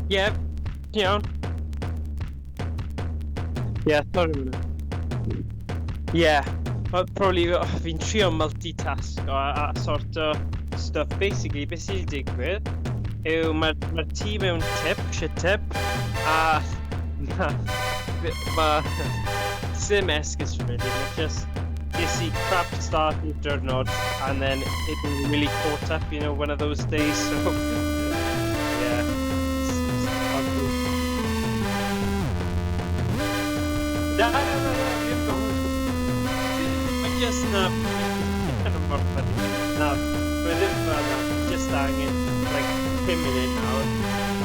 Ie, ti'n iawn? Ie, sorry am hwnna. Ie, well, probably oh, fi'n trio multitask o, a sort o stuff. Basically, beth sydd wedi digwydd yw mae'r ma tŷ mewn tip, shit tip, a ma, ma, sim esgus really, mae just ges i crap start i'r diwrnod, and then it really caught up, you know, one of those days, so yeah. Na, na, na, na, ddim Mae just na... Mor funny. Na, mae ddim fel na, just angen, like, 5 munud nawr,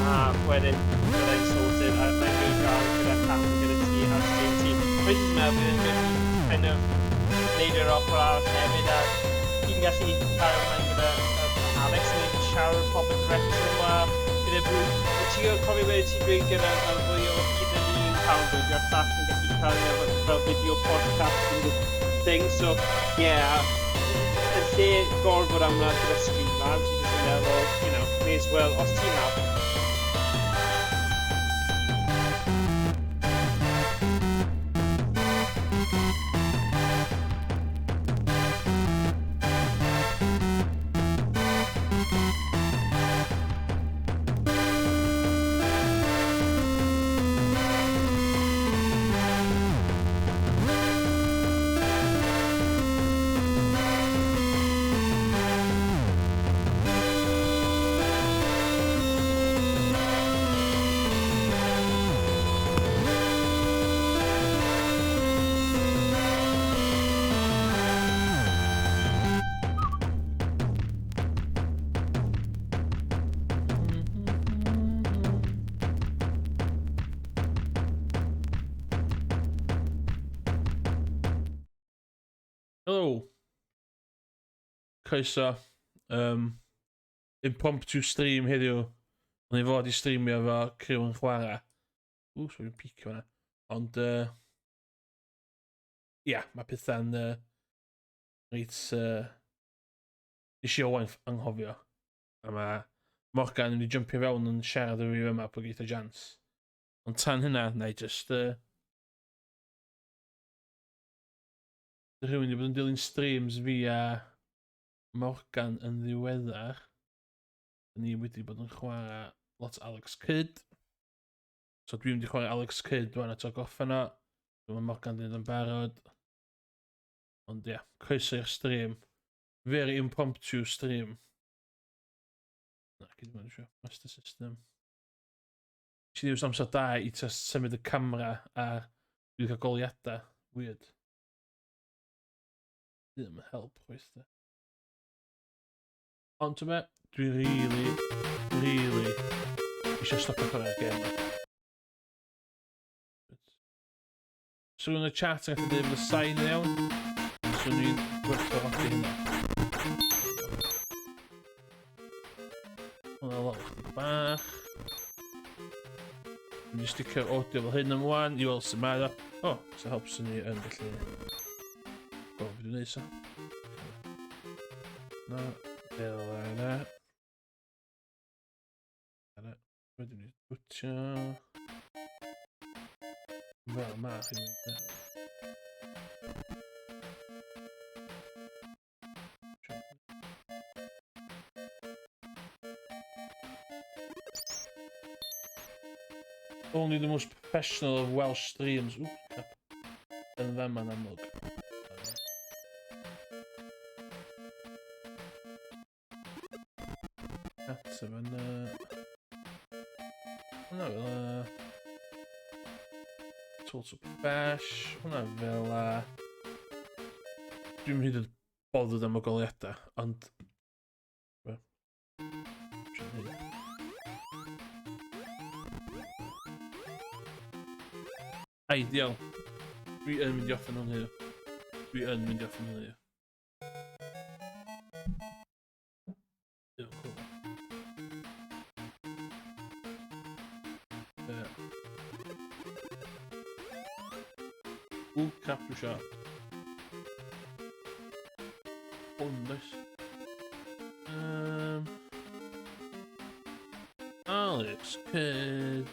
a wedyn byddai'n sorted, a byddai'n dod draw gyda cam gyda ti ar stream ti. Mae'n just meddwl bydd yn good kind of neud yr ochr arall hefyd, a ti'n gallu cario ymlaen gyda Alex, neu siarad proper direction yma, gyda bwy. Ti'n cofio beth ti'n dweud gyda fel fwy o un yn un cael bwyd, a'r llall yn gallu cael fel, fel video podcast and thing, so yeah, yn lle gorfod am wna gyda Streamlabs, fi jyst yn meddwl, you know, may as well, os ti'n hapus. Helo. Croeso. Um, impromptu stream heddiw. O'n i fod i streamio efo criw yn chwarae. Ww, so fi'n picio fanna. Ond, uh, ia, mae pethau'n uh, reit... Uh, nes i Owain anghofio. A mae Morgan yn mynd i jumpio fewn yn siarad efo fi yma bod geith o jans. Ond tan hynna, na i just... Uh, rhywun wedi bod yn dilyn streams fi a Morgan yn ddiweddar. Ni wedi bod yn chwarae lot Alex Kidd. So dwi'n mynd i chwarae Alex Kidd rwan eto gorffen o. Dwi'n Morgan wedi yn barod. Ond ie, yeah, croeso i'r stream. Very impromptu stream. Na, gyd mae'n eisiau. Master System. Nes i ddewis amser da i just symud y camera a dwi wedi cael goliadau. Weird. Ddim yn help chwaith de. Ond ti'n me, dwi really, really eisiau stopio chwarae'r gêm yma. So yn y chat yn gallu dweud bod y sain yn iawn. So ni'n gwerthfawrogi hynna. Hwna lawr chdi bach. Dwi'n mynd i sticio'r audio fel hyn am wan i weld sut mae o. O, oh, so help sy'n ni yn gallu gweld beth dwi'n neud so. Na, fel yna. Yna, wedyn ni bwtio. Fel ma chi'n mynd. Only the most professional of Welsh streams. Oops, crap. Yn fama'n amlwg. Eto fyna. Hwna fel a... Total Bash. Hwna fel a... Dwi'n hyd yn bothered am y goleuadau, ond... Ideal. Dwi yn mynd i offen hwn heddiw. Dwi yn mynd i offen hwn heddiw. Ww, crap dwi eisiau. Hwn, does? Um, ah, Alex Kidd.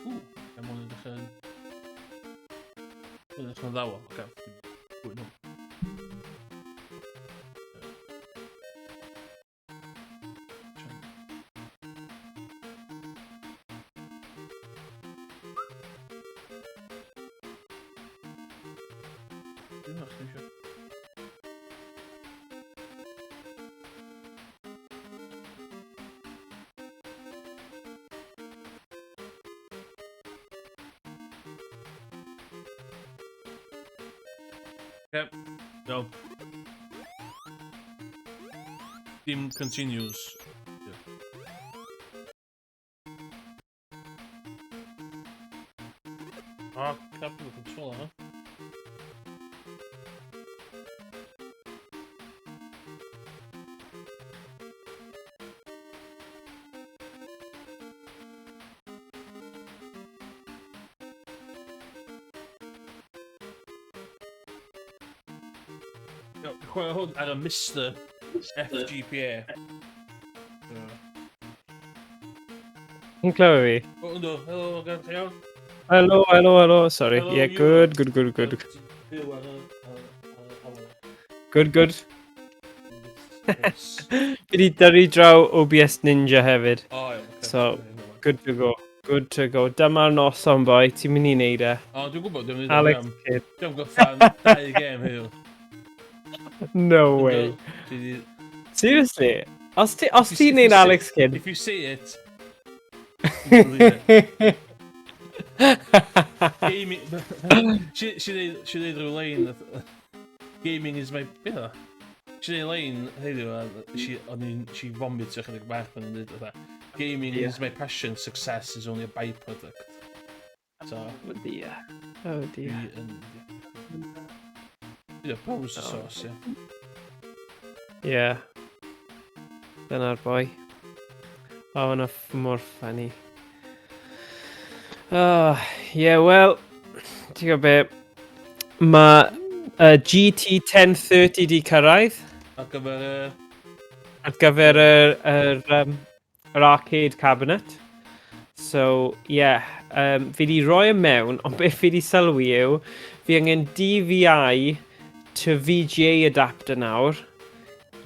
Ww, mae hwn edrych yn... Mae'n edrych yn ddawel. Oce, pwy nhw. Dwi'n meddwl chdi eisiau. Yep. Iawn. Dim continues. Ah, crap efo controller, ha? Iawn, dwi'n chwarae hwn ar y Mr FGPA. Ti'n clywed fi? O, yndw, helo, Morgan, ti'n iawn? Helo, helo, helo, sorry. Hello, Yeah, good, good, good, good. Byw ar y ar y- ar y awyr. Good, good. Fi wedi dyrru draw OBS Ninja hefyd. O, iawn, ocê. So, good to go. Good to go. Dyma'r noson, boi. Ti'n mynd i wneud e. O, dwi'n gwybod, dwi'n mynd i Alex Kidd. Dwi'n gorffan dau gêm heddiw. No way. Dwi 'di- Seriously? Os ti, os ti'n neud Alex Kidd... If you see it, you believe it. Gaming... Si ddeud rhyw lein... Gaming is my... Beth o? Si ddeud lein heddiw, a si, o'n i'n... Si vomitio chydig bach pan o'n dweud fatha, Gaming is my passion, success is only a byproduct. So, Oh dear. Oh dear. dwi yn... Dwi'n browser source, ie. Yeah. Dyna'r boi. Oh, yna mor funny. Oh, yeah, well, ti'n gwybod be, mae GT 1030 di cyrraedd Ar gyfer y... ar gyfer yr arcade cabinet. So, yeah, fi di roi e mewn, ond beth fi di sylwi yw, fi angen DVI to VGA adapter nawr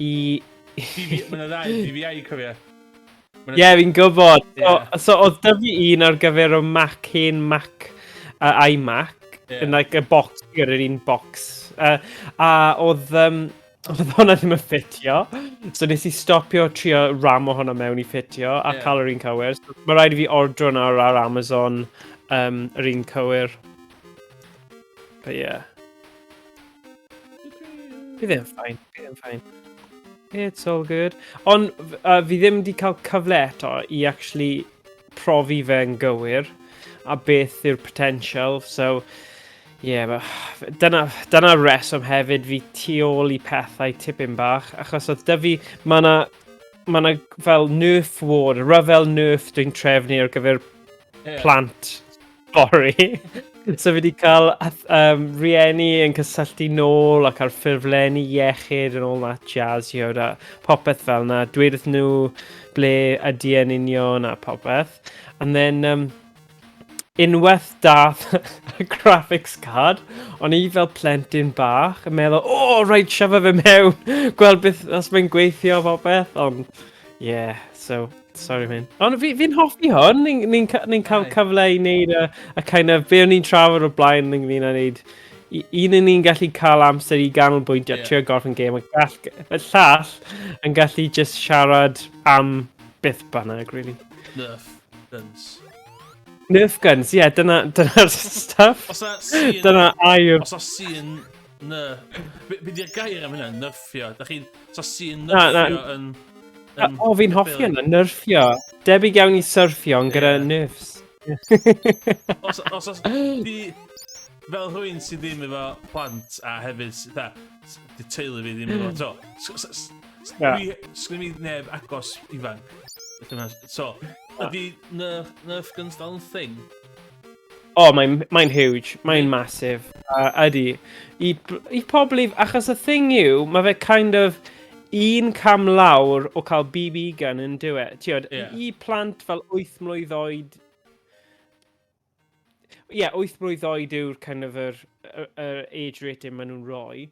i... DV... Mae yna ddau DVI, cofio. Ie, yeah, fi'n gwybod. So, oedd 'da fi un ar gyfer y Mac, hen Mac, iMac, in like a box, gyda'r un box. A oedd hwnna ddim yn ffitio. So nes i stopio trio ram o hwnna mewn i ffitio a cael yr un cywir. So, mae rhaid i fi ordro nawr ar Amazon yr un cywir. But yeah. Bydd e'n fine, bydd e'n fine. It's all good. Ond fi ddim wedi cael cyfle eto i actually profi fe'n gywir a beth yw'r potential. So, yeah, but dyna reswm hefyd fi tu ôl i pethau tipyn bach, achos oedd 'da fi, mae 'na ma 'na fel Nerf war, ryfel Nerf dwi'n trefnu ar gyfer plant fory. So fi wedi cael rieni yn cysylltu nôl ac ar ffurflenni iechyd and all that jazz, a popeth fel na. Dweud wrth nhw ble ydy yn union a popeth. And then, unwaith dath y graphics card, o'n i fel plentyn bach yn meddwl, "Oh, rhaid shove fe mewn, gweld beth os mae'n gweithio a popeth," ond, yeah, so, sorry man. Ond fi'n hoffi hwn, ni cael cyfle i wneud y kind of, be o'n i'n trafod o'r blaen ynglyn â wneud, un yn ni'n gallu cael amser i ganolbwyntio, trio gorffen gêm, a gall, y llall yn gallu just siarad am beth bynnag, really. Nerf guns. Nerf guns, ie, yeah, dyna'r stuff. Os na scene... Dyna air. Os na scene... Ne. Be di'r gair am hynna? Nerfio. Da chi'n... Os na scene Na, na. nerfio yn... O, fi'n hoffi hynna, nerfio. Debyg iawn i syrffio, ond gyda nerfs. Os, di, fel rhywun sydd ddim efo plant a hefyd, da, Di teulu fi ddim yn gwybod. So, dwi, sgyn fi neb agos ifanc. So, ydy Nerf guns dal yn thing? Oh, mae'n mae huge. Mae'n massive. Ydy. I pobl, achos y thing yw, mae fe kind of un cam lawr o cael BB gun yn dyw e. Tiod, yeah. I plant fel 8 mlwydd oed. Ie, yeah, 8 mlwydd oed yw'r kind of yr age rating maen nhw'n rhoi.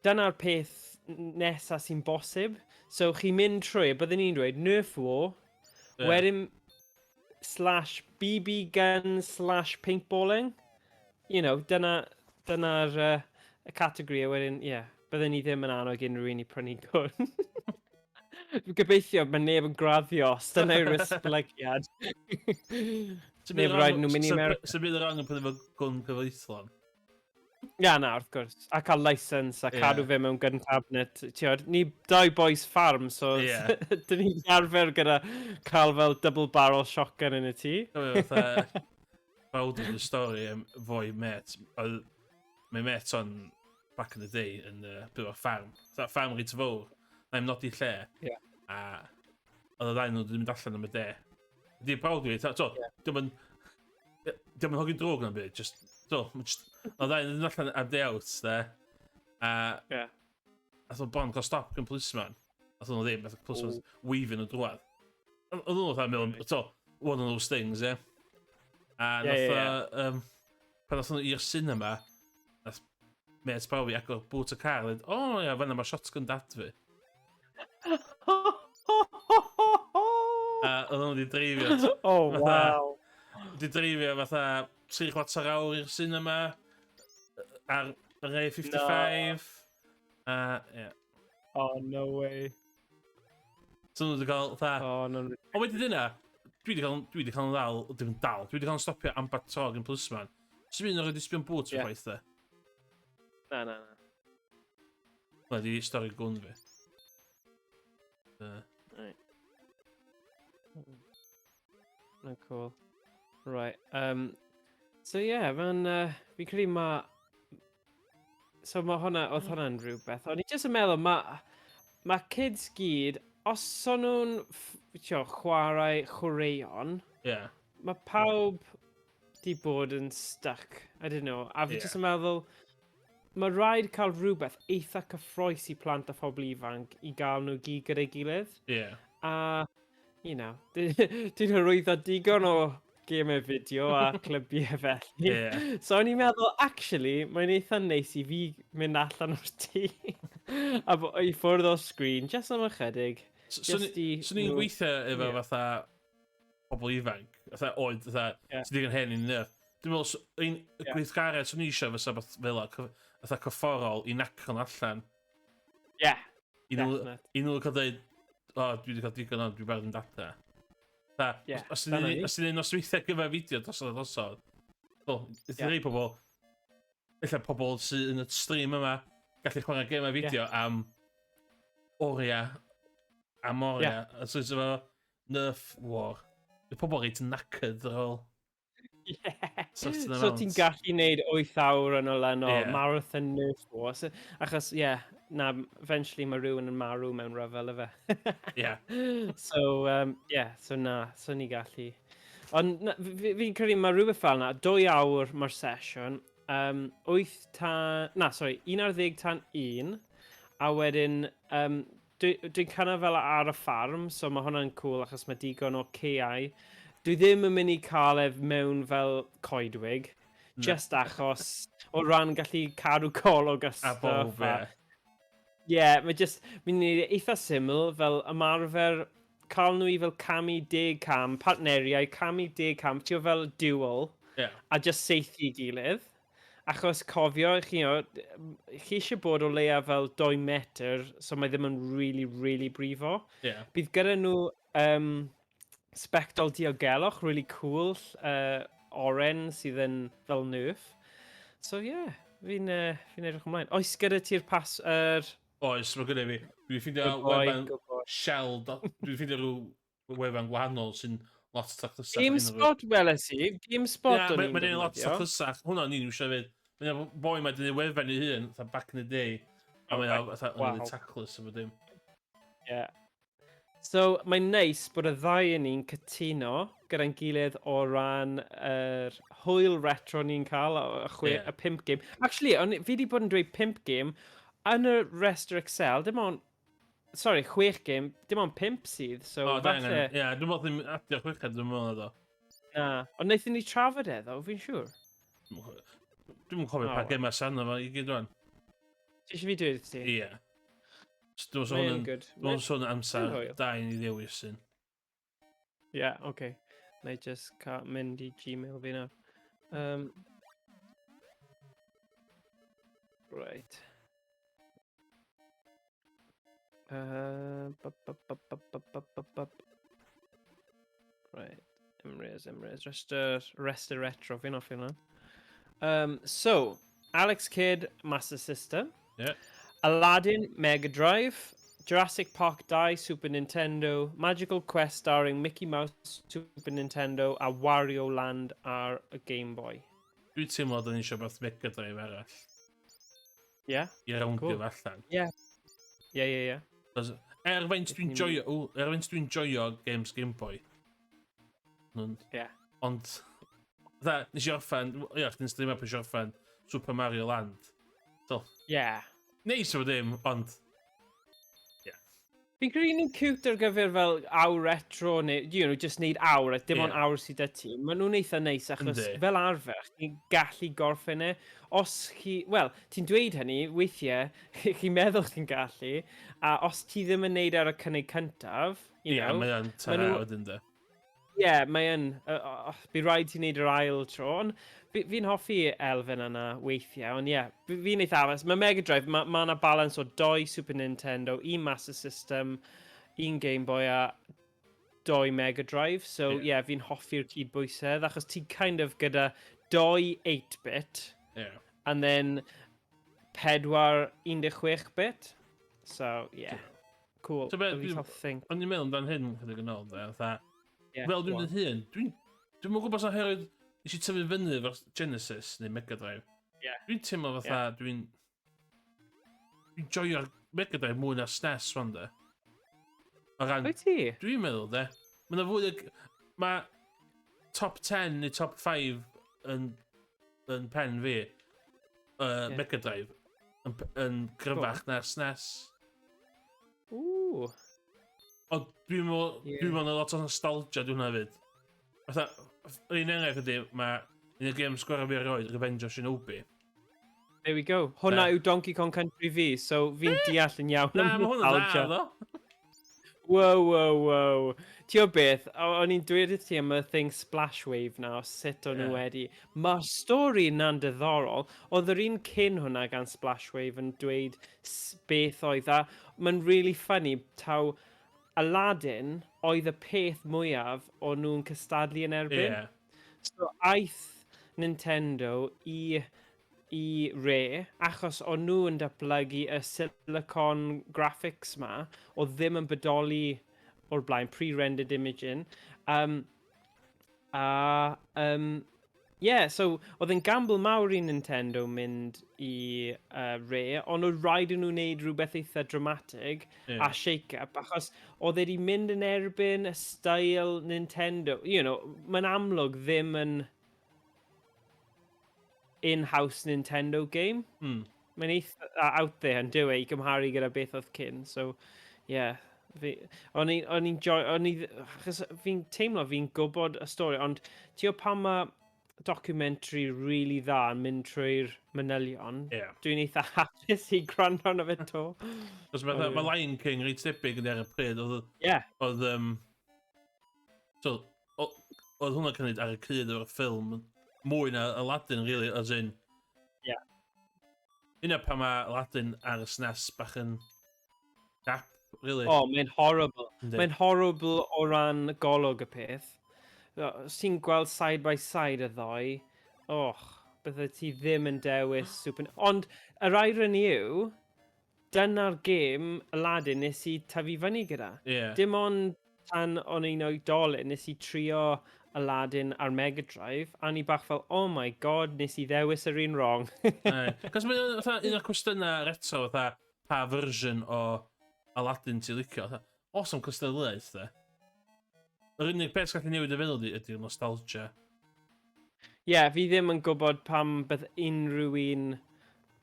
Dyna'r peth nesaf sy'n bosib. So chi'n mynd trwy, byddwn ni'n dweud Nerf War, wedyn /BB gun/paintballing. Dyna'r y categori, a wedyn, ie, yeah, byddwn ni ddim yn annog unrhyw un i prynu gwn. Dwi'n gobeithio mae neb yn graddio os dyna yw'r esblygiad. Neb rhaid nhw mynd i America. Sy'n bydd yr angen prynu fo gwn cyfreithlon? Ia, na, wrth gwrs. A cael licence a cadw fe mewn gun cabinet. Tiod, ni dau boys farm, so dyn ni'n arfer gyda cael fel double barrel shotgun yn y tŷ. Cofio fatha brawd yn y stori am foi met. Oedd mae met o'n back in the day yn byw ar ffarm. Fatha ffarm reit fawr. Na i'm nodi lle. A oedd y ddau nhw wedi mynd allan am y de. Di brawd fi, to, diolch yn hogyn drwg na'n byd, just, to, ma' just, oedd ddau nhw'n mynd allan am day out, de. A Nath nhw bron cael stop gan policeman. Nath nhw ddim, nath y policeman waving nhw drwad. Oedd nhw fatha mewn, to, one of those things, ie. A nath, pan nath nhw i'r cinema, nath mêt brawd fi agor boot y car, a dweud, "O, ia, fan'na mae shotgun dad fi." A oedd nhw wedi dreifio. Wedi dreifio fatha 3/4 awr i'r cinema ar yr A55. A, ie. Oh, no way. So nhw wedi cael fatha. Oh, no. Ond wedyn dyna, dwi wedi cael yn ddal, dim yn dal, dwi wedi cael yn stopio ambell tro gan policeman. Sy'n mynd o'r wedi sbio'n boots fi chwaith, de. Na, na, na. Hwna di stori gwn fi. Right. No, cool. Right. So yeah, mae'n... Fi'n credu ma... So mae hwnna, oedd hwnna'n rhywbeth. O'n i jyst yn meddwl, mae kids gyd, os o'n nhw'n tio, chwarae chwaraeon, mae pawb di bod yn stuck. I don't know. A fi jyst yn meddwl, mae rhaid cael rhywbeth eitha cyffrous i plant a phobl ifanc i gael nhw gyd gyda'i gilydd. A, dwi'n hyrwyddo digon o gemau fideo a clybiau felly. So o'n i'n meddwl, actually, mae'n eitha neis i fi mynd allan o'r tŷ a i ffwrdd o'r sgrin, just am ychydig. So, Just i so ni'n gweithio efo fatha pobl ifanc, fatha oed, fatha sydd digon hen i'n nerf. Dwi'n meddwl, un gweithgaredd swn i eisiau fysa beth fel fatha cyfforol i nacro'n allan. Definite. I nhw cael dweud, "O, dwi wedi cael digon o'n, dwi'n barod yn data." Fatha, os ti'n dyna ni. Os ti'n neud nosweithiau gyfer fideo drosodd a drosodd, wel, yeah. Rhai pobl, ella pobl sydd yn y stream yma, gallu chwarae gemau fideo am oriau, am oriau. A so it's efo Nerf War. Bydd pobl reit knackered ar ôl certain So amount. ti'n gallu neud 8 awr yn olynol, marathon Nerf War. So, achos, ie, yeah, na, eventually mae rhywun yn marw mewn rhyfel efe. So, yeah, so na, so ni gallu. Ond na, fi'n credu mae rhywbeth fel na, 2 awr mae'r sesiwn, 8 tan, na, sorry, 11 tan 1, a wedyn, dwi cynnal fel ar y ffarm, so mae hwnna'n cool achos mae digon o caeau. Dwi ddim yn mynd i cael ef mewn fel coedwig, Na. just achos o ran gallu cadw golwg a A stuff. bob, ie. Ie, yeah, mae just, mi'n neud e eitha syml, fel ymarfer, cael nhw i fel camu 10 cam, partneriau, camu 10 cam, ti'n fel duel, a just saethu i gilydd. Achos cofio, chi eisiau bod o leia fel 2 metr, so mae ddim yn really, really brifo. Bydd gyda nhw sbectol diogelwch, really cool, oren sydd yn fel Nerf. So ie, yeah, fi edrych ymlaen. Oes gyda ti'r pas, yr? Oes, mae gyda fi. Dwi'n ffeindio Good boy, wefan good boy. Shell. Dwi'n ffeindio rhyw wefan gwahanol sy'n lot taclusach. GameSpot weles i, GameSpot Ie, o'n i'n mae'n un lot defnyddio. taclusach. Hwna ni'n iwsio hefyd. Mae'n boi mae dyn wefan ei hun, fatha back in the day. A mae'n fatha yn really taclus efo dim. Yeah. So, mae'n neis bod y ddau yn ni'n cytuno gyda'n gilydd o ran yr hwyl retro ni'n cael, y, chwe, yeah. y pimp game. Actually, on, fi wedi bod yn dweud pimp game, yn y restr Excel, dim ond sorry, chwech game, dim ond pimp sydd, so oh, falle. Ie, yeah, dwi'n meddwl ddim adio chwechad, dwi'n meddwl o. Na, ond wnaethon ni trafod e, ddo, fi'n siŵr. Dwi'n cofio pa gemau sy'n fo i gyd rwan. Ti eisiau fi dweud ti? Ie. Yeah. Dwi'n sôn yn, dwi'n sôn amser da i ni ddewis sy'n. Ie, yeah, oce. Okay. Na i just cael mynd i Gmail fi nawr. Right. Bup, bup, bup, bup, bup, bup, bup, bup. Right. Emrys, Emrys. Restr, restr retro. Fi'n hoffi hwnna. So, Alex Kidd, Master System. Yeah. Aladdin, Mega Drive. Jurassic Park 2, Super Nintendo. Magical Quest starring Mickey Mouse, Super Nintendo. A Wario Land ar y Game Boy. Dwi'n teimlo da ni eisiau beth Mega Drive arall. Yeah? I rowndio cool. allan. Yeah. Er faint dwi'n joio, er faint dwi'n joio games Game Boy. Ond, yeah. Ond, dda, nes i orffen, ia, chdi'n streamio pan nes i orffen Super Mario Land. So, yeah. Neis o ddim, ond, yeah. Fi'n credu nhw'n cute ar gyfer fel awr retro neu, just neud awr, a dim ond awr sydd 'da ti. Maen nhw'n eitha neis achos Yndi. Fel arfer, chi'n gallu gorffen e. Os chi, wel, ti'n dweud hynny, weithiau, chi'n meddwl chi'n gallu, a os ti ddim yn neud ar y cynnig cyntaf, you Ie, know, mae o'n tara wedyn de. Ie, yeah, mae yn. Bydd rhaid ti wneud yr ail tro, ond fi'n hoffi elfen yna weithiau, ond ie, yeah, fi'n eitha afas. Mae Mega Drive, mae ma yna balance o doi Super Nintendo, un Master System, un Game Boy a doi Mega Drive. So ie, yeah, fi'n hoffi'r cydbwysedd, achos ti kind of gyda doi 8-bit, and then pedwar 16-bit. So, yeah. Cool. So be, Fi cael think. O'n i'n meddwl amdan hyn chydig yn ôl, de, fatha, Yeah, fel dwi'n go on. dweud hyn, dwi'n gwybod os oherwydd nes i tyfu fyny efo'r Genesis neu Mega Drive. Dwi'n teimlo fatha, dwi'n joio'r Mega Drive mwy na'r SNES wan, de. O ran, Wyt ti? Dwi'n meddwl, de. Mae yna fwy o. Mae top 10 neu top 5 yn pen fi, Mega Drive, yn gryfach na'r SNES. Ww. Ond dwi'n meddwl, dwi'n meddwl na lot o nostalgia dwi'n hwnna hefyd. Fatha, yr un enghraifft ydy, mae un o'r games gorau fi erioed, Revenge of Shinobi. There we go. Hwna yw Donkey Kong Country fi, so fi'n deall yn iawn Na, am mae hwnna'n dda, nostalgia. ddo. Wow. Ti o beth, o'n i'n dweud i ti am y thing Splash Wave na, o sut o'n nhw wedi. Mae'r stori na'n diddorol. Oedd yr un cyn hwnna gan Splash Wave yn dweud beth oedd, a mae'n really funny taw Aladdin oedd y peth mwyaf o'n nhw'n cystadlu yn erbyn. So aeth Nintendo i Rare, achos o'n nhw yn datblygu y silicon graphics ma, oedd ddim yn bodoli o'r blaen, pre-rendered imaging. A yeah, so oedd yn gamble mawr i Nintendo mynd i Rare, ond oedd rhaid i nhw wneud rhywbeth eitha dramatig a shake-up, achos oedd e wedi mynd yn erbyn y style Nintendo. Mae'n amlwg ddim yn in-house Nintendo game. Mae'n eitha out there yn dyw e i gymharu gyda beth oedd cyn. So, yeah. Fi, o'n i'n joy, o'n i, achos fi'n teimlo fi'n gwybod y stori, ond ti o pan mae documentary really dda yn mynd trwy'r manylion, dwi'n eitha hapus i gwrando arno fe to. Cos mae ma Lion King reit debyg yn ar y pryd, oedd oedd, so, oedd hwnna'n cynnig ar y cyd efo'r ffilm mwy na Aladdin, really, as in Hynna pan mae Aladdin ar y SNES bach yn crap, really. Oh, mae'n horrible. Yndi. Mae'n horrible o ran golwg y peth. Os ti'n gweld side by side y ddoi, och, bydde ti ddim yn dewis Super. Ond yr irony yw, dyna'r gêm Aladdin nes i tyfu fyny gyda. Dim ond tan o'n i'n oedolyn nes i trio Aladdin ar Mega Drive, a ni bach fel, "Oh my God, nes i ddewis yr un wrong." Cos mae'n fatha un o'r cwestiynau retro, fatha, pa fersiwn o Aladdin ti'n licio? Fatha, awesome cystadleuaeth, de. Yr unig beth sy'n gallu newid y feddwl di ydy'r nostalgia. Ie, yeah, fi ddim yn gwybod pam bydd unrhyw un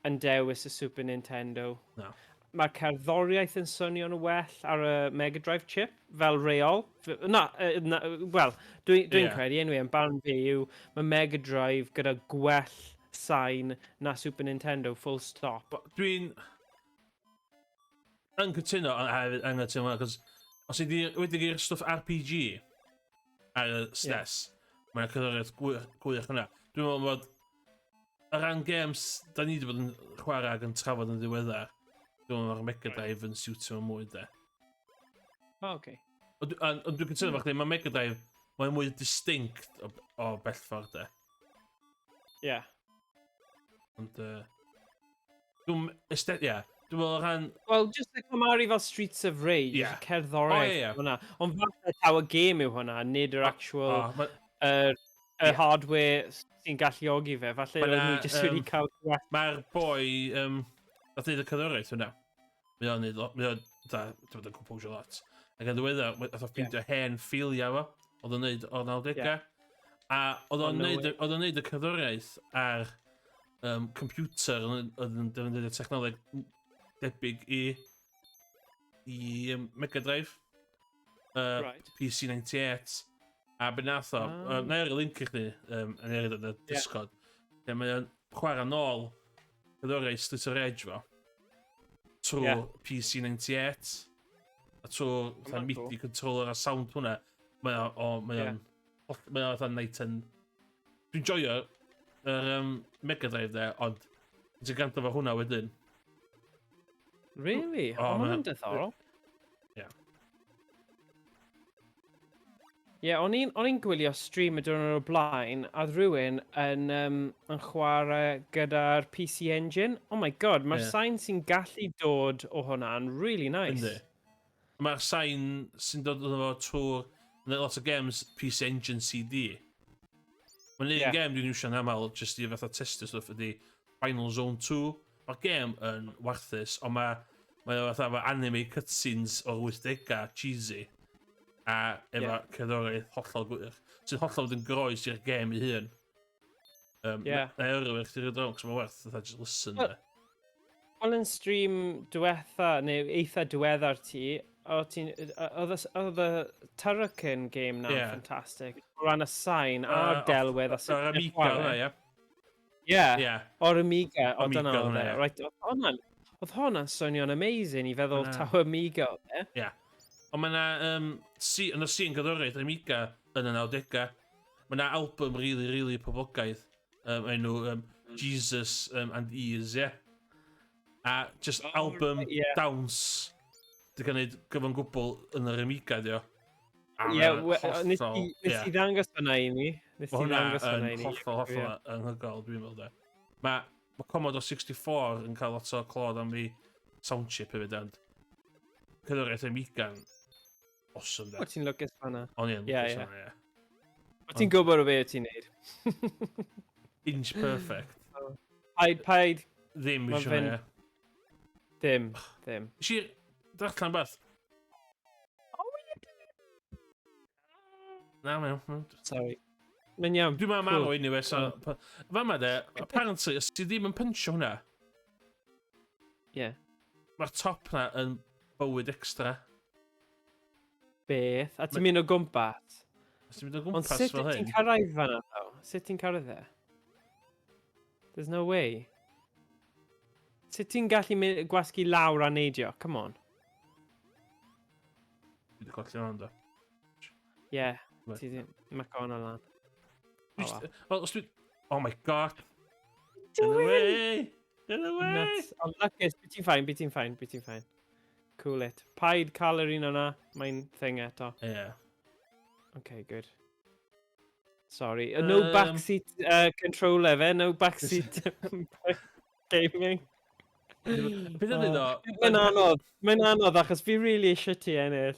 yn dewis y Super Nintendo. No. Mae'r cerddoriaeth yn swnio'n well ar y Mega Drive chip, fel reol. Na, na, wel, dwi'n dwi credu, anyway, yn barn fi yw, mae Mega Drive gyda gwell sain na Super Nintendo, full stop. Dwi'n yn cytuno, ond hefyd anghytuno, cos os i wedi i'r stwff RPG ar y SNES, yeah. Mae'n cerddoriaeth gwych, gwych yna. Dwi'n meddwl bod o ran games, da ni wedi bod yn chwarae ac yn trafod yn ddiweddar, dwi'n meddwl mae'r Mega Drive yn siwtio mwy, de. O, oh, okay. Ond on, dwi'n cytuno mm. Mae Mega Drive, mae'n mwy distinct o bell ffordd, de. Ie. Yeah. Ond, dwi'n, ie, yeah, dwi'n meddwl o ran. Wel, just y cymharu fel Streets of Rage, cerddoriaeth, oh, yeah. Hwnna. Ond falle taw y game yw hwnna, nid yr actual, oh, ma yr hardware sy'n galluogi fe. Falle oedd nhw jyst wedi cael gwell. Mae'r boi, nath neud y cerddoriaeth hwnna. Mae o'n neud, mae o'n, da, dwi'n bod yn composio lot. Ac yn ddiweddar, nath o ffeindio hen ffeiliau fo, oedd o'n neud o'r 90au. A oedd o'n neud, oedd o'n neud y cerddoriaeth ar computer oedd yn defnyddio technoleg debyg i Mega Drive. PC98. A be nath o, na i link i chdi, yn ei yn y Discord. Lle mae o'n chwarae nôl cerddoriaeth Streets of Rage fo trwy PC98. A trwy fatha MIDI controller a sound hwnna. Mae o'n mae o'n fatha night and. Dwi'n joio yr Mega Drive de, ond ti'n gwrando fo hwnna wedyn. Really? O, oh, mae'n diddorol. Ie. Ie, yeah, o'n i'n gwylio stream y diwrnod o'r blaen, a oedd rhywun yn chwarae gyda'r PC Engine. Oh my God, mae'r sain sy'n gallu dod o hwnna'n really nice. Yndi. Mae'r sain sy'n dod o'n fo trwy'r lot o games PC Engine CD. Mae'n un game dwi'n iwsio'n aml jyst i fatha testio stwff ydy Final Zone 2. Mae'r game yn warthus, ond mae o fatha efo anime cutscenes o'r 80au, cheesy, a efo cerddoriaeth hollol gwych, sy'n hollol yn groes i'r game ei hun. Na i yrru fe chdi rhywun draw, cos mae'n werth fatha just listen. De. Wel, yn stream diwetha, neu eitha diweddar ti, oedd y Turrican game na'n ffantastig. O ran y sain a'r delwedd a sut O'r ti'n Amiga chwarae. hwnna, ie? Ie, o'r Amiga, o Amiga dyna oedd hwnna, e. ie. Right, oedd hwnna'n swnio'n amazing i feddwl taw Amiga oedd e. Ie. Ond mae yna, si, yna scene gerddoriaeth Amiga yn y 90au. Mae yna album really, really poblogaidd. Enw Jesus and Ease, ie. Yeah. A just album dawns. Di cael neud gyfan gwbl yn yr Amiga, di o. A Ie, mae o'n nes hollol, nes ti ddangos hwnna i mi. Nes Mae ti hwnna ddangos hwnna yn i ni. hollol, hollol anhygoel, dwi'n meddwl, de. Mae Commodore 64 yn cael lot o clod am ei sound chip hefyd, ond cerddoriaeth Amiga'n awesome, de. O, ti'n lwcus fanna. O'n i'n lwcus fanna, ie. O, ti'n gwybod o be o ti'n neud. Inch perfect. Paid, paid, Ddim Ma' eisiau hwnna, ie. Ddim, ddim. Nes i darllen beth? Oh, ie. Na, mae'n iawn. Sorry. Mae'n iawn. Dwi'n meddwl marw anyway, so fama de, apparently, os ti ddim yn punchio hwnna, mae'r top na yn bywyd extra. Beth? A ti'n mynd o gwmpas? Os ti'n mynd o Ond gwmpas sut fel wyt ti'n hyn, cyrraedd fanna, though? Sut ti'n cyrraedd e? There's no way. Sut ti'n gallu gwasgu lawr a neidio? Come on. Dwi wedi colli hwnna, do. Yeah. Right. Ti ddim. Mae gone lan. Dwi Oh, well. Wel, os dwi. Oh my God! Get Doing! away! Get away! Nuts. Ond lucus, bydd ti'n fine, bydd ti'n fine, bydd ti'n fine. Cool it. Paid cael yr un o'na, mae'n thing eto. Ie. Okay, good. Sorry. No backseat controller fe, no backseat gaming. Beth ydy ddo? Mae'n anodd, mae'n anodd achos fi really eisiau ti ennill.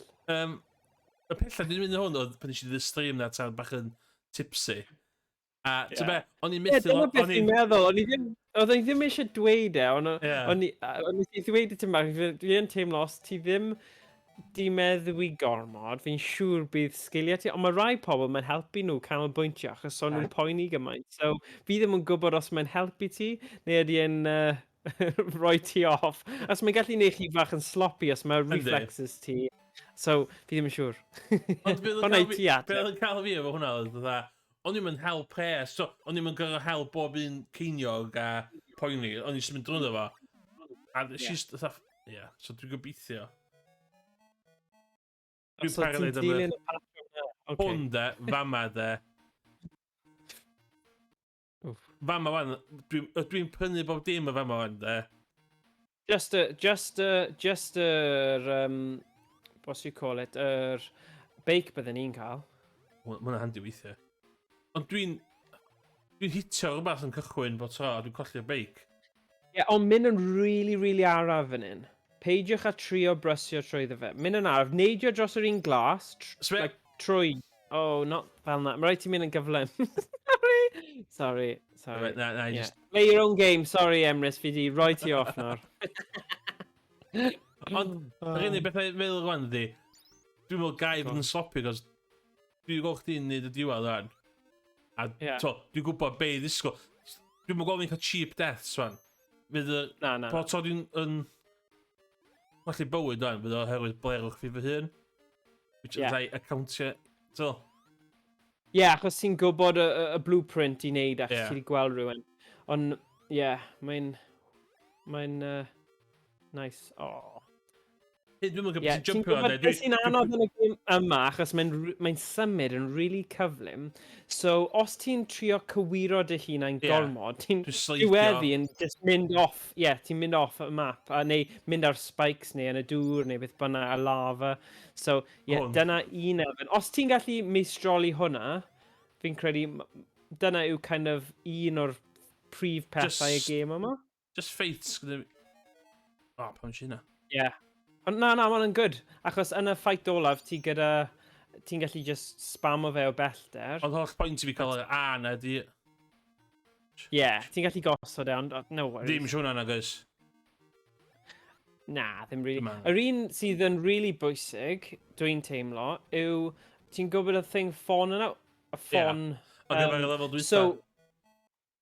Y pella dwi'n mynd i hwn oedd pan nes i ddweud stream na tan bach yn tipsy. A ti'n be, o'n i'n methu... Dyna beth i'n meddwl, o'n i ddim, oedd i ddim eisiau dweud e, ond o'n i, o'n i ddweud i ti'n bach, dwi yn teimlo os ti ddim di meddwi gormod, fi'n siŵr bydd sgiliau ti, ond mae rai pobl mae'n helpu nhw canolbwyntio achos o'n nhw'n poeni gymaint, so fi ddim yn gwybod os mae'n helpu ti, neu ydy e'n rhoi ti off. Os mae'n gallu neud chi fach yn sloppy, os mae reflexes ti. So, fi ddim yn siŵr. Ond beth oedd yn cael, cael fi efo hwnna oedd fatha, o'n i'n hel pres, so o'n i'n gorfod hel bob un ceiniog a poeni, o'n i'n mynd drwyddo fo. A yeah. Just, fatha, yeah, so dwi'n gobeithio. Dwi'n so paranoid am y patrwm okay. Hwn de, fama de. Fama wan, dwi'n dwi prynu bob dim y fama wan de. Just a, just a, just yr, what's you call it, yr beic bydden ni'n cael. Mae hwnna'n handi weithiau. Ond dwi'n hitio rhywbeth yn cychwyn bod tro a dwi'n colli'r beic. Ie, yeah, ond mynd yn really, really araf fan hyn. Peidiwch â trio brysio trwyddo fe. Mynd yn araf, neidio dros yr un glas, tr like, trwy. Oh, not fel na. Mae rhaid ti mynd yn gyflym. Sorry. Sorry, sorry. Na, na, yeah. Just... Play your own game, sorry Emrys, fi di roi ti off nawr. Ond, yr unig beth i'n meddwl rwan ydi, dwi'n meddwl gai fod yn sloppy, cos dwi'n gweld chdi'n neud y diwedd rwan. A yeah. To, dwi'n gwybod be i ddisgwyl. Dwi'n gweld fi'n cael cheap deaths rwan. Fydd y... Na, na. Po to dwi'n yn... Colli bywyd rwan, fydd o oherwydd blerwch fi fy hun. Which yeah. I accountio... So. Ie, yeah, achos ti'n gwybod y blueprint i wneud achos yeah. ti wedi gweld rhywun. Ond, ie, yeah, mae'n nice. Oh. Hyn dwi'n gwybod yeah, ti'n jumpio ar Beth sy'n anodd yn y gêm yma, achos mae'n mae symud yn really cyflym. So, os ti'n trio cywiro dy hunain yeah. gormod, ti'n diweddu yn just mynd off. Ie, yeah, ti'n mynd off y map, a, neu mynd ar spikes neu yn y dŵr neu beth bynnag, a lava. So, ie, yeah, dyna un elfen. Os ti'n gallu meistroli hwnna, fi'n credu dyna yw kind of un o'r prif pethau y gêm yma. Just fights gyda fi. O, oh, pam eisiau hynna? Ie. Yeah. Ond na, na, mae'n good. Achos yn y fight olaf, ti gyda... Ti'n gallu just spamo fe o bellter. Ond holl pwynt i fi cael y A na di... Ie, yeah, ti'n gallu gosod e, ond no worries. Ddim eisiau hwnna nag oes. Na, ddim really. Yr un sydd yn really bwysig, dwi'n teimlo, yw... Ti'n gwybod y thing ffon yna? Y ffon... Yeah. Ar gyfer y lefel dwytha. So,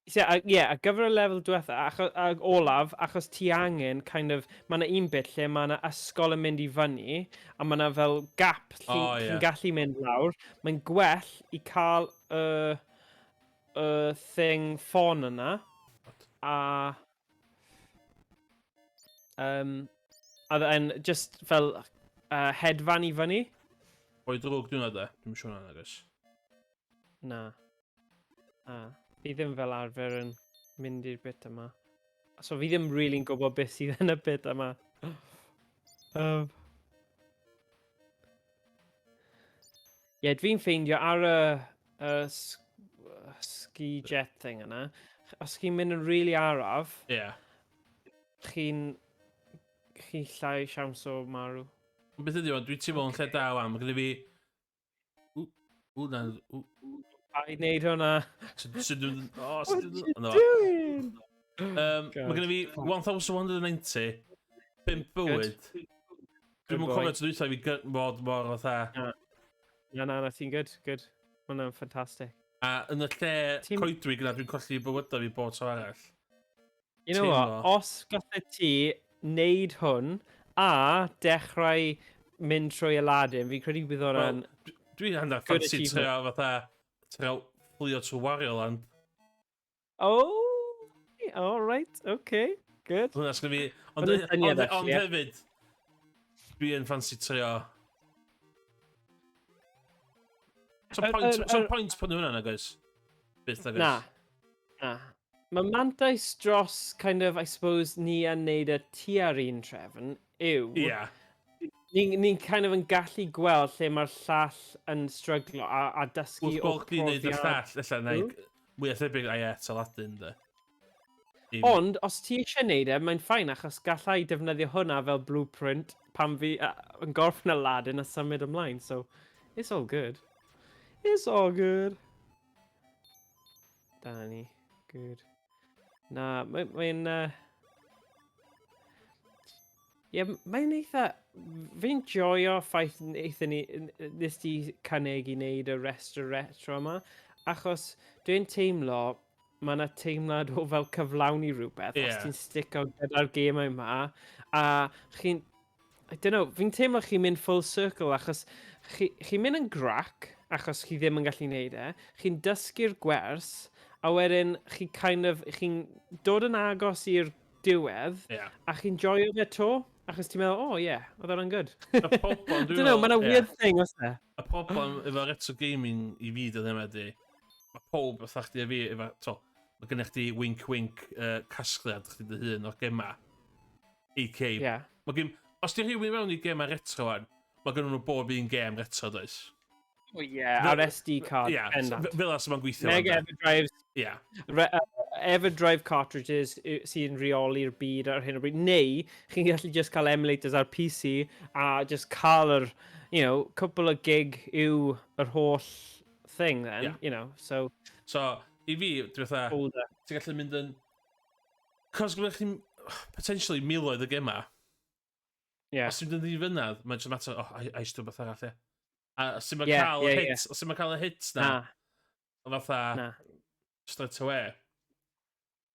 Ie, yeah, yeah, ar gyfer y lefel diwetha, ag olaf, achos ti angen kind of, mae yna un bit lle mae yna ysgol yn mynd i fyny, a mae yna fel gap lle oh, yeah. ti'n gallu mynd lawr. Mae'n gwell i cael y thing ffon yna, a then just fel hedfan i fyny. Boi drwg dwi'n de, dwi'n siŵr na nagos. Na. Na. Fi ddim fel arfer yn mynd i'r bit yma. So fi ddim really'n gwybod beth sydd yn y bit yma. Ie, yeah, dwi'n ffeindio ar y ski jet thing yna, os chi'n mynd yn really araf, yeah. chi'n chi llai siawns o marw. Beth ydi o, dwi'n teimlo yn lle da wan, mae gyda fi Ww, na... Ww. A i wneud hwnna. Sut dwi'n... O, sut dwi'n... What you doing? Mae gennym fi 1190, 5 bywyd. Dwi'n mwyn cofio tro dwytha i fi fod mor fatha... Na, na, na, ti'n good, good. Mae hwnna'n ffantastig. A yn y lle coedwig yna, dwi'n colli bywydau fi bob tro arall. You know what, os gallet ti wneud hwn a dechrau mynd trwy Aladdin, fi'n credu bydd hwnna'n... Well, dwi'n hanner ffansi trio fatha, trio fflio trwy Wario Land. Oh, all right, okay, good. Hwna sgynna fi, ond, ond, ond hefyd, dwi'n ffansi trio... So point, so point prynu hwnna, nag oes? Byth, nag oes? Na, na. Mae mantais dros, kind of, I suppose, ni yn neud y tua'r un trefn yw... Ie. Yeah. Ni'n ni kind of yn gallu gweld lle mae'r llall yn stryglo a dysgu o profiad. Wrth gweld chdi'n neud y llall, ella, na mwy o thebyg, a ie, eto Aladdin, de. Ond, os ti eisiau neud e, mae'n fine, achos gallai defnyddio hwnna fel blueprint pan fi yn gorffen Aladdin a symud ymlaen, so... It's all good. It's all good. Danny, good. Na, mae'n... Mae Ie, mae'n eitha. Fi'n joio ffaith wnaethon ni, nes ti cynnig i wneud y restr retro yma, achos dwi'n teimlo mae yna teimlad o fel cyflawni rhywbeth os ti'n stico gyda'r gemau yma, a chi'n, I don't know, fi'n teimlo chi'n mynd full circle achos chi'n mynd yn grac achos chi ddim yn gallu neud e, chi'n dysgu'r gwers, a wedyn chi kind of, chi'n dod yn agos i'r diwedd, a chi'n joio fe to, achos ti'n meddwl, "Oh yeah, oedd hwnna'n good." Y problem, I don't know, mae'n weird thing, oes e? Y problem efo retro gaming i fi dyddiau yma ydy, mae pob fatha chdi a fi, efo, to, mae gennych chdi wink wink casgliad chdi dy hun o'r gema. AK. Mae gen, os di rhywun mewn i gema retro wan, mae gen nhw bob un gem retro, does? Oh yeah, ar SD card, Ie, fel as mae'n gweithio. Mega EverDrives, EverDrive cartridges sy'n rheoli'r byd ar hyn o bryd. Neu, chi'n gallu just cael emulators ar PC a just cael yr, couple of gig yw yr holl thing then, so. So, i fi, dwi'n fatha, Folder. Ti'n gallu mynd yn. Cos gyda chdi potentially miloedd o gema, os ti'n mynd yn ddifynadd, mae'n just matter, oh, a eisiau rhywbeth arall, ie. A os ti'n cael y hits, os ti'n cael y hits na, Na, fatha, na. Straight away.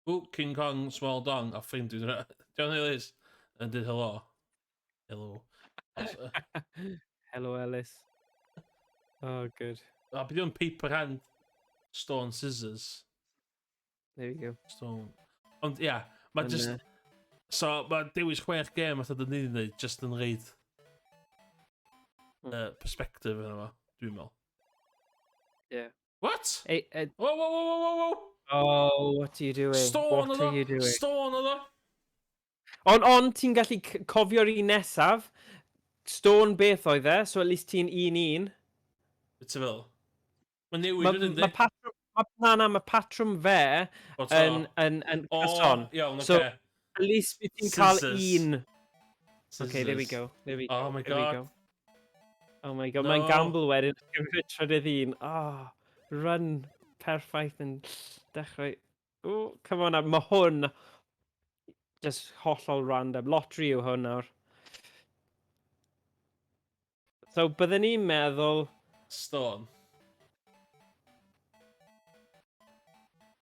Ooh, King Kong, Small Dong, a ffrind dwi'n. John Ellis, yn dweud hello. Hello. Hello, Ellis. Oh, good. O, beth yw'n paper hand, stone, scissors? There we go. Stone. Ond ia, yeah, mae Ond, just. So, mae dewis chwech gêm fatha dyn ni'n neud just yn reid perspective yna fo, dwi'n meddwl. What? Hey, Whoa! Oh, what are you doing? Stone What oedd o! are you doing? Stone oedd o! Ond ti'n gallu cofio'r un nesaf. Stone beth oedd e, so at least ti'n 1-1. Beth ti'n fel? Mae'n newid Mae wedyn, ma di? patrwm, na, na, mae patrwm fe O, to. yn O, cyson. iawn, So, oce. at least bydd ti'n cael Scissors. un. Okay, there we Scissors. go. There we go. Oh my There we God. go. Oh my God, mae'n No. gamble wedyn. Cymryd trydydd un. Oh, run perffaith yn dechrau. Oh, come on, mae hwn just hollol random. Lottery yw hwn nawr. So, byddwn ni'n meddwl. Stone.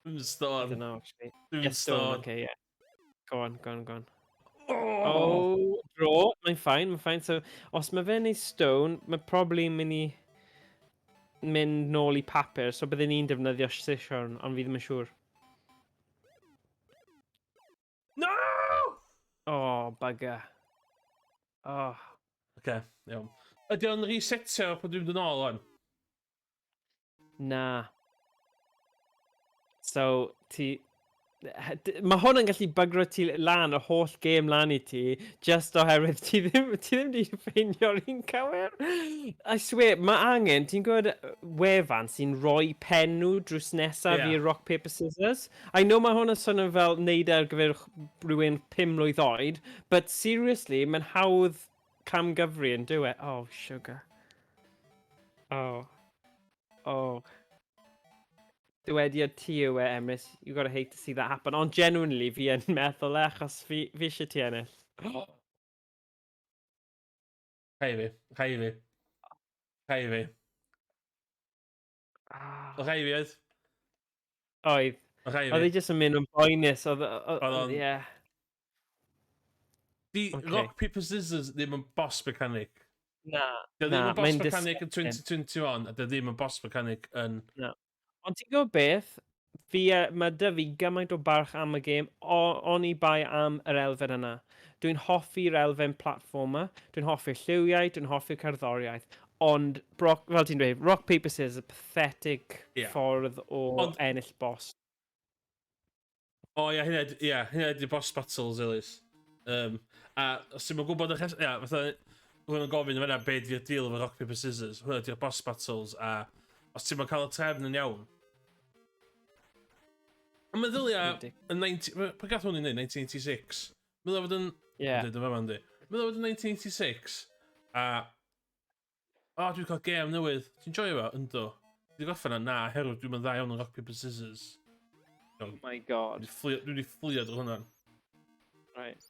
Dwi'n I stone. don't know, actually. Dwi'n Yeah, stone, stone. okay, yeah. Go on, go on, go on. Oh! Oh, draw. Mae'n fine, mae'n fine. So, os mae fe'n neud stone, mae probably mynd i mynd nôl i papur, so byddwn ni'n defnyddio sisiwrn, ond fi ddim yn siŵr. No! Oh, bugger. Oh. Oce, iawn. Ydy o'n resetio pan dwi'n mynd yn ôl o'n? Na. So, ti. Mae hwn yn gallu bygro ti lan, y holl gêm lan i ti, just oherwydd ti ddim di ffeindio'r un cywir. I swear, mae angen, ti'n gwybod wefan sy'n rhoi pen nhw drws nesaf i'r rock, paper, scissors? I know mae hwn yn swnio fel neud e ar gyfer rhywun 5 mlwydd oed, but seriously, mae'n hawdd camgyfri yn dyw e? Oh, sugar. Oh. Oh. Dywediad ti yw e, Emrys. You gotta hate to see that happen. Ond genuinely, fi yn meddwl e, achos fi eisiau ti ennill. Rhai fi, rhai fi. Rhai fi. Ah. O rhai fi oedd? Oedd. O rhai Oedd fi. e jyst yn mynd yn boenus. Oedd, Oedd o'n- ie. Di rock, paper, scissors ddim yn boss mechanic. Na, Di o ddim na, yn boss mae'n mechanic yn disgusting. 2021, a di o ddim yn boss mechanic yn. Ond ti'n gwybod beth? Fi, mae dy fi gymaint o barch am y gêm, oni bai am yr elfen yna. Dwi'n hoffi'r elfen platformer, dwi'n hoffi'r lliwiau, dwi'n hoffi'r cerddoriaeth. Ond, rock, fel ti'n dweud, rock, paper, scissors, a pathetic ffordd o ennill boss. O ia, hynna, ia, hynna ydi boss battles, Ellis. A os ti'n gwybod y ia, fatha, hwn yn gofyn yn fan'na be di'r deal efo rock, paper, scissors. Hwnna di'r boss battles, a os ti'n cael y trefn yn iawn. Ond meddylia, yn 90. Pa gath hwn i wneud? 1986? Meddylia fod yn. Ie. Dweud yn fama, yndi. Meddylia fod yn 1986, a O, oh, dwi'n cael gêm newydd. Ti'n joio fo? Ynddo. Dwi'n gorffen o? Na, herwydd dwi'n mynd dda iawn yn rock, paper, scissors. Oh my God. Dwi wedi fflio drwy hwnna. Right.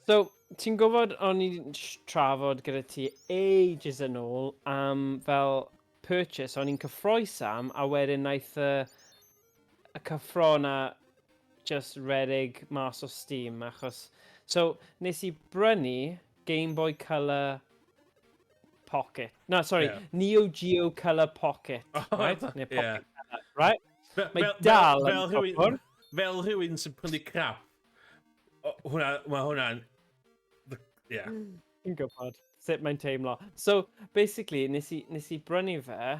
So, ti'n gwybod o'n i'n trafod gyda ti ages yn ôl am fel purchase o'n i'n cyffroes am, a wedyn naeth y cyffro na just redeg mas o steam achos. So, nes i brynu Game Boy Color Pocket. No, sorry, Neo Geo Color Pocket, right? Neu Pocket Color, right? Mae dal yn fel rhywun, cwpwrdd. Fel rhywun sy'n prynu crap. O, hwnna, mae hwnna'n. Yeah. Fi'n gwybod sut mae'n teimlo. So, basically, nes i brynu fe,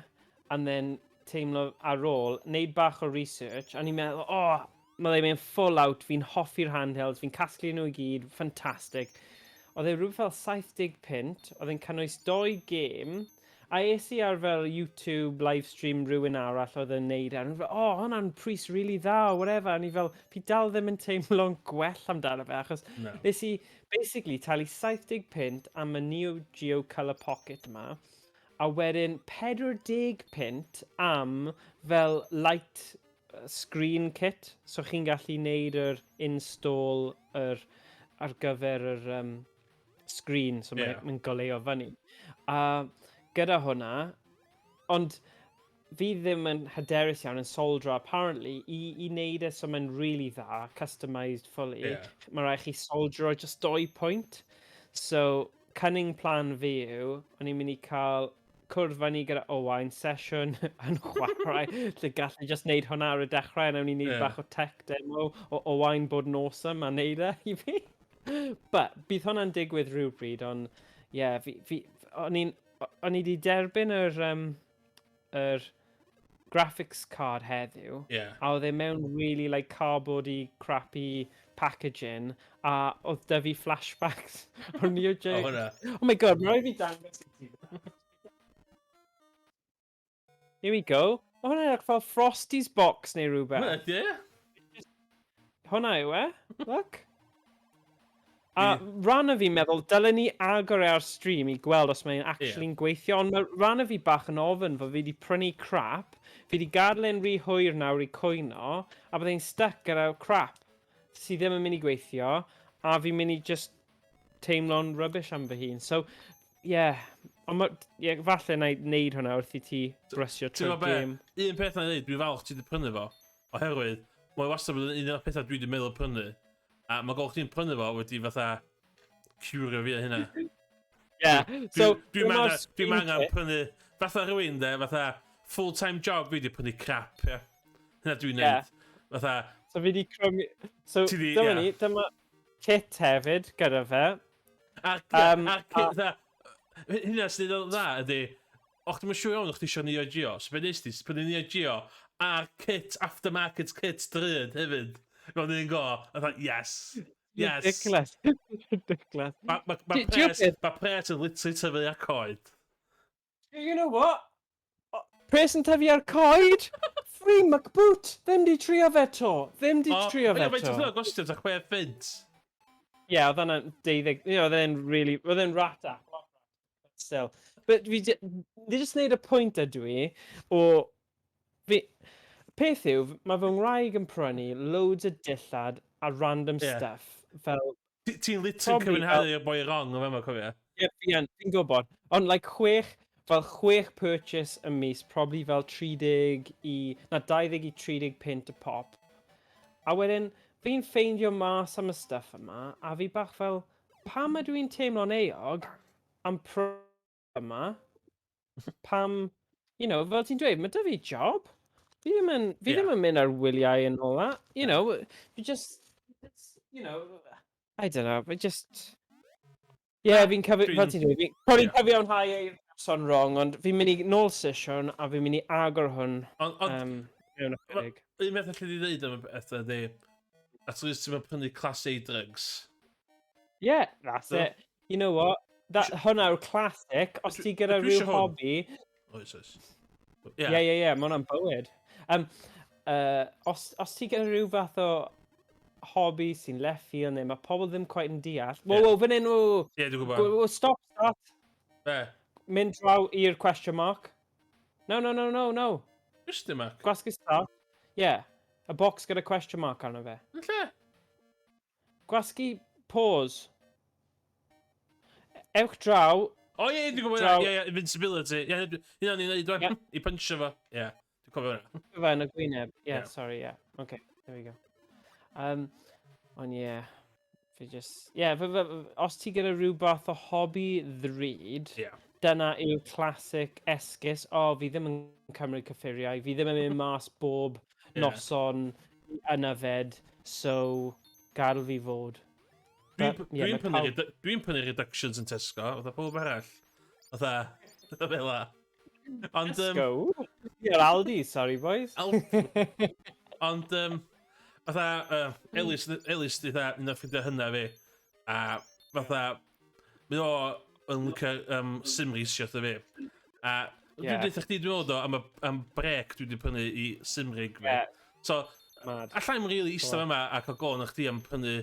and then teimlo ar ôl, neud bach o research, a ni'n meddwl, "Oh, mae'n mynd full out, fi'n hoffi'r handhelds, fi'n casglu nhw i gyd, ffantastig." Oedd e rhywbeth fel 70 punt, oedd e'n cynnwys doi gêm, a es i ar fel YouTube live stream rhywun arall oedd yn neud e, a nhw'n fel, "Oh, hwnna'n pris really dda," or whatever, a ni fel, fi dal ddim yn teimlo'n gwell amdano fe, achos No. nes i basically talu 70 punt am y Neo Geo Color Pocket yma, a wedyn 40 punt am fel light screen kit, so chi'n gallu neud yr install ar gyfer yr screen, so mae'n mae goleuo fyny. A gyda hwnna, ond fi ddim yn hyderus iawn yn soldro apparently i wneud e so mae'n really dda, customised fully. Mae rhaid chi soldro just doi pwynt. So, cunning plan fi yw, o'n i'n mynd i cael cwrdd fyny gyda Owain, sesiwn yn chwarae, lle gallu just wneud hwnna ar y dechrau, a nawn ni wneud bach o tech demo o Owain bod yn awesome a wneud e i fi. But bydd hwnna'n digwydd rhywbryd, ond yeah, o'n i wedi derbyn yr graphics card heddiw, a oedd e mewn really like cardboardy, crappy packaging, a oedd 'da fi flashbacks o'r Neo Geo. O, hwnna. Oh my God, mae rhaid fi dangos i ti. Here we go. Mae hwnna'n edrych fel Frosties box neu rhywbeth. Hwnna, ie? Hwnna yw e. Look. A rhan o fi'n meddwl, dylen ni agor e ar stream i gweld os mae'n actually'n gweithio, ond mae rhan o fi bach yn ofyn fod fi wedi prynu crap, fi wedi gadael e'n rhy hwyr nawr i cwyno, a byddai'n stuck gyda crap sydd ddim yn mynd i gweithio, a fi'n mynd i just teimlo'n rubbish am fy hun. So, yeah, ond ma, yeah, falle na i wneud hwnna wrth i ti brysio Ti'n trwy'r gwybod be? game. Un peth na i ddweud, dwi'n falch ti wedi prynu fo, oherwydd, mae wastad bod yn un o'r pethau dwi wedi meddwl prynu, a mae gweld chdi'n prynu fo wedi fatha curio fi o hynna. Yeah, so, Dwi'n dyma'r angen, dwi'n screen angen kit. prynu, fatha rhywun de, fatha full-time job fi wedi prynu crap, ie. Hynna dwi'n neud. Fatha, So fi di crymu. So, dyma ni, dyma kit hefyd gyda fe. A'r a'r kit, fatha, hynna sy'n neud o'n dda ydy, o'ch ti'n siŵr iawn o'ch ti eisiau Neo Geo, so be nes ti, prynu Neo Geo a'r kit, aftermarket kit drud hefyd. Mewn un go, fatha, yes. Ridiculous. Ridiculous. Ma Ti'n pres, gwbod ma pres yn literally tyfu ar coed. You know what? Pres yn tyfu ar coed? Free McBoot! Ddim di trio fe to. Ddim di trio fe Faint to. oedd hwnna gostio, ta 6 punt? Ie, oedd hwnna'n 20, oedd e'n really, oedd e'n ratach. Lot ratach, but still. But fi just wneud y pwynt ydw i, o, fi, peth yw, mae fy ngwraig yn prynu loads o dillad a random stuff, fel, Ti'n literally Probably cyfiawnhau i'r boi wrong o fe ma, cofio? Ie, fi yn, fi'n gwybod. Ond like chwech, fel chwech purchase y mis, probably fel 30 i, na 20 i 30 punt y pop. A wedyn, fi'n ffeindio mas am y stuff yma, a fi bach fel, pam ydw i'n teimlo'n euog am prynu yma? Pam, fel ti'n dweud, mae 'da fi job. Fi ddim yn mynd ar wyliau and all that. Fi just, it's, I don't know, fi just. Yeah, fi'n cyfi, fel ti'n dweud, fi'n probably cyfiawnhau i'r person wrong, ond fi'n mynd i nôl sesiwn a fi'n mynd i agor hwn Ond mewn ychydig. Un peth allu di ddeud am y peth ydy, at least ti'n prynu class A drugs. Yeah, that's it. You know what? That, hwnna yw'r classic. Os ti gyda Dwi rhyw isio hwn. hobby, Oes. Ie, mae hwnna'n bywyd. Os ti gyda rhyw fath o hobby sy'n left field neu mae pobl ddim quite yn deall. Whoa, whoa, fan hyn, whoa, Ie, dwi'n whoa, gwybod. whoa, stop, stop. Be? Mynd draw i'r question mark. No, no, no, no, no. Question mark? Gwasgu start. Yeah. Y box gyda question mark arno fe. Yn lle? Gwasgu pause. Ewch draw. O ie, dwi'n gwybod hynna. Ie, ie, invincibility. Ie, hynna ni'n neud, dwi'n i punchio fo. Ie, dwi'n cofio hynna. Fe yn y gwyneb. Ie, sorry, ie. Okay, there we go. Ond ie, fi just... Ie, yeah, os ti gyda rhyw fath o hobi ddrud, dyna yw classic esgus, o, oh, fi ddim yn cymryd cyffuriau, fi ddim yn mynd mas bob noson yn yfed, so gadael fi fod. Dwi'n dwi prynu, dwi prynu reductions yn Tesco, fatha pob arall. Fatha, fel la. Ond, Tesco? You're Aldi, sorry boys. Aldi. Ond, fatha, Elis, Elis di fatha, un o'r ffrindiau hynna fi. A fatha, mae o yn licio sim racio fatha fi. A dwi'n dweud chdi dwi'n meddwl am, am brec dwi wedi prynu i sim rig fi. So, Mad. Allai'm really eistedd yma a cael go na chdi am prynu.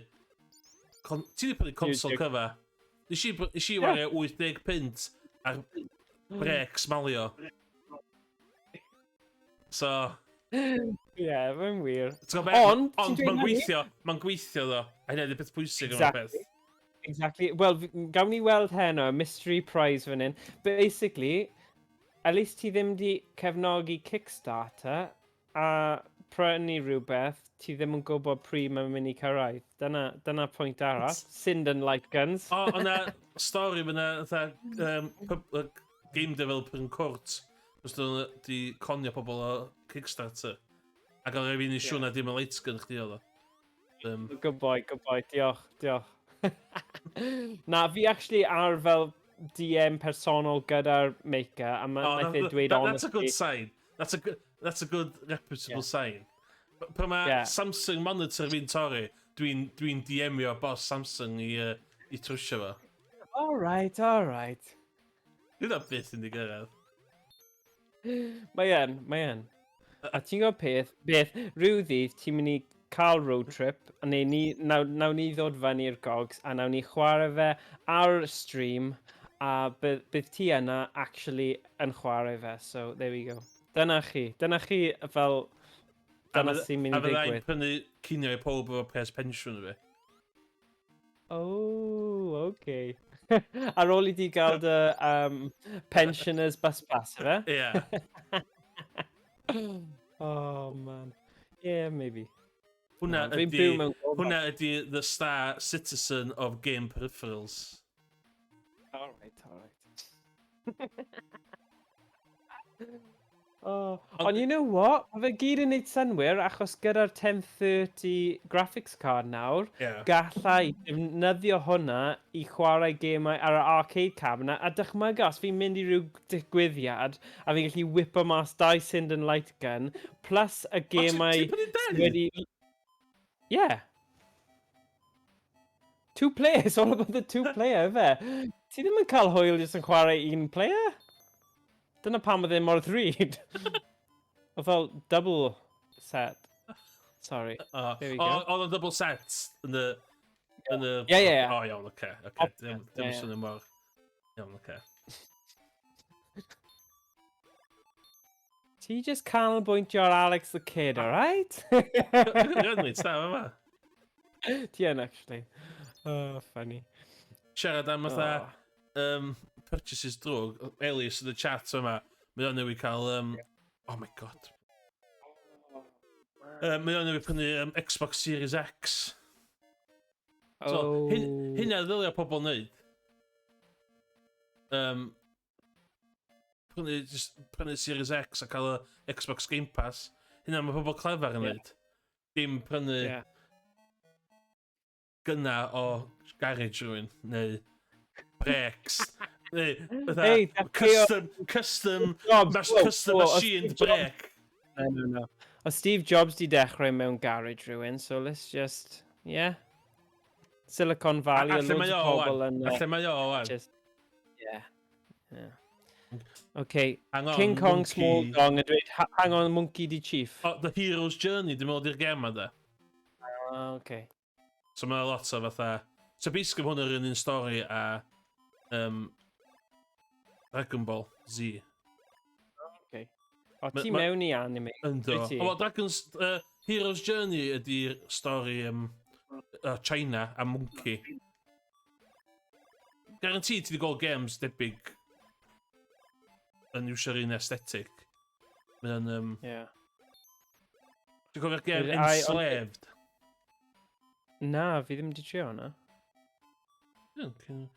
Ti wedi prynu consol cyfa. Nes i wario 80 punt ar brêcs malio. So. Ie, yeah, mae'n wir. Ond, ond mae'n gweithio, mae'n gweithio ddo. A hynny ydy'r peth pwysig yma'r peth. Exactly. Wel, gawn ni weld heno, mystery prize fan hyn. Basically, at least ti ddim di cefnogi Kickstarter a prynu rhywbeth, ti ddim yn gwybod pryd mae'n mynd i cyrraedd. Dyna pwynt arall. Sinden Light Guns. O, o'na stori fyna, fatha, game developer yn court. Os dyn nhw di conio pobl o Kickstarter. Ac oedd rhaid fi neud siŵr na dim y light gun chdi oedd o. Good boy, good boy. Diolch, diolch. Na, fi actually ar fel DM personol gyda'r maker, a mae Oh, naeth e dweud that's a good honestly. Sign. That's a good reputable sign. Pan mae Samsung monitor fi'n torri, dwi DM-io boss Samsung i trwsio fo. All right. Dwi'n byth yn di gyrraedd. Mae yn, mae yn. A ti'n gwybod peth, beth, rhyw ddydd ti'n mynd i cael road trip, a neu ni, nawn ni ddod fyny i'r gogs, a nawn ni chwarae fe ar stream, a bydd ti yna actually yn chwarae fe, so there we go. Dyna chi, dyna chi fel, dyna sy'n mynd A i fydda i'n ddigwydd. prynu cinio i pob efo pres pensiwn i fi. Oh, okay. Ar ôl i di gael dy pensioners bus pass, ife? Ie. Oh, man. Yeah, maybe. Hwna Fi'n ydi, byw mewn gofal. Hwna ydi the star citizen of game peripherals. All right. Oh, ond you know what? Mae fe gyd yn neud synwyr achos gyda'r 1030 graphics card nawr, gallai defnyddio hwnna i chwarae gemau ar y arcade cabinet a dychmyga os fi'n mynd i ryw digwyddiad a fi'n gallu whipo mas dau Sinden Light Gun plus y gemau Ti'n prynu sydd den? wedi. Yeah. Two player, it's all about the two player, fe. Ti ddim yn cael hwyl jyst yn chwarae un player? Dyna pam oedd e mor ddrud. Oedd fel double set. Sorry. Oh, There we oh, go. oedd o'n double set yn y Yeah. O, iawn, oce. Dim swnio mor. Iawn, oce. Ti just canolbwyntio ar Alex the Kid, alright? Dwi'n reit da yma. Ti yn, actually. Oh, funny. Siarad am fatha purchases drwg, Elis yn y chat yma, mae o'n newid cael. Oh my God. Mae o'n newid prynu Xbox Series X. So, Oh. hynna ddylia pobl wneud. Prynu, just prynu Series X a cael y Xbox Game Pass. Hynna mae pobl clefar yn wneud. Dim prynu gynna o garage rhywun, neu brakes, neu fatha Hey, custom, Jobs, custom whoa, machined Steve Jobs- brake. No. O Steve Jobs di dechrau mewn garage rhywun, so let's just, yeah. Silicon Valley, A a lle loads mae o o pobl wan? yn A lle mae o wan? Just, yeah. Okay, Hang on, King Kong monkey. Small Dong yn dweud, "Hang on, monkey di chief." Oh, The Hero's Journey, dwi'n meddwl di'r gem da. Ah, okay. So mae lot o fatha. So basically hwn yr un stori a. Um, Dragon Ball Z. Okay. O, ti mewn i anime. Ynddo. O, well, Dragon's Hero's Journey ydy'r stori China a Monkey. Guarantee ti wedi gweld games debyg yn iwsio'r un aesthetic. Mae'n... Yeah. Ti'n cofio'r game Enslaved? Na, fi ddim wedi trio hwnna. Ie,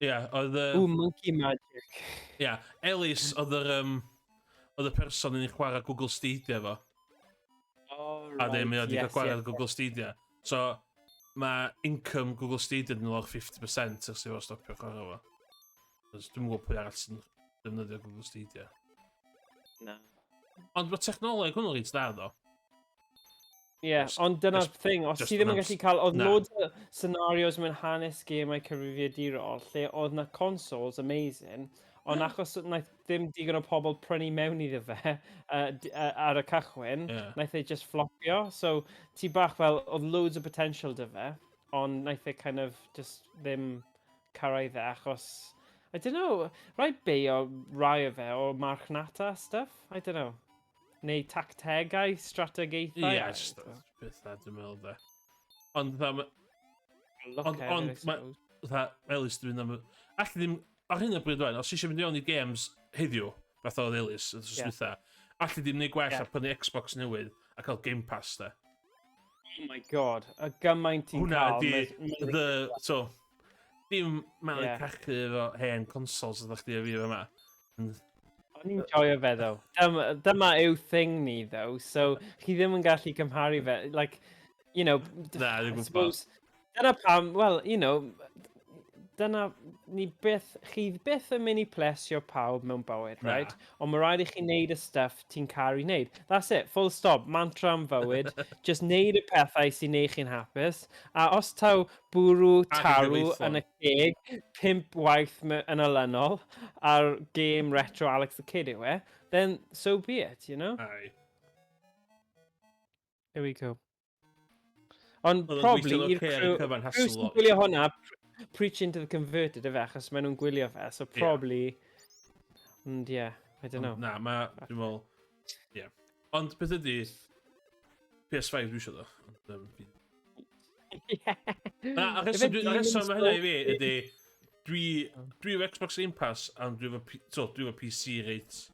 yeah, oedd... Ooh, Monkey Magic. Ie, yeah, Ellis oedd yr... oedd y person yn ei chwarae Google Stadia fo. Oh, right. A ddim, mae wedi cael chwarae Google Stadia. So, mae income Google Stadia yn lawr 50% ers i fo stopio chwarae fo. Cos dwi'm yn gwybod pwy arall sy'n defnyddio Google Stadia. Na. Ond mae technoleg hwnnw reit dda, ddo. Ie, yeah, ond dyna'r thing, os ti ddim yn gallu cael, oedd loads o scenarios mewn hanes gemau cyfrifiadurol lle oedd na consoles amazing, ond achos wnaeth ddim digon o pobl prynu mewn iddo fe ar y cychwyn, wnaeth e just flopio. So ti bach fel, oedd loads o potential 'da fe, ond wnaeth e kind of just ddim cyrraedd e achos, I don't know, rhaid beio rai o fe o marchnata stuff, I don't know. Neu tactegau, strategaethau. Ie, yeah, just beth na, dwi'n meddwl, de. Ond, ond, fatha, Elis, dwi'n mynd am... Alli ddim, ar hyn o bryd rwan, os eisiau mynd i mewn i games heddiw, fatha oedd Elis, yn yeah. dwytha, alli ddim neud gwell yeah. a prynu Xbox newydd a cael Game Pass, de. Oh my God, y gymaint ti'n cael. Hwna ydi, the, so, dim malu yeah. cachu efo hen consoles ydych chdi a fi yma. O'n i'n joio fe, though. Dyma yw thing ni, though, so chi ddim yn gallu cymharu fe. Like, Na, dwi'n gwybod. Dyna pam, well, dyna ni byth, chi byth yn mynd i plesio pawb mewn bywyd, right? Ond mae rhaid i chi wneud y stuff ti'n caru wneud. That's it, full stop, mantra am fywyd. Just wneud y pethau sy'n neud chi'n hapus. A os taw bwrw tarw yn y ceg pump waith yn olynol ar game retro Alex the Kid yw e, then so be it? Aye. There we go. Ond probably i'r crew sy'n gwylio hwnna, preaching to the converted efe, achos maen nhw'n gwylio fe, so probably. Ond yeah, I don't know. Na, mae, dwi'n meddwl, yeah. Ond beth ydy, PS5 dwi eisiau ddo. Ond, Na, a rheswm mae hynna i fi ydy, dwi efo Xbox Game Pass, ond dwi efo, so, dwi efo PC reit.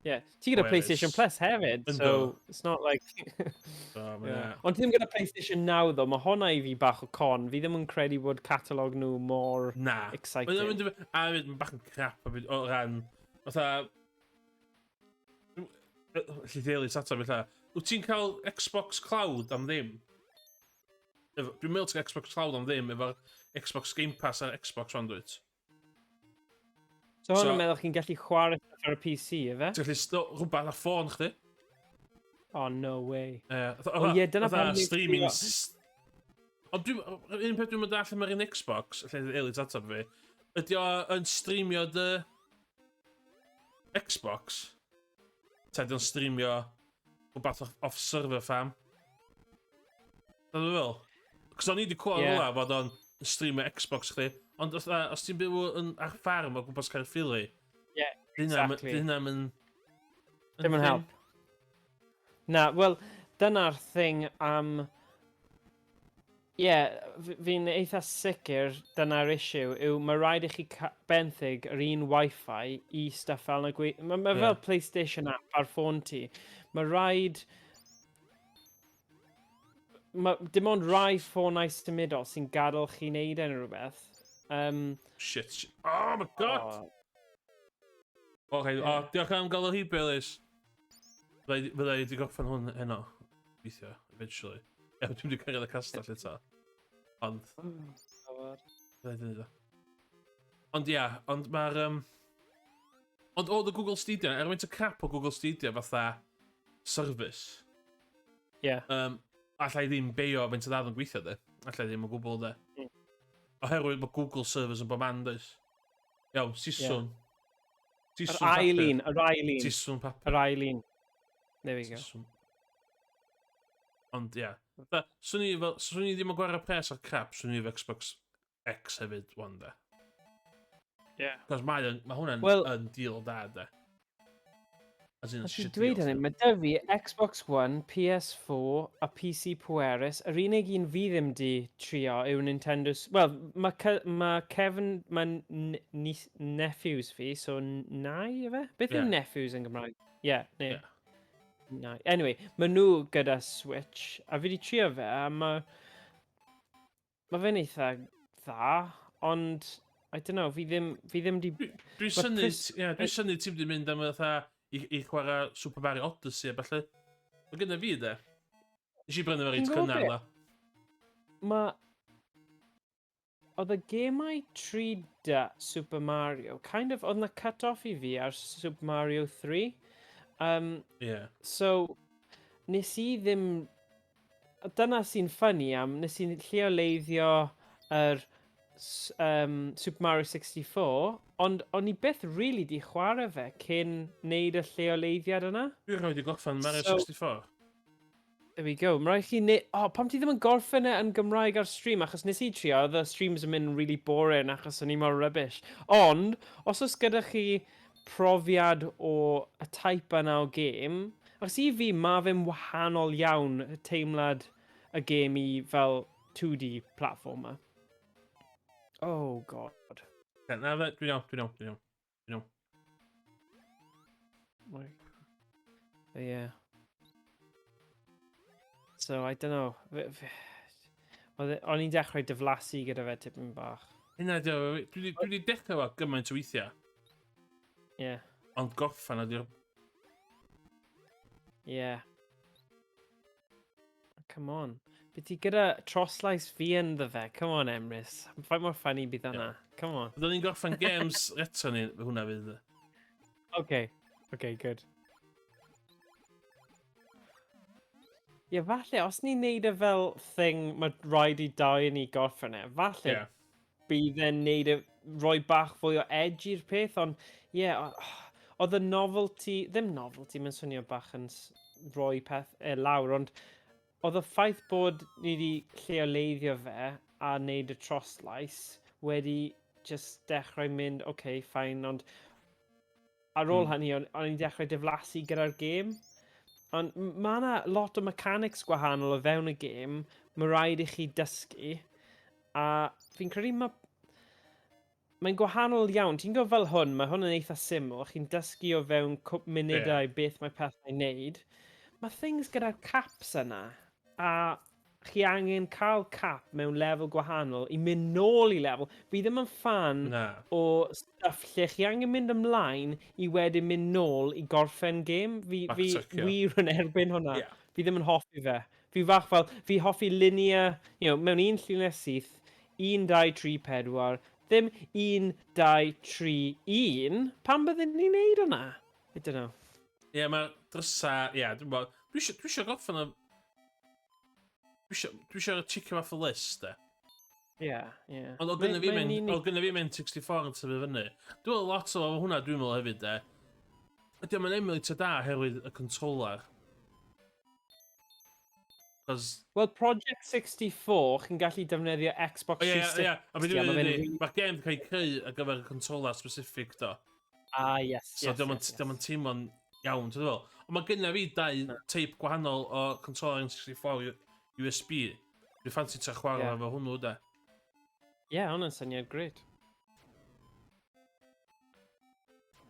Yeah, ti gyda PlayStation Plus hefyd, so it's not like So, yeah. Ond ti ddim gyda PlayStation Now, though, mae hwnna i fi bach o con. Fi ddim yn credu bod catalog nhw mor Na. exciting. A hefyd, mae'n bach yn crap o ran, fatha, lle deulu tata felly. Wyt ti'n cael Xbox Cloud am ddim? Dwi'n meddwl ti'n cael Xbox Cloud am ddim efo'r Xbox Game Pass a'r Xbox One, dwyt? So hwn yn meddwl chi'n gallu chwarae stuff ar y PC, efe? Ti'n gallu rhywbeth ar ffôn chdi? Oh, no way. Oh, ie, dyna pam streaming. Ond un peth dwi'n mynd allan mae'r un Xbox, lle Eli tata fi, ydy o yn streamio dy Xbox? Ta ydy o'n streamio rhywbeth off server farm? Dyna dwi'n fel. Cos o'n i wedi clywed yeah. fod o'n streamio Xbox chdi. Ond os ti'n byw ar ffarm o gwmpas Caerphilly, Yeah, exactly. Di hynna'n mynd Dim yn help. Na, wel, dyna'r thing am... Ie, yeah, fi'n eitha sicr dyna'r issue yw mae rhaid i chi benthyg yr un Wi-Fi i stuff fel yna. Mae fel PlayStation app ar ffôn ti. Mae rhaid... Ma, dim ond rai ffonau symudol sy'n gadael chi wneud unrhyw rhywbeth. Shit, shit. Oh my God! Oh, Okay, oh, diolch am gael o heibio, Elis. Fydda i wedi gorffen hwn heno. Weithio, eventually. Ie, dwi'n wedi cyrraedd y castell eto. Ond, fydda i wedi neud o. Ond ia, ond mae'r... Ond oedd y Google Stadia, er faint o crap o Google Stadia fatha service, allai ddim beio faint o dda yn gweithio, de. Allai ddim o gwbl, de. Oherwydd mae Google servers yn bob man, does? Iawn, siswn. Yr Siswn ail papur. un, yr ail un. Siswn papur. Yr ail un. There we go. Siswn. Ond ia. Swn i ddim yn gwario pres ar crap, swn i efo Xbox X hefyd, wan de. Yeah. Cos mae, mae hwnna'n well, yn deal da, da. As in, Os ti'n dweud hynny, mae 'da fi Xbox One, PS4 a PC pwerus. Yr unig un fi ddim di trio yw Nintendo... Wel, mae ma Kevin... Mae nephews fi, so nai efe? Beth yw nephews yn Gymraeg? Ie, yeah, neu... Yeah. Nai. Anyway, mae nhw gyda Switch, a fi di trio fe, a mae... Mae fe'n eitha dda, ond... I don't know, fi ddim, fi ddim di... Dwi'n synnu, ie, dwi'n synnu ti'n di mynd am fatha i, i chwarae Super Mario Odyssey a falle. Mae gynna fi de. Nes i brynu fe reit cynnar dda. Mae... Oedd y gemau 3D Super Mario, kind of, oedd na cut-off i fi ar Super Mario 3. Yeah. So, nes i ddim... Dyna sy'n funny am, nes i lleoleiddio yr Super Mario 64, ond o'n i byth really di chwarae fe cyn neud y lleoleiddiad yna. Dwi'n rhoi di gorffen Mario So, 64. There we go. Mae rhaid chi ne... Oh, pam ti ddim yn gorffen e yn Gymraeg ar stream? Achos nes i trio, oedd y streams yn mynd really boring achos o'n i mor rubbish. Ond, os oes gyda chi profiad o y type yna o gêm, achos i fi, mae fe'n wahanol iawn y teimlad y gêm i fel 2D platformer. Oh, God. Na, na, dwi'n iawn, dwi'n iawn, dwi'n iawn. Dwi'n iawn. Right. But yeah. So, I don't know. O'n i'n dechrau diflasu gyda fe tipyn bach. Hynna, dwi wedi dechrau fo gymaint o weithiau. Yeah. Ond gorffen ydy'r... Yeah. Come on. Bydd ti gyda troslais fi ynddo fe. Come on, Emrys. Faint mor funny bydd hwnna. Come on. Byddwn ni'n gorffen games retro ni, hwnna fydd. Okay. Okay, good. Ie, yeah, falle, os ni'n neud e fel thing, mae rhaid i dau ni gorffen e, falle bydd e'n neud e, rhoi bach fwy o edge i'r peth, ond ie, yeah, oedd y novelty, ddim novelty, mae'n swnio bach yn rhoi peth e lawr, ond oedd y ffaith bod ni wedi lleoleiddio fe a neud y troslais wedi just dechrau mynd, oce, okay, fine, ond ar ôl hynny, o'n i'n dechrau diflasu gyda'r gêm. Ond mae yna lot o mechanics gwahanol o fewn y gêm, mae rhaid i chi dysgu, a fi'n credu mae'n gwahanol iawn. Ti'n gwybod fel hwn, mae hwn yn eitha syml, chi'n dysgu o fewn cwp munudau beth mae pethau'n neud. Mae things gyda'r caps yna, a chi angen cael cap mewn lefel gwahanol i mynd nôl i lefel. Fi ddim yn fan Na. o stuff lle chi angen mynd ymlaen i wedyn mynd nôl i gorffen gêm. Fi, fi Backtrackio. wir yn erbyn hwnna. Fi ddim yn hoffi fe. Fi fach fel, fi hoffi linear, mewn un llinell syth, 1, 2, 3, 4, ddim 1, 2, 3, 1. Pam bydden ni'n neud hwnna? I don't know. Ie, yeah, mae drysa, ie, yeah, dwi'n bod, dwi isio gorffen y... Dwi isio ticio off y list, de. Ie, ie. Ond oedd gynna fi Mae'n mynd, unig- oedd gynna fi mynd 64 yn tyfu fyny. Dwi'n meddwl lot o hwnna dwi'n meddwl hefyd, de. Ydy o'n emulator da oherwydd y controller. Cos... Wel, Project 64, chi'n gallu defnyddio Xbox O ie, ie, 360. ie. A beth a dwi'n ma' fe'n meddwl ydi, really- mae'r game wedi cael ei creu ar gyfer y controller specific, do. Ah, yes, So yes, diolch yes, yes, yes. teimlo'n iawn, ti'n meddwl? Ond mae gynna fi dau teip gwahanol o controller N64 USB. Dwi'n ffansi tra chwarae efo hwnnw, de. Ie, yeah, hwnna'n syniad grêt.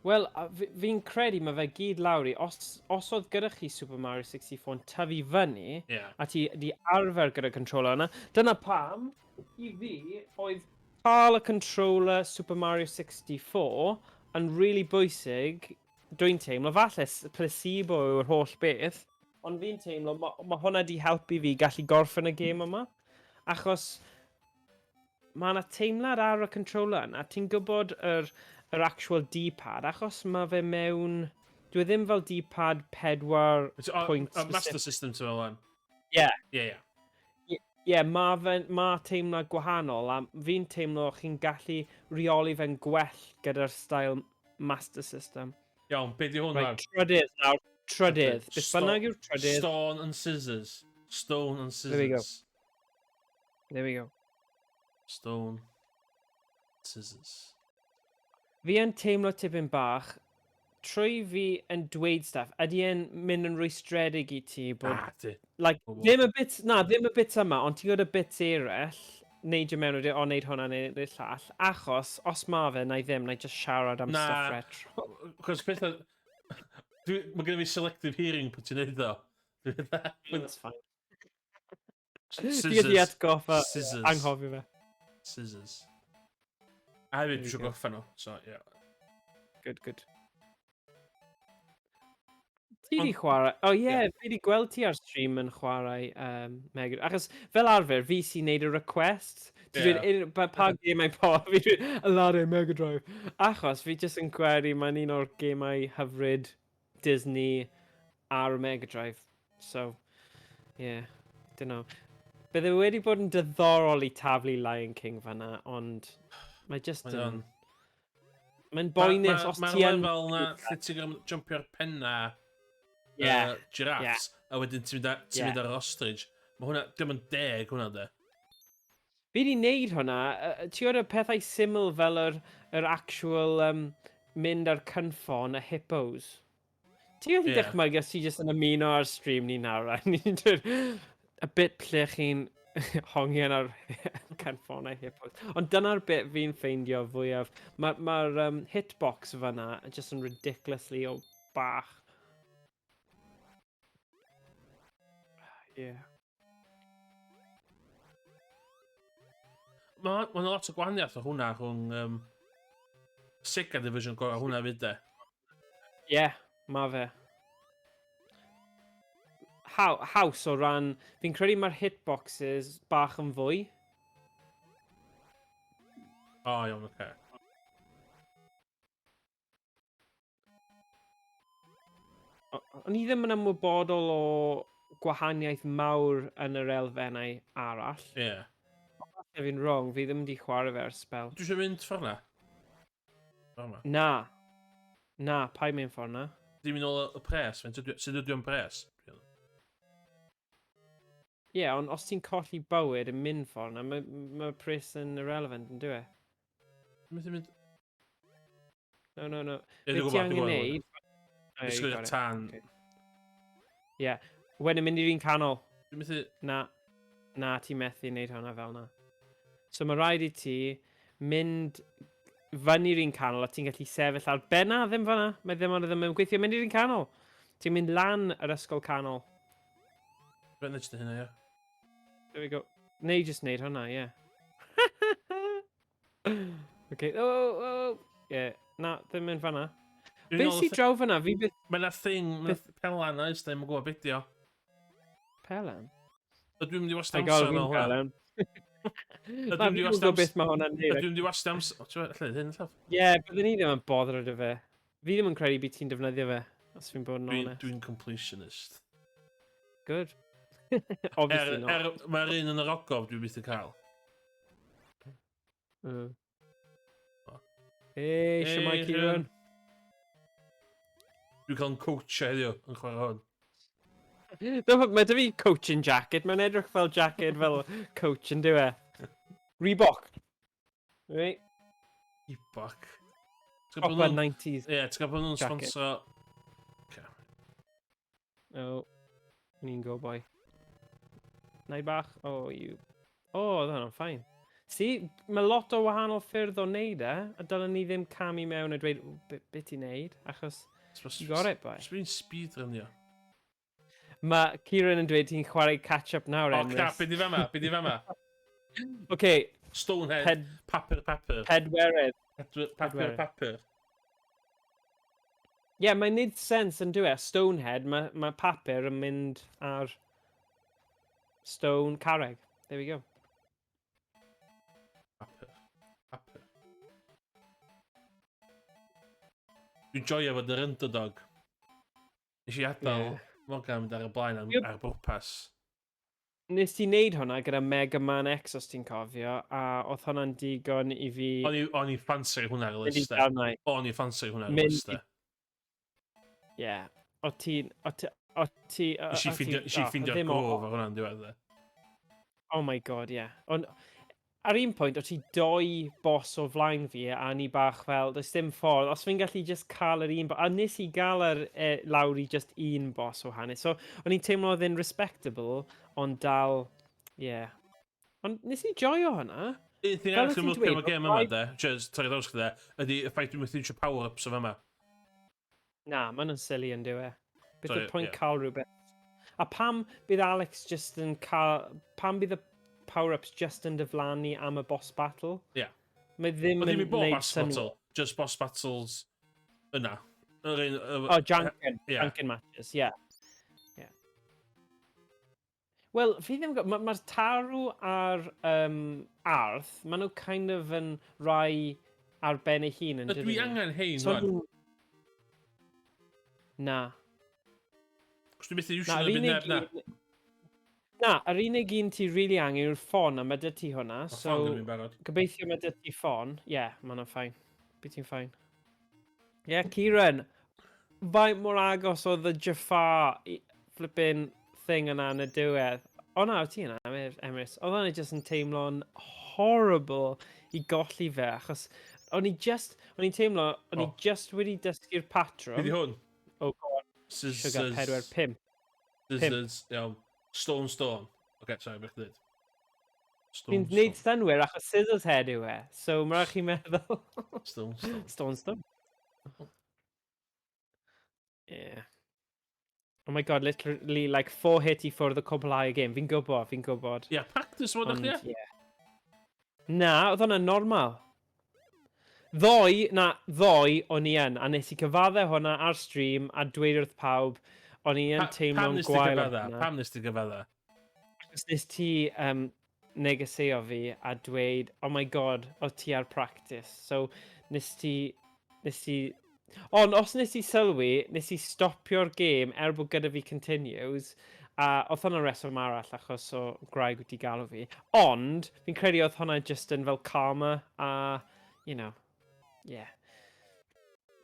Wel, fi'n credu mae fe gyd lawr i, os oedd gyda chi Super Mario 64 yn tyfu fyny, a ti di arfer gyda controller yna, dyna pam, i fi, oedd cael y controller Super Mario 64 yn really bwysig, dwi'n teimlo, falle placebo yw'r holl beth, ond fi'n teimlo, ma hwnna di helpu fi gallu gorffen y gêm yma, achos mae yna teimlad ar y controller yna, ti'n gwybod yr actual D-pad, achos mae fe mewn, dwi ddim fel D-pad 4 pwynt O, Master specific. System ti'n meddwl? Ie. Ie, ie. Ie, ma teimlad gwahanol, a fi'n teimlo chi'n gallu reoli fe'n gwell gyda'r style Master System. Iawn, be di hwn Right, wan? trydydd nawr, trydydd. Beth bynnag yw'r trydydd. Stone and Scissors. Stone and There we go. Scissors. There we go. Stone. Scissors. Fi yn teimlo tipyn bach, trwy fi yn dweud stuff, ydy e'n mynd yn rwystredig i ti bod... Na, ti. Like, ddim y bit, na, ddim y bit yma, ond ti'n gwybod y bits eraill, neidio mewn o, o wneud hwnna neu neu'r llall, achos os ma fe, na i ddim, na i just siarad am na, stuff retro. Chos pethau... Dwi, mae gen i fi selective hearing pwy ti'n neud o. That's fine. Ti'n gallu atgoffa, Scissors. anghofio fe. Scissors. A hefyd, dwi eisiau gorffen nhw, so, yeah. Good, good. Ti di chwarae... O oh, ie, yeah, fi di gweld ti ar stream yn chwarae Mega... Achos fel arfer, fi sy'n neud y request. Ti'n dweud, pa, pa gemau po? Fi dweud, Aladdin, Mega Drive. Achos fi jyst yn gweru, mae'n un o'r gemau hyfryd Disney ar y Mega Drive. So, yeah, don't know. Bydde wedi bod yn diddorol i taflu Lion King fanna, ond mae just yn... Mae'n boenus os ti yn... Mae'r lefel na lle ti'n gorfod jumpio'r penna giraffes, a wedyn ti'n mynd, ti mynd ar yr ostrich. Mae hwnna, dim yn deg hwnna de. Fi di wneud hwnna, ti'n gwybod y pethau syml fel yr actual mynd ar cynffon y hippos. Ti'n gallu dychmygu os ti jyst yn ymuno ar stream ni nawr, a ni'n dweud y bit lle chi'n hongian ar cynffonau hippos. Ond dyna'r bit fi'n ffeindio fwyaf. Mae'r ma hitbox fyna just yn ridiculously o bach. Yeah. Mae ma lot o gwahaniaeth o hwnna rhwng Sega Division gorau hwnna fyd de. Ie, yeah, mae fe. Haws o ran... Fi'n credu mae'r hitboxes bach yn fwy. O, oh, iawn, oce. Okay. O'n i ddim yn ymwybodol o gwahaniaeth mawr yn yr elfennau arall. Ie. Yeah. Falle fi'n wrong, fi ddim wedi chwarae fe ers spel. Dwi eisiau mynd ffordd na? Ffordd na? Na. Na, paid mynd ffordd na. Dim yn ôl y pres, faint sut ydy o'n pres? Ie, yeah, ond os ti'n colli bywyd yn mynd ffordd na, mae ma pres yn irrelevant, yn dyw e? Mynd mynd... No, no, no. Ie, Be dwi'n ti gwybod, dwi'n angen gwybod. neud... Oh, Disgwyl you i'r got it. tan. Ie. Wedyn mynd i'r un canol. Dwi'n methu... Na. Na, ti methu wneud hwnna fel na. So mae rhaid i ti mynd fyny'r un canol a ti'n gallu sefyll ar benna, ddim fyna. Mae ddim ond ddim yn gweithio. Mynd i'r un canol. Ti'n mynd lan yr ysgol canol. Fe'n neud hynna, ie. There we go. Neu just wneud hwnna, ie. Okay. Oh. Yeah. Na, ddim yn fanna. Dwi'n Beth ôl sy'n draw fanna? Fi byth... Mae 'na thing, mae 'na pelan oes, ddim yn gwybod beth di o. Pelan? Ydw i'n mynd i wastio I got amser fi'n nôl hwnna? pelan. Ydw Na, i'n mynd i fi'n wastio gwybod beth mae hwnna'n Ydw neud. i'n mynd i wastio amser... O, ti'n meddwl, lle, hyn, llaf? Ie, byddwn ni ddim yn bothered â fe. Fi ddim yn credu bydd ti'n defnyddio fe, os fi'n bod yn honest. Dwi'n completionist. Good. Obviously not. Mae'r un yn yr ogof dwi'n byth yn cael. O. Hey, shwmae Hey, Kieran. Dwi'n cael yn coachio heddiw yn chwarae hwn. Mae dy fi coaching jacket, mae'n edrych fel jacket fel coach yn dyw e. Reebok. Right? Reebok. Ti'n gwbod Proper bod nhw'n... 90s. Ie, ti'n gwybod bod nhw'n jacket. sponsor... Oh, ni'n go boy. Nai bach. Oh, you. Oh, oedd hwnna'n fine. See, mae lot o wahanol ffyrdd o wneud e, a dylen ni ddim camu mewn a dweud, "Ww, be ti'n neud?" Achos you got it, boy. Sbyn speedrunio. Mae Kieran yn dweud ti'n chwarae catch-up nawr, O, Emrys. crap, be di fama? Be di fama? Okay, Stonehead, papur, papur. Pedwerydd. Papur, Pedwerydd. papur. Ie, yeah, mae'n neud sens yn dyw e. Stonehead, mae ma papur yn mynd ar stone carreg. There we go. Papur. Papur. Dwi'n joio fod yr underdog. Nes i adael Ie. Morgan mynd ar y blaen am, ar bwrpas. Nes ti wneud hwnna gyda Mega Man X, os ti'n cofio, a oedd hwnna'n digon i fi O'n i, o'n i ffansi hwnna ar y mynd i list. e. darnau. O'n i ffansi hwnna ar y Mynd list. e. Ie. O ti'n... O ti... O ti... Nes i ffindio, nes i ffindio'r ddim o- grof ar hwnna'n diwedd. e. Oh my God, ie. Yeah. Ond Ar un pwynt, o ti doi boss o flaen fi, a ni bach fel, does dim ffordd, os fi'n gallu just cael yr un, a nes i gael yr lawr i just un boss o hanes. So, o'n i'n teimlo oedd e'n respectable, ond dal, yeah. Ond nes i joio hwnna. Un thing arall dwi'n licio am y gêm yma, de, just, sorry, ddawns chdi, de, ydy y ffaith dwi'n methu eisiau power-ups o fama. Na, maen nhw'n silly yn dyw e. Beth yw'r pwynt cael rhywbeth? A pam bydd Alex just yn cael... Pam bydd y power-ups just yn diflannu am y boss battle? Ie. Yeah. Mae ddim yn gwneud boss battle, just boss battles yna. Yr un, oh, Janken. Yeah. Janken matches, yeah. Yeah. Wel, fi ddim yn gwybod, mae'r ma tarw a'r arth, maen nhw kind of yn rai ar ben eu hun yn dydyn nhw? Ydw i angen hein, so, rwan? Na. Cos dwi'n methu iwsio nhw'n neb, na. Na, yr unig un ti really angen yw'r ffon, a mae dy ti hwnna. So, ffon gyda fi'n barod. Gobeithio mae dy ti ffon. Ie, yeah, mae hwnna'n ffain. Bydd ti'n ffain. Ie, yeah, Kieran, faint mor agos oedd y Jafar flipping thing yna yn y diwedd? O na, ti yna, Emrys. Oedd hwnna jyst yn teimlo'n horrible i golli fe, achos o'n i just, o'n i'n teimlo, o'n i just wedi dysgu'r patrwm. Be di hwn? Oh god. Sugar 4, 5. Scissors, iawn. Stone, stone. Oce, okay, sorry, beth dweud. Fi'n gwneud synwyr achos scissors head yw e. So mae rhaid chi meddwl. Stone, stone. Stone, stone. Yeah. Oh my god, literally like four hit i ffwrdd o cwblhau y game. Fi'n gwybod, fi'n gwybod. Yeah, practice fod o'ch chi? Yeah. Na, oedd hwnna'n normal. Ddoe, na, ddoe o'n i yn, a nes i cyfadde hwnna ar stream a dweud wrth pawb, o'n i yn teimlo'n gwael am hwnna. Pam nes ti gyfadde? Achos nes ti negeseuo fi a dweud, oh my god, oedd ti ar practice. So, nes ti, nes ti... Ond os nes i sylwi, nes i stopio'r gêm er bod gyda fi continues, a oedd hwnna'n reswm arall achos o gwraig wedi galw fi. Ond, fi'n credu oedd hwnna just yn fel karma a, you know, yeah.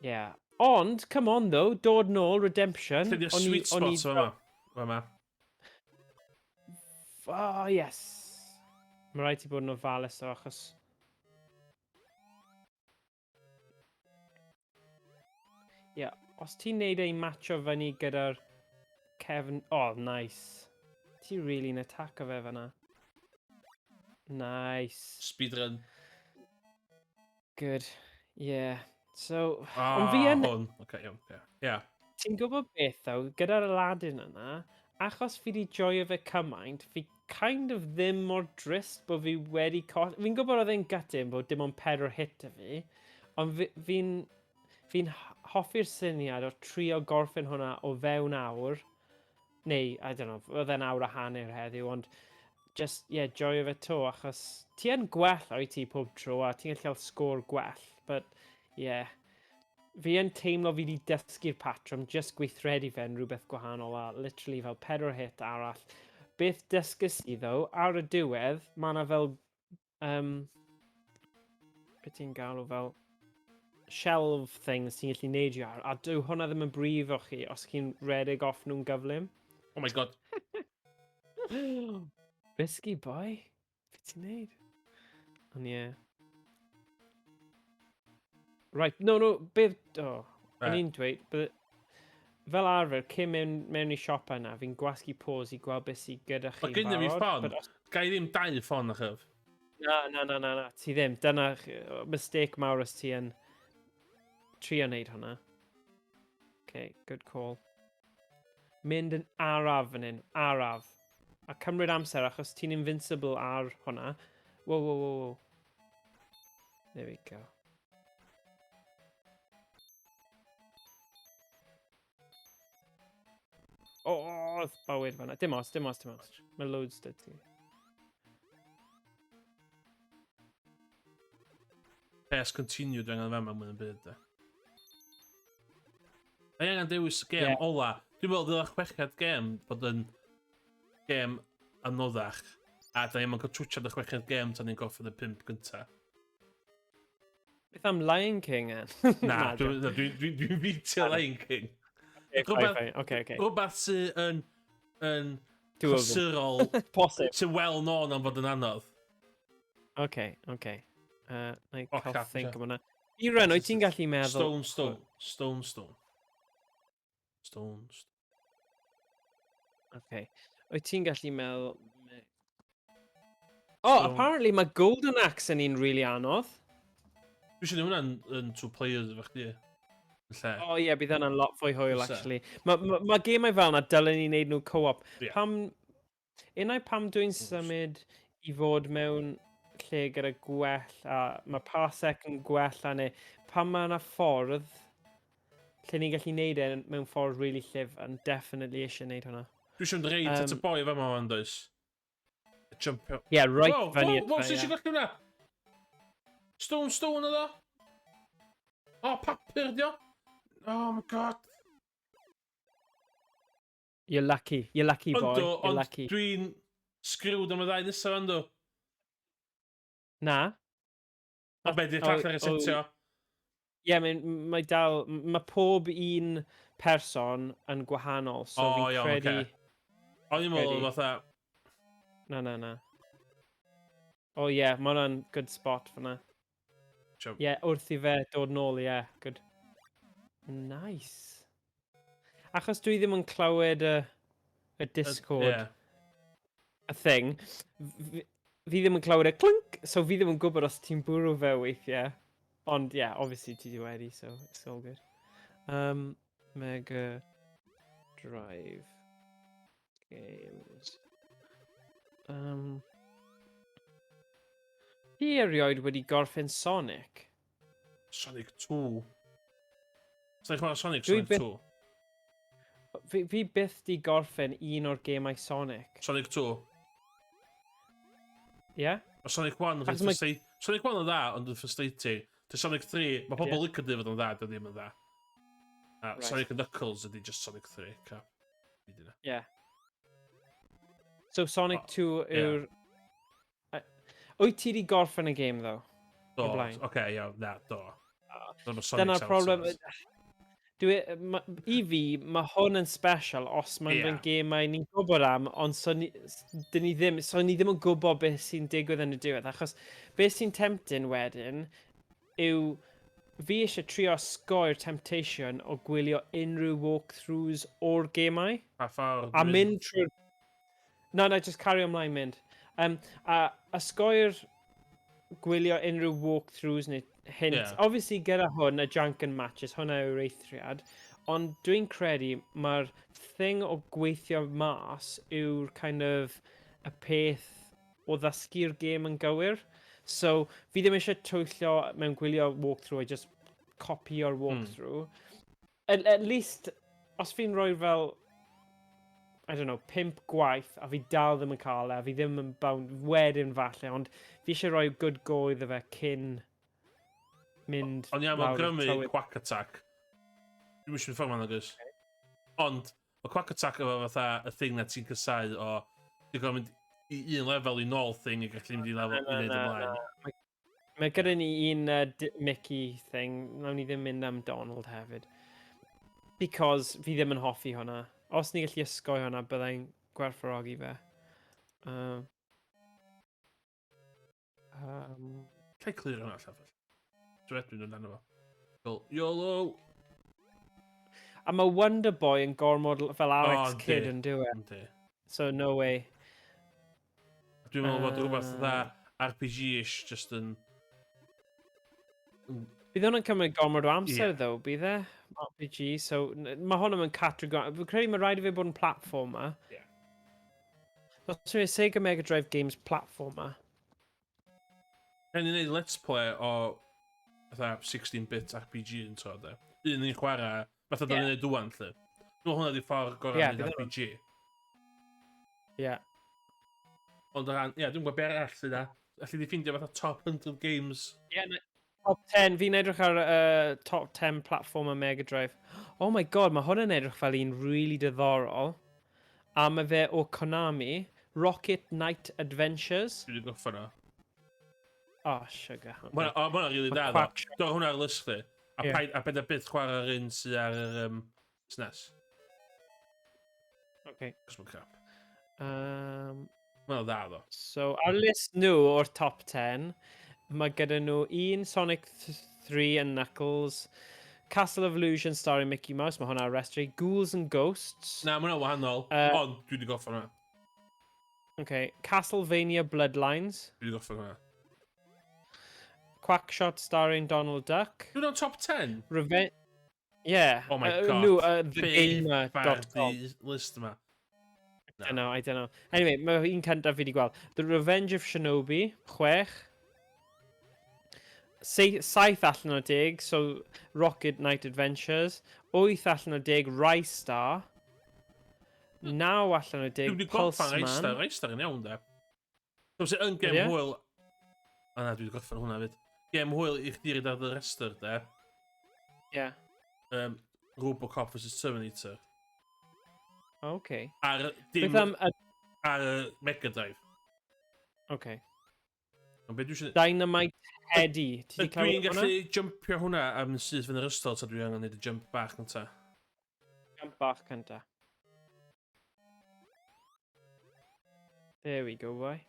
Yeah. Ond, come on though, dod nôl, redemption. Lle di'r sweet spot fama? Fama. Oh, yes. Mae rhaid ti bod yn ofalus o, achos... Ie, yeah, os ti'n neud ei matcho fyny gyda'r cefn... Oh, nice. Ti really'n attack o fe fyna. Nice. Speedrun. Good. Yeah. So, ah, ond fi yn... Hwn. Okay, iawn. Yeah. Yeah. Ti'n gwybod beth, though, gyda'r Aladdin yna, achos fi di joio fe cymaint, fi kind of ddim mor drist bod fi wedi colli... Fi'n gwybod oedd e'n gutting bod dim ond 4 hit y fi, ond fi'n fi hoffi'r syniad o trio gorffen hwnna o fewn awr, neu, I don't know, oedd e'n awr a hanner heddiw, ond just, yeah, joio fe to, achos ti yn gwell o'i ti pob tro, a ti'n gallu cael sgôr gwell, but, yeah, fi yn teimlo fi wedi dysgu'r patrwm, just gweithredu fe yn rhywbeth gwahanol, a literally fel 4 hit arall. Beth dysgus i ddo, ar y diwedd, mae yna fel, beth ti'n galw fel, shelf things ti'n gallu neidio ar, a dyw hwnna ddim yn brifo chi os chi'n redeg off nhw'n gyflym. Oh my god. Risky boy. Beth ti'n neud? Ond ie. Yeah. Right, no, no, beth... Oh, o'n i'n dweud, but fel arfer, cyn mewn i siop yna, fi'n gwasgu pause i gweld beth sydd gyda chi'n barod. Mae gennym fi ffon. Os... Ga i ddim dau ffon, achaf. Na, na, na, na, na, ti ddim. Dyna mistake mawr os ti yn trio wneud hwnna. Okay, good call. Mynd yn araf fan hyn, araf. A cymryd amser achos ti'n invincible ar hwnna. Whoa, whoa, whoa, whoa. There we go. Oh, oedd bywyd fan'na. Dim os, dim os, dim os. Mae loads da ti. Press continue dwi'n angen fama mwyn yn byd, da. Mae angen dewis gêm yeah. ola. Dwi'n meddwl ddyla chweched gêm bod yn gêm anoddach. A da ni'n cael twtsiad y chweched gêm tan ni'n gorffen y pump gynta. Beth am Lion King, en? Na, dwi'n dwi, dwi, dwi fitio Lion King. Okay. Rhywbeth sydd yn, yn clasurol, Posib. sy'n well known am fod yn anodd. OK. Na i O, cael crap, think ie. am hwnna. Iran, wyt ti'n gallu meddwl? Stone, stone, stone, stone. Stone, stone. OK. Wyt ti'n gallu meddwl? Oh, apparently mae Golden Axe yn un really anodd. Dwi eisiau gwneud hwnna'n yn two players efo chdi. Yn lle. O oh, ie, yeah, bydd hwnna'n lot fwy hwyl, Fysa. Actually. Mae ma gemau fel yna, dylen ni wneud nhw co-op. Ie. Pam... Unai pam dwi'n symud i fod mewn lle gyda gwell a mae parsec yn gwella neu pam mae yna ffordd lle ni'n gallu neud e mewn ffordd really llyfn, definitely eisiau neud hwnna. Dwi eisiau mynd reit at y boi efo yma fan, does? Jumpio. Ie, yeah, right fyny Wow, at sut fe, eisiau ie. gallu hwnna? Stone, stone oedd o? O, papur di o? Oh my God. You're lucky. You're lucky, boy. Yndw, You're ond lucky. dwi'n screwed am y ddau nesaf yndw. Na. O, be, di'r llall ar y setio? Ie, mae mae dal. Mae pob un person yn gwahanol, so O, fi'n iawn, credu. ocê. O'n i'n meddwl Credu. fatha. Na. O ie, yeah, mae hwnna'n good spot fyna. Jump. Ie, yeah, wrth i fe dod nôl, ie, yeah, good. Nice. Achos dwi ddim yn clywed y Discord, y thing, fi ddim yn clywed y clunk, so fi ddim yn gwybod os ti'n bwrw fe weithiau. Ond ie, yeah, obviously ti di wedi, so it's all good. Mega Drive Games. Ti erioed wedi gorffen Sonic? Sonic 2. Sonic chwarae Sonic, Dwi Sonic byth- 2. Fi byth di gorffen un o'r gemau Sonic. Sonic 2. Ie? Yeah? Mae Sonic 1 yn Achos mae- Sonic 1 yn dda, ond yn frustrating. Dy Sonic 3, mae pobl licio dweud fod yn dda, dy ddim yn dda. A Sonic and Knuckles ydy just Sonic 3. Crap. Fi di na. Yeah. So Sonic O, 2 ie. yw'r... Wyt ti di gorffen y game, though? Do, O blaen. Oce, iawn, na, do. Dyna Sonic Dyna'r problem. soundtracks. I fi, mae hwn yn special os mae'n yeah. gemau ni'n gwybod am, ond so ni, dyn ni ddim, so ni ddim yn gwybod beth sy'n digwydd yn y diwedd, achos beth sy'n tempting wedyn yw fi eisiau trio osgoi'r temptation o gwylio unrhyw walkthroughs o'r gemau. Pa ffordd? A mynd trwy'r... Na, just cario ymlaen mynd. A osgoi'r gwylio unrhyw walkthroughs neu hints. Obviously, gyda hwn, y Janken matches, hwnna yw'r eithriad. Ond dwi'n credu mae'r thing o gweithio mas yw'r kind of y peth o ddysgu'r gêm yn gywir. So, fi ddim eisiau twyllo mewn gwylio walkthrough a just copio'r walkthrough. At least, os fi'n rhoi fel, I don't know, pump gwaith a fi dal ddim yn cael e, a fi ddim yn bound wedyn falle, ond fi eisiau rhoi good go iddo fe cyn mynd Ond ia, mae'n lawr y grymu trywydd. Quack Attack. Dwi'n eisiau mynd ffordd ma'n agos. Ond, mae Quack Attack efo fatha y thing na ti'n cysau o... Ti'n gorfod mynd i un lefel i nôl thing i gallu mynd i lefel i Na, wneud na, ymlaen. na. Mae gyda ni un Mickey thing, nawn ni ddim mynd am Donald hefyd. Because fi ddim yn hoffi hwnna. Os ni gallu osgoi hwnna, byddai'n gwerthfawrogi fe. Cael clir hwnna allan. Dwi'n dwi'n dod amdano fo. Fel, YOLO! A mae Wonder Boy yn gormod fel Alex O, yndi. Kidd yn dyw e. Yndi. So no way. Dwi'n meddwl bod rhywbeth dda RPG-ish just yn. Bydd hwnna'n cymryd gormod o amser, Ie. though, bydd e? RPG, so mae hwn yn categori. Fi'n credu mae rhaid i fe bod yn platformer. Ie. Os yw'n Sega Mega Drive Games platformer. Rhaid ni wneud let's play o fatha 16-bit RPG yn tro, de. Un ni'n chwarae, fatha da ni'n neud dwan, lle. Dwi'n meddwl hwnna di ffordd gorau Ie, wneud bydd hwnna'n- RPG. Ie. Yeah. Ond o ran, ie, dwi'n gwybod be arall sydd da. Alli di ffindio fatha top 100 games. Yeah, top 10, fi'n edrych ar top 10 platformer Mega Drive. Oh my God, mae hwn yn edrych fel un really diddorol. A mae fe o Konami, Rocket Knight Adventures. Dwi wedi gorffen o. Oh, sugar. Ma' hwnna, o, ma' hwnna'n really Ma' da, Quack ddo. Do hwnna ar list chdi. A paid, a paid a byth chwarae'r un sydd ar yr SNES. Okay. Cos mae'n crap. Mae'n dda, ddo. So, ar list nhw o'r top 10, mae gyda nhw un Sonic 3 and Knuckles, Castle of Illusion starring Mickey Mouse, mae hwnna ar restri, Ghouls and Ghosts. Na, mae hwnna'n wahanol, ond dwi wedi gorffen hwnna. Okay, Castlevania Bloodlines. Dwi wedi gorffen hwnna. Quackshot starring Donald Duck. Dwi'n o'n top 10? Revenge... Yeah. Oh my god. No, thegamer.com. list yma. I don't know, I don't know. Anyway, mae un cyntaf fi wedi gweld. The Revenge of Shinobi, 6. 7 allan o 10, so Rocket Knight Adventures. 8 allan o 10, Ristar. 9 allan o 10, Pulse Man. Ristar, Ristar yn iawn, da. So, sy'n yn gem hwyl... O na, dwi wedi gorffen hwnna fyd. Gem hwyl i chdi ryd ar dy restr, da. Yeah. Robocop vs Terminator. Okay. Ar dim... Am, ar y Mega Drive. Okay. Ond be dwi eisiau... Dynamite Heady. Ti 'di clywed Dwi'n gallu jumpio hwnna am syth fyny yr ystol, ta dwi angen neud y jump bach cynta? Jump bach cynta. There we go, boy.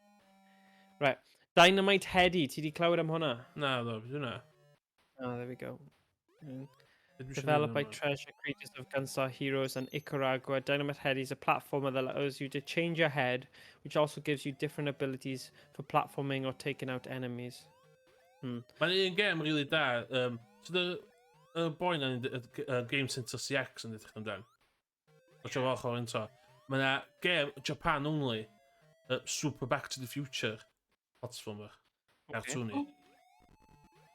Right. Dynamite Heady, ti 'di clywed am hwnna? Na, ddo, beth hwnna? Oh, there we go. Developed by Treasure, creators of Gunstar Heroes and Ikaruga, Dynamite Heady is a platformer that allows you to change your head, which also gives you different abilities for platforming or taking out enemies. Mae'n un gem really da. So y boi na'n Game Center CX yn edrych amdan. O ti'n falch o'r into. Mae yna gem Japan only, Super Back to the Future platformer. Cartoony. Okay.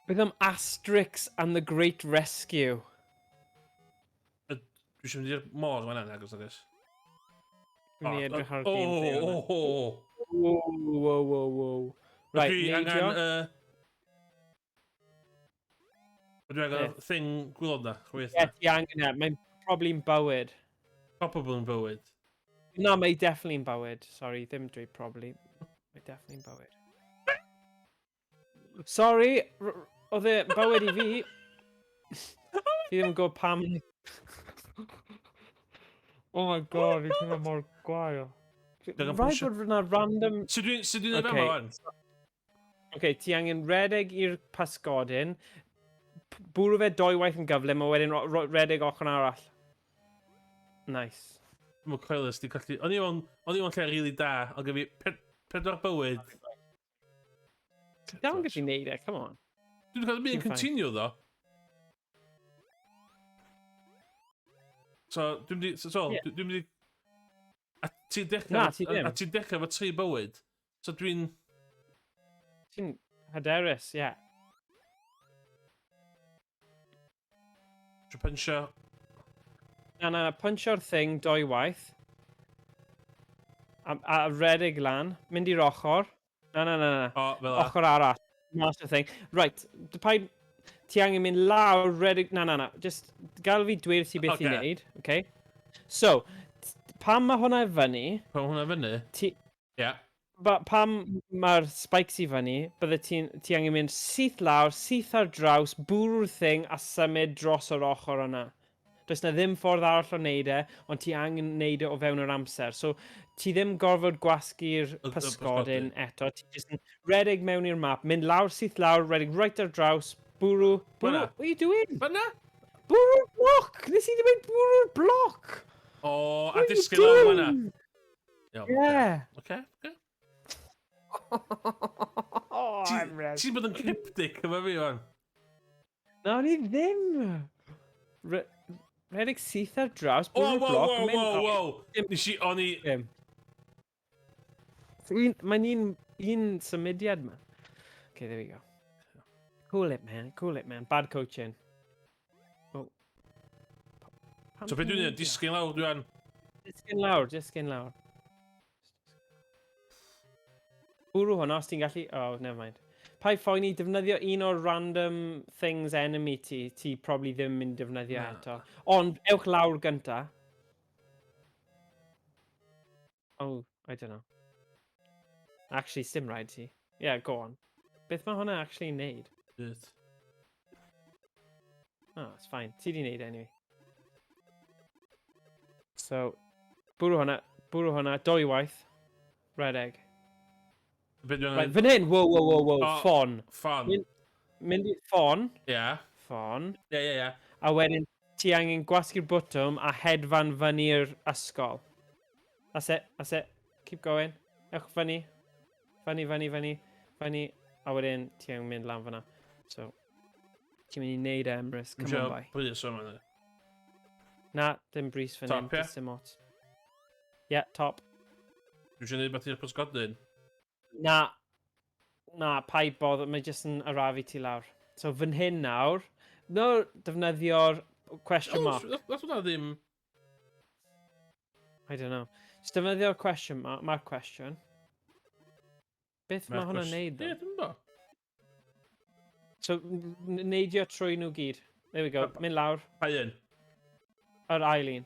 Beth am Asterix and the Great Rescue? Dwi eisiau mynd i'r môr fan'na, nagos, nagos. Dwi'n mynd i edrych ar y gameplay hwnna. Whoa, whoa, whoa, whoa. Right, Dwi angen... Dwi angen thing gwylod na, chwith na. Ie, ti angen e. Mae'n probably'n bywyd. Probably yn bywyd. Na, mae definitely'n bywyd. Sorry, ddim dweud probably. Mae definitely'n bywyd. Sorry, oedd e bywyd i fi. Fi ddim yn gwybod pam. Oh my god, fi teimlo mor gwael. Rhaid bod yna random... Sut dwi'n neud yma wan? Oce, ti angen redeg i'r pasgodyn, bwrw fe dwywaith yn gyflym, a wedyn redeg ochr arall. Nice. Dwi'n coelus, di colli... O'n i mewn lle rili da, ond gyda fi 4 bywyd. Ti'n dal yn gallu neud e, come on. Dwi'n cael mynd continue, ddo. So, dwi'n mynd i... So, dwi'n mynd i... A ti'n dechrau... Na, ti ddim. A ti'n dechrau efo 3 bywyd. So dwi'n... Ti'n hyderus, ie. Dwi'n punchio... Na, na, punchio'r thing dwywaith. A redeg lan. Mynd i'r ochr. Na, na, na, na. O, fel la. Ochr arall. Master thing. Right, paid... Ti angen mynd lawr, redeg... Na, na, na. Just gael fi dweud ti beth i wneud. Okay. So, pam mae hwnna i fyny... Pam mae hwnna fyny? Ti... Ie. Pam mae'r spikes i fyny, bydde ti angen mynd syth lawr, syth ar draws, bwrw'r thing a symud dros yr ochr yna. Does na ddim ffordd arall o wneud e, ond ti angen wneud e o fewn yr amser. So, ti ddim gorfod gwasgu'r pysgodyn eto. Ti jyst yn redeg mewn i'r map, mynd lawr, syth lawr, redeg right ar draws, bwrw... Bwrw, what are you doing? Fyna? Bwrw'r bloc! Nes i ddim bwrw'r bloc! O, a disgyn lawr fyna. Yeah. Oce, oce. Ti'n bod yn cryptic efo fi, wan? Na, o'n i ddim. Redeg syth ar draws, bwrw'r bloc... Wow, wow, wow, Nes i, o'n i... Mae'n un symudiad, man. Okay, there we go. Cool it, man. Cool it, man. Bad coaching. Oh. So beth dwi'n neud? Disgyn lawr, dwi'n... Disgyn lawr, disgyn lawr. Bwrw hwnna os ti'n gallu... Oh, never mind. Paid phoeni, defnyddio un o'r random things enemy ti, ti probably ddim yn defnyddio eto. Ond, ewch lawr gynta. Oh, I don't know. Actually, sim rhaid ti. Yeah, go on. Beth mae hwnna actually neud? Beth? Oh, it's fine. Ti di neud anyway. So, bwrw hwnna, dwywaith. Redeg. Be dwi'n Right, fan hyn, wow, wow, wow, wow, O. ffon. Ffon. Mynd i'r ffon, Ie. ffon, Ie, ie, ie. a wedyn ti angen gwasgu'r bwtwm a hedfan fyny'r ysgol. That's it, that's it. Keep going. Ewch fyny. Fyny, fyny, fyny, fyny. A wedyn ti angen mynd lan fyna. So, ti'n mynd i neud e, Emrys. Dwi'n Come on, siarad boy. brys o'n fanna. Na, dim brys fan hyn. Top, ie? Does dim ots. Yeah, top. Dwi'n siarad neud beth i'r pysgodyn. Na, na, paid bodd, mae jyst yn arafu ti lawr. So fan hyn nawr, no, defnyddio'r question mark. Nath hwnna ddim. I don't know. Just defnyddio'r question mark, mark question. Beth mae hwnna'n neud Ie, ddo? dwi'n bo. So, neidio trwy nhw gyd. There we go, mynd lawr, Pa un? yr ail un.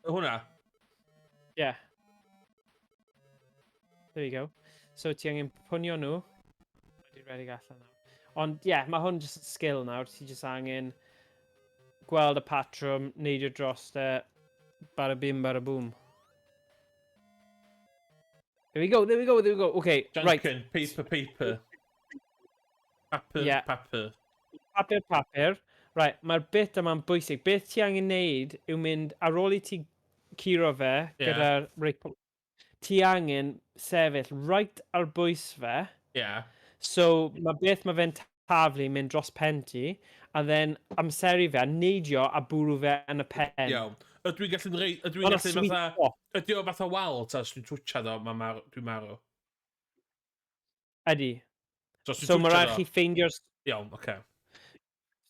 Hwnna? Yeah. There we go. So ti angen pwnio nhw. Wedi redeg allan nawr. Ond ie, yeah, mae hwn jyst yn skill nawr. Ti jyst angen gweld y patrwm, neidio dros e, bara bim, bara boom. There we go, there we go, there we go. Okay, right. Janken, paper, paper. Papur, Ie. papur. Papur, papur. Right, mae'r bit yma'n bwysig. Beth ti angen neud yw mynd, ar ôl i ti curo fe Ie. gyda'r reit, ti angen sefyll right ar bwys fe. Ie. So mae beth mae fe'n taflu mynd dros pen ti, a then amseru fe, a neidio a bwrw fe yn y pen. Iawn. Ydw i'n gallu rei. Ydw i'n Ma'n gallu sweet fatha. spot. Ydy o fatha wal ta os dwi'n twtsiad o, ma marw, dwi'n marw. Ydy. So, os dwi'n So mae twtsiad rhaid o. chi ffeindio'r Iawn, oce.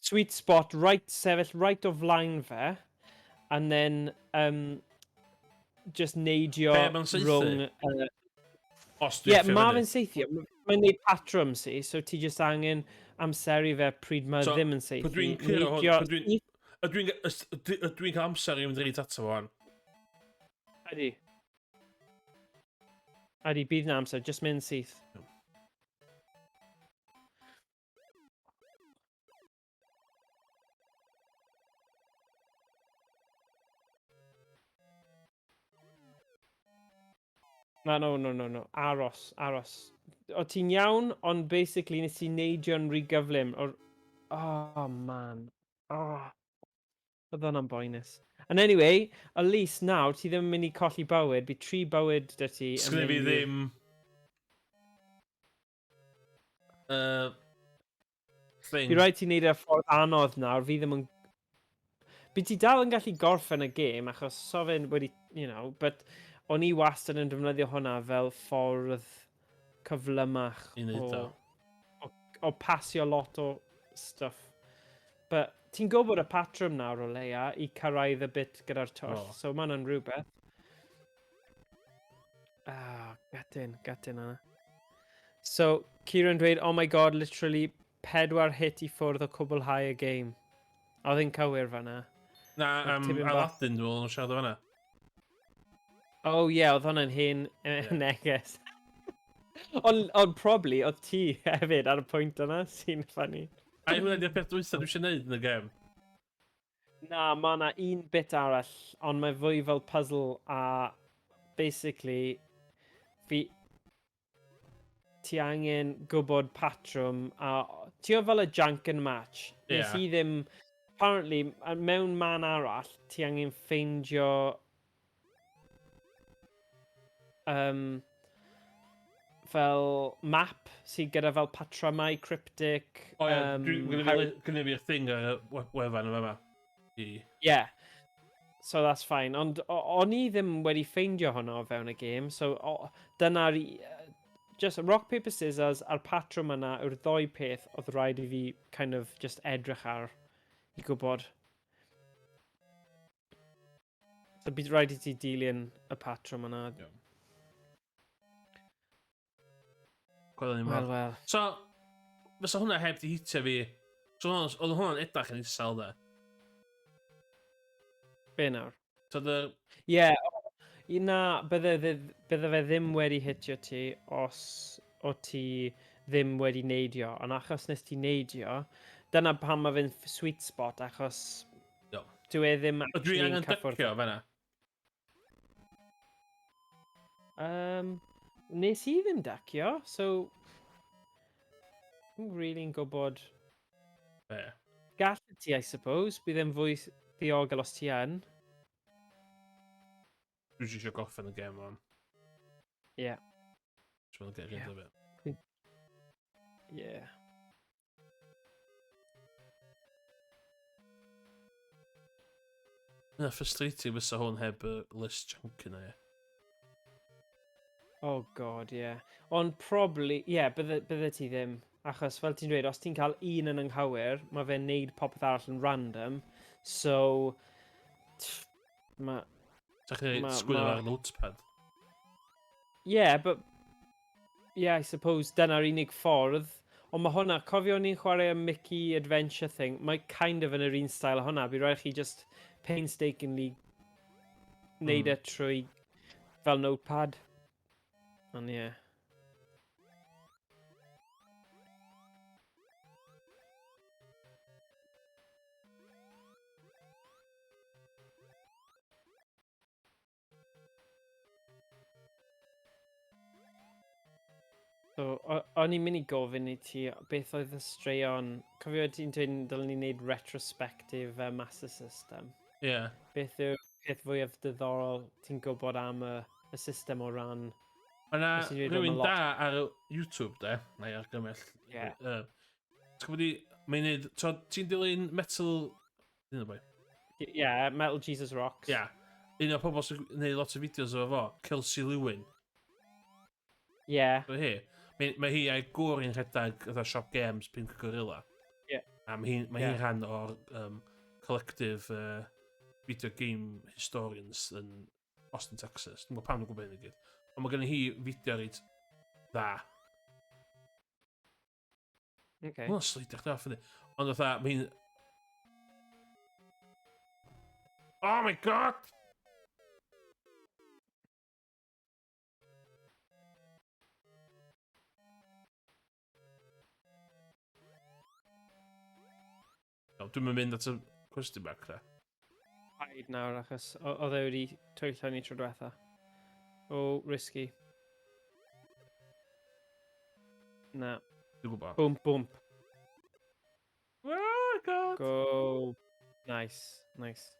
sweet spot right, sefyll right o flaen fe, and then just neidio Be, ma'n saethu? rhwng. Os dwi'n Ie, ffio mae fyny. fe'n saethu. Mae'n neud patrwm si, so ti just angen amseru fe pryd mae So, ddim yn saethu. pryd dwi'n curo hwn, Neidio pryd dwi'n- Ydw i'n cael amser i fynd reit ato fo wan? Ydy. Ydy, bydd na amser, just mynd syth. Iawn. Na, no, no, no, no. Aros, aros. O ti'n iawn, ond basically nes i neidio'n rhy gyflym. Or. Oh, man. Oh. Oedd hwnna'n boenus. And anyway, at least nawr, ti ddim yn mynd i colli bywyd. Bydd tri bywyd 'da ti. yn Sgynna fi mynd i'r- ddim thing. Bydd rhaid ti wneud e ffordd anodd nawr, fi ddim yn. Bydd ti dal yn gallu gorffen y gêm, achos so fe'n wedi, but o'n i wastad yn defnyddio hwnna fel ffordd cyflymach I wneud o, o. o pasio lot o stuff. But ti'n gwybod y patrwm nawr o leia i cyrraedd y bit gyda'r twll, O. so mae hwnna'n rhywbeth. Ah, gutting, gutting yna. So, Kieran dweud, "Oh my God, literally pedwar hit i ffwrdd o cwblhau y game." Oedd e'n cywir fan'na. Na, Oedd tipyn bach. Aladdin dwi'n meddwl yn siarad o fanna. Oh yeah, oedd hwnna'n hen Ie. neges. Ond probably, oedd ti hefyd ar y pwynt yna, sy'n funny. A hwnna di'r peth dwytha dwi eisiau neud yn y gêm. Na, mae yna un bit arall, ond mae fwy fel puzzle a basically fi ti angen gwybod patrwm a ti o fel y jank and match. Nes Ie. i ddim, apparently, mewn man arall, ti angen ffeindio fel map sydd gyda fel patrymau cryptic. O ie, dwi'n gynnu fi'r thing ar y wefan yma yma. I. Yeah. So that's fine. Ond o'n i ddim wedi ffeindio hwnna o fewn y gêm, so dyna'r just rock, paper, scissors a'r patrwm yna yw'r ddoi peth oedd rhaid i fi kind of just edrych ar i gwybod. So bydd rhaid i ti dilyn y patrwm yna. Iawn. Gwelwn ni Wel, mor. wel. So, fysa hwnna heb di hitio fi. So, oedd hwnna'n edrych yn isel, de. Be nawr? So, the Ie, yeah, na, bydde fe ddim wedi hitio ti os o ti ddim wedi neidio. Ond achos nes ti neidio, dyna pam mae fe'n sweet spot, achos dyw e ddim Ydw i actually yn angen cyffwrdd. dycio fan'na? Nes i ddim dacio, so... Dwi'n really'n gwybod... Be? Gallet ti, I suppose. Bydd e'n fwy ddiogel os ti yn. Dwi jyst eisiau gorffen y gêm o'n. Ie. Yeah. Just want to get rid of it. Yeah. Na, frustrating fysa hwn heb y list chunk yna, ie. Oh god, ie. Yeah. Ond probably, ie, yeah, bydde, bydde ti ddim. Achos fel ti'n dweud, os ti'n cael un yn anghywir, mae fe'n neud popeth arall yn random. So, mae... Sa chi'n sgwylio ar notepad? Yeah, but... Yeah, I suppose dyna'r unig ffordd. Ond mae hwnna, cofio ni'n chwarae y Mickey Adventure thing, mae kind of yn yr un style o hwnna. Bydd rhaid chi just painstakingly neud e trwy fel notepad. Ond ie. Yeah. So, o'n i'n mynd i gofyn i ti beth oedd y straeon. Cofio ti'n dweud dylen ni wneud retrospective Master System. Ie. Yeah. Beth yw'r peth fwyaf diddorol ti'n gwybod am y system o ran... Mae yna rhywun da ar YouTube, de, na i argymell. Ie. Yeah. Ti'n gwybod i, mae'n neud, ti'n dilyn Metal... Un o boi. Ie, yeah, Metal Jesus Rocks. Ie. Yeah. Un o'r pobl sy'n gwneud lot o fideos efo fo, Kelsey Lewin. Ie. Yeah. Mae hi. Mae hi a'i gŵr hi'n rhedeg fatha Shop Games, Pink Gorilla. Ie. Yeah. A mae hi'n mae yeah. hi rhan o'r collective video game historians yn Austin, Texas. Dwi'n gwybod pam dwi'n gwybod hyn i gyd. Ond mae gen hi fideo reit dda. Okay. Mae'n sleidio chdi off, yndi. Ond fatha, mae hi'n... Oh my god! Dwi'n mynd at y question mark na. Paid nawr, achos oedd e wedi twyllo ni tro diwetha. Oh, risky. Na. Dwi'n gwybod. Bwmp, bwmp. Oh, God. Go. Nice, nice.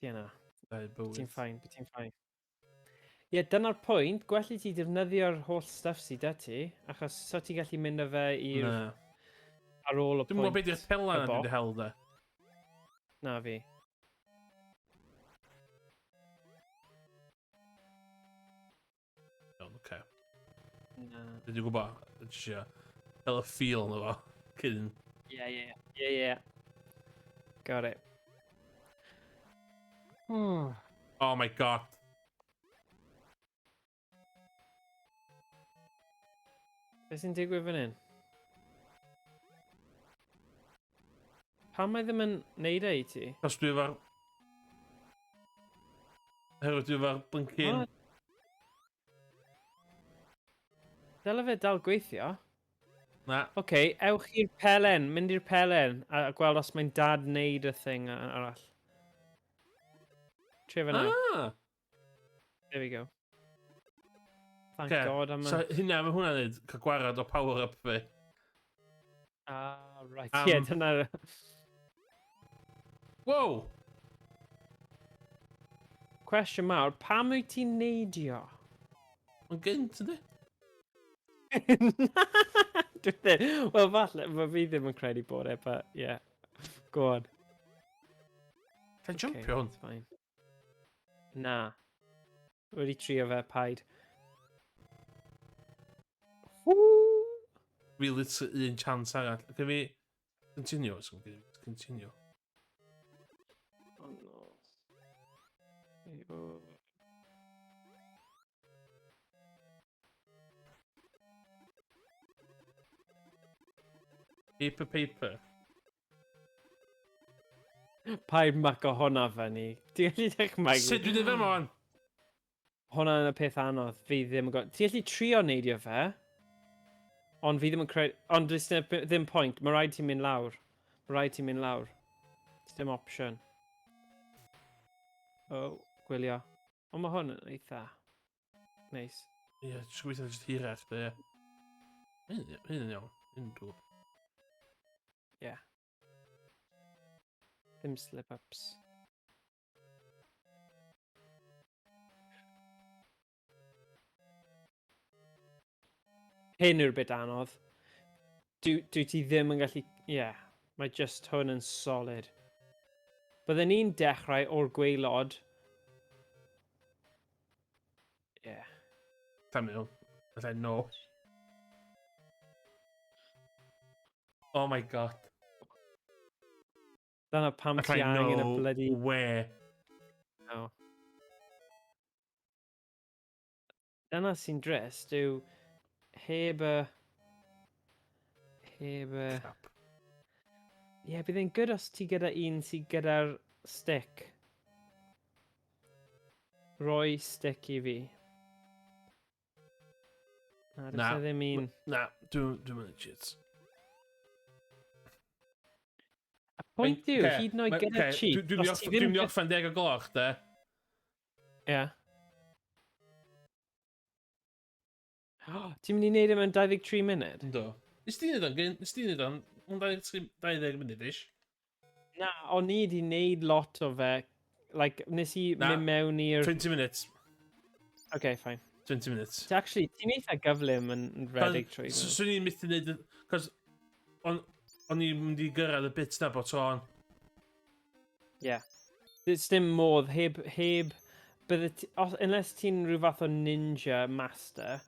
Ti yna. Ti'n fine, ti'n fine. Ie, yeah, dyna'r pwynt. Gwell i ti defnyddio'r holl stuff sydd 'da ti, achos so ti'n gallu mynd â fe i'r... Ar ôl y pwynt. Dwi'n gwybod beth yw'r pela na dwi'n hel, da. Na fi. Iawn, oce. Na. Dwi'n gwybod, dwi'n eisiau cael y feel yna fo, cyn... Yeah, yeah, yeah, yeah. Got it. Oh my god. Beth sy'n digwydd fan hyn? Pam mae ddim yn neud e i ti? Os dwi efo'r... Herwydd dwi efo'r blincin... Dyle fe dal gweithio. Na. Oce, okay, ewch i'r pelen, mynd i'r pelen, a gweld os mae'n dad neud y thing arall. Trio fe nawr. Ah! There we go. Thank okay. God am... So hynna, mae hwnna'n neud, cael gwarad o power-up fi. Ah, right. Ie, yeah, dyna... Wow! Cwestiwn mawr, pam wyt ti'n neidio? Mae'n gynt, yndi? Dwi ddim. Wel, falle, mae fi ddim yn credu bod e, but yeah. Go on. Can jumpio hwn? It's fine. Na. Wedi trio fe, paid. Fi literally un chance arall. Can fi continue? Os continue. Oh no. Oh. Paper, paper. Paid mac o hwnna fyny. Ti'n gallu dychmygu? Sut dwi'n dweud fel o'n? Hwnna yn y peth anodd. Fi ddim yn gwybod. Ti'n gallu trio neidio fe, ond fi ddim yn credu... Ond does ddim pwynt. Mae rhaid ti'n mynd lawr. Mae rhaid ti'n mynd lawr. Does dim option. Oh, gwylio. Ond mae hwn yn eitha neis. Ie, yeah, jyst gobeithio jyst hirach, de. Hyn yn iawn. Hyn yn cool. Ie. Yeah. Ddim slip-ups. Hyn yw'r bit anodd. Dwi, dwi ti ddim yn gallu... Ie, yeah, mae just hwn yn solid. Bydden ni'n dechrau o'r gwaelod. Ie. Yeah. Samuel, I said no. Oh my god. Dyna pam ti angen y bloody... Where. No. Dyna sy'n drist yw heb y... Heb y... Crap. Ie, yeah, bydd e'n good os ti gyda un sydd gyda'r stick. Roi stick i fi. Na, Na. does e ddim un. Na, dwi'n dwi mynd cheats. Y pwynt yw, hyd yn oed gyda cheat, Dwi'n os ti ddim... mynd i orffen 10 o gloch, de. Ie. Oh, ti'n mynd i wneud e mewn 23 munud? Ynddo. Nes ti'n neud o'n, nes ti'n neud o'n, 23, 20 munud ish. Na, o'n i wedi wneud lot o fe. Like, nes i Na. mynd mewn i'r... 20 minutes. Okay, fine. 20 minutes. Ti actually, ti'n eitha gyflym yn yn redeg trwy. nhw. Swn i'n methu neud... Cos, o'n i'n mynd i gyrraedd y bit na bod tro'n. Ie. Does dim modd, heb, heb, bydde ti, os, unless ti'n rhyw fath o ninja master,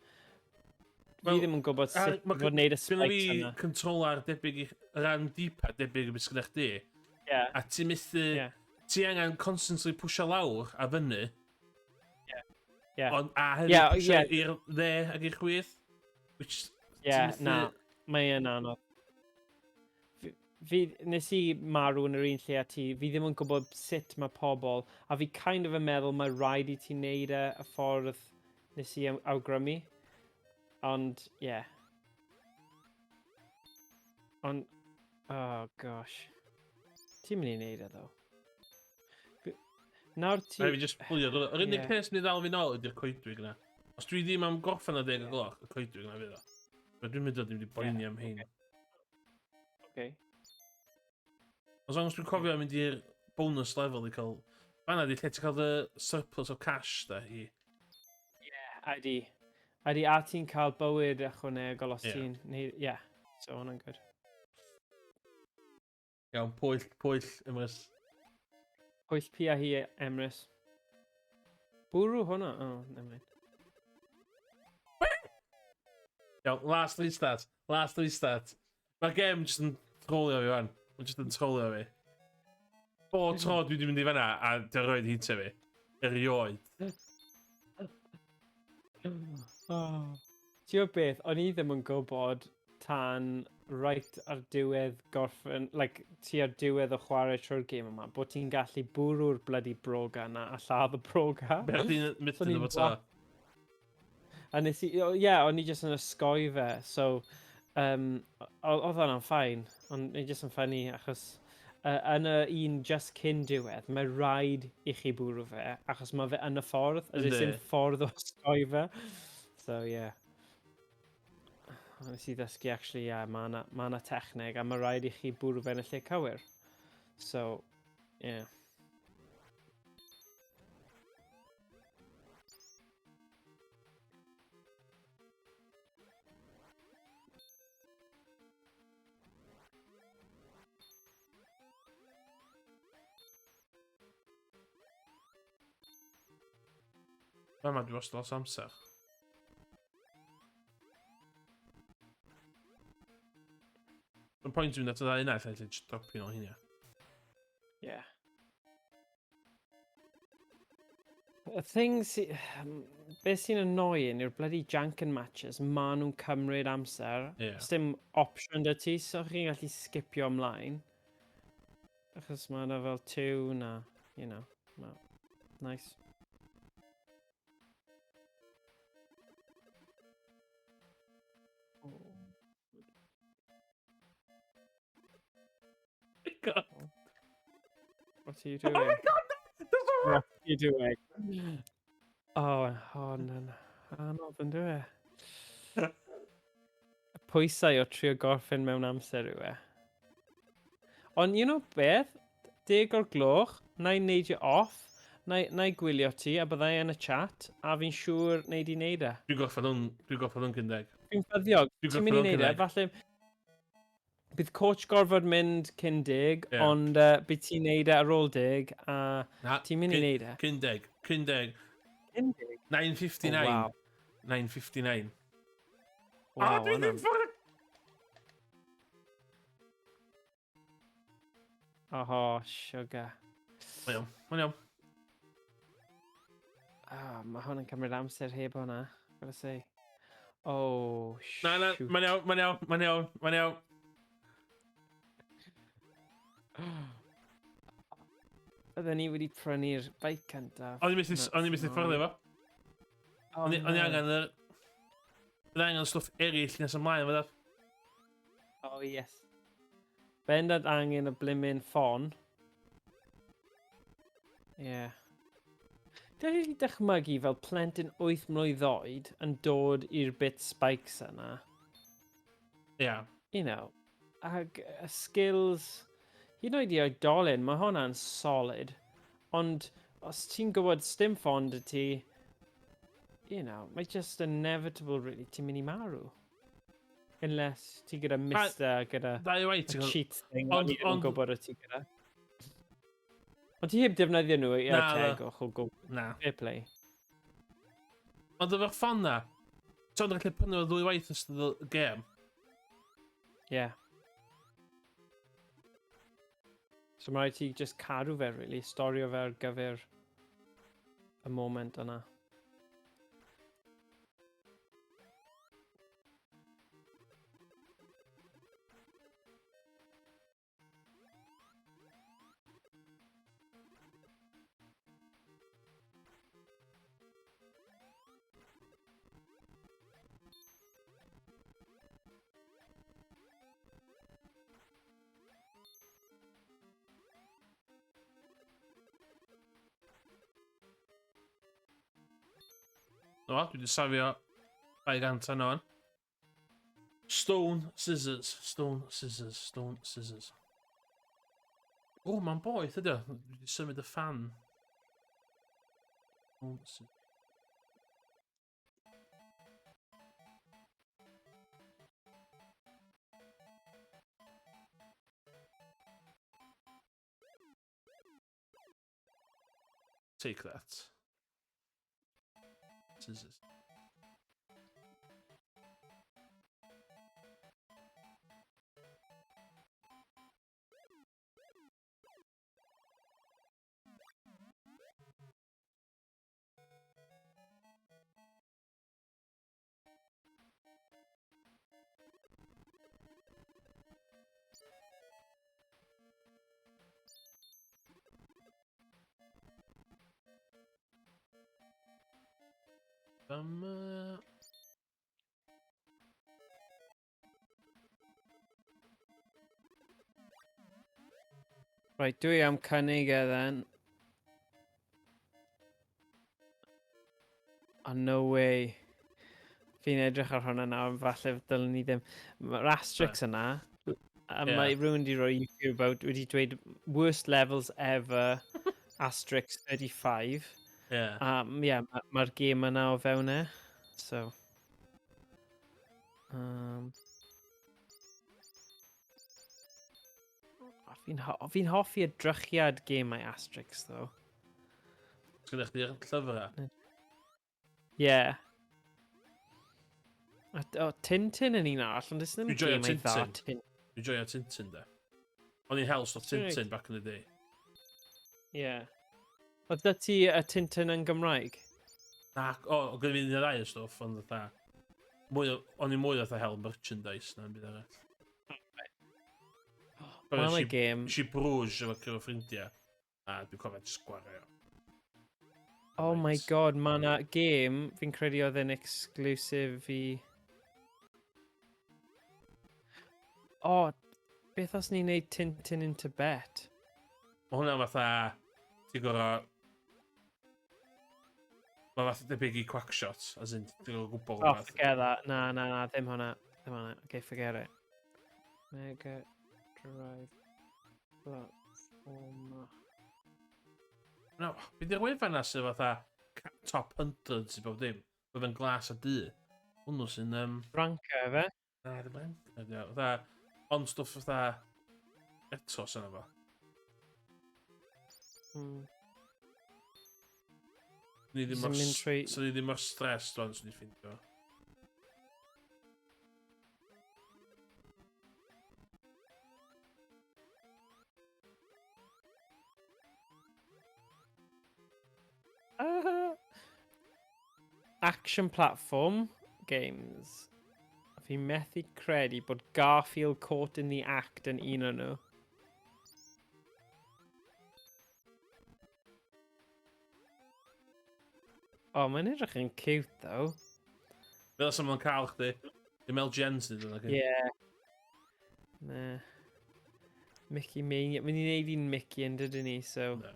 fi Wel, ddim yn gwybod sut ma' fod wneud y Gynna spikes fi yna. controller debyg i ran D-pad debyg i beth sgynna chdi. Ie, A ti'n methu... ie. Ti angen constantly pwysio lawr a fyny. Ie. Ond, a hefyd Ie, pwysio ie. i'r dde ac i'r chwith. Which... Ie, ti'n methu- na, mae e'n anodd. Fi, nes i marw yn yr un lle a ti, fi ddim yn gwybod sut mae pobl, a fi kind of yn meddwl mae rhaid i ti wneud e y ffordd nes i awgrymu. Ond, ie. Yeah. Ond, oh gosh. Ti'n mynd i wneud e, ddo. Nawr ti... Rhaid fi just pwylio. Yr unig Ie. peth sy'n mynd i ddal fi nôl ydy'r coedwig yna. Os dwi ddim am gorffen ar 10 o gloch, y coedwig yna fydd o. But dwi'n mynd o ddim wedi boeni am hein. Okay. As long as dwi'n cofio mynd i'r bonus level i cael... Fanna di lle ti'n cael dy surplus o cash da i... Ydy. Ydy, a ti'n cael bywyd ychwanegol os Ie. ti'n... Ie, yeah. So hwnna'n good. Iawn, pwyll, pwyll, Emrys. Pwyll pi a hi, Emrys. Bwrw hwnna. Oh, never mind. Iawn, last restart. Last restart. Mae'r game jyst yn trolio fi fan. Mae'n jyst yn trolio fi. Bob tro dwi wedi mynd i fanna a di roed hitio fi. Erioed. Oh. Ti'n gwybod beth, o'n i ddim yn gwybod tan right ar diwedd gorffen, like, ti ar diwedd o chwarae trwy'r gêm yma, bod ti'n gallu bwrw'r bloody broga yna a lladd y broga. Be chdi'n methu O'n i'n efo ta? A nes i, o, ie, o'n i jyst yn osgoi fe, so, oedd hwnna'n fine, ond i jyst yn funny, achos yn y un just cyn diwedd, mae rhaid i chi bwrw fe, achos mae fe yn y ffordd, a does dim Yndi. ffordd o osgoi fe. So, ie. Yeah. Nes i ddysgu, actually, ie, yeah, mae yna ma 'na techneg, a mae rhaid i chi bwrw fe yn y lle cywir. So, ie. Yeah. Fama dwi wastad lot o amser. Mae'n pwynt dwi'n at y ddau yna, lle lle just dropio nôl hynny. Yeah. Y thing sy... Beth sy'n annoying yw'r bloody janken matches, ma nhw'n cymryd amser. Ie. Does dim option 'da ti, so chi'n gallu skipio ymlaen. Achos mae yna fel tune a, you know, ma... Nice. God. What are you doing? Oh my god! Does What are you doing? O, hon yn anodd yn dwi e? Y pwysau o trio gorffen mewn amser yw e. Ond you know beth? 10 o'r gloch, na i neidio off, na i gwylio ti a byddai yn y chat, a fi'n siŵr nei di neud e. Dwi'n gorffen hwn cyn 10. Fi'n ffyddiog, Dwi'n ti'n mynd i gorffen hwn neud cyn e, 10. falle bydd coach gorfod mynd cyn 10, ond bydd ti'n neud e ar ôl 10, a Na, ti'n mynd i neud e. Cyn 10. Cyn 10. Cyn 10? 9.59. Oh, wow. 9.59. Wow, Ah, dwi hwnna'n ddim ffordd. Oh, sugar. Mae'n iawn, mae'n iawn. Ah, mae hwn yn cymryd amser heb hwnna. Gotta say. Oh, Na, na, shoot. mae'n iawn, mae'n iawn, mae'n iawn, mae'n iawn. Bydden ni wedi prynu'r bike cyntaf. O'n i'n methu fforddio fo. Oh, O'n i no. angen yr... Bydd angen stwff eraill nes ymlaen, fydda. Oh, yes. Bendant angen y blimmin ffon. Ie. Yeah. Dwi'n rili dychmygu fel plentyn 8 mlwydd oed yn dod i'r bit spikes yna. Ag y skills, hyd yn oed i oedolyn, mae hwnna'n solid. Ond os ti'n gwybod sdim ffon 'da ti, mae just inevitable, really, ti'n mynd i marw. Unless ti gyda Mister, gyda Dau waith, y ti'n gwybod. cheat thing, Ond- ond ni ddim yn gwybod o ti gyda. Ond ti heb defnyddio nhw i Na, na. tegwch o gwbl. Na. Fair play. Ond efo'r ffon na, ti'n gallu prynu fo ddwy waith ystod y gêm. Yeah. So mae rhaid ti just cadw fe, really, storio fe ar gyfer y moment yna. No, dwi wedi safio 200 yno fan. Stone, scissors, stone, scissors, stone, scissors. O, mae'n boeth ydy o. Dwi wedi symud y fan. Stone, scissors. Take that. Scissors. Right, dwi am cynnig e then. Oh, no way. Fi'n edrych ar hwnna nawr, falle dylwn ni ddim. Mae'r asterix yna, a mae rhywun wedi rhoi YouTube out wedi dweud "worst levels ever, asterix 35". A ie, yeah, mae'r ma gêm yna o fewn e. So. Fi'n hoffi edrychiad gemau Asterix, though. Sgynnych chdi'r llyfrau? Ie. Yeah. A, o, Tintin yn un arall, ond ddim Dwi'n joio gemau dda. Tintin. Tin. Dwi'n joio Tintin, de. O'n i'n hel stwff Tintin back in the day. Ie. Yeah. Oedd 'da ti y Tintin yn Gymraeg? Na, o, o gyda fi un neu ddau o stwff, ond fatha... O'n i mwy o fatha hel merchandise na'n byd arall. Mae Nes yna i- gêm. Nes i Bruges efo ffrindiau, a dwi'n cofio jyst gwario. Oh my god, mae yna gêm, fi'n credu oedd yn exclusive i... O, oh, beth os ni'n neud Tintin in Tibet? Mae hwnna fatha, ti'n gorau... Mae fath debyg i Quackshot, as in, ti'n gael gwbl. Oh, forget that. Na, na, na, ddim hwnna. Ddim hwnna. Okay, forget it. Mega Drive Platformer. No, beth yw'r wefan na sydd fatha top 100 sydd bob dim? Bydd yn glas a du. Hwnnw sy'n... Ranker, efe? Na, ddim ranker, di o. Fatha, ond stwff fatha eto sy'n efo. Ni ddim mor, so ni ddim mor stressed o'n swn i'n ffindio. Action platform games. Fi methu credu bod Garfield Caught in the Act yn un o'n nhw. O, oh, mae'n edrych yn cute, though. Fel os ma'n cael chdi. Dim LGN sydd yna. Ie. Yeah. Na. Mickey Mania. Mynd i wneud un Mickey yn dydyn ni, so... No.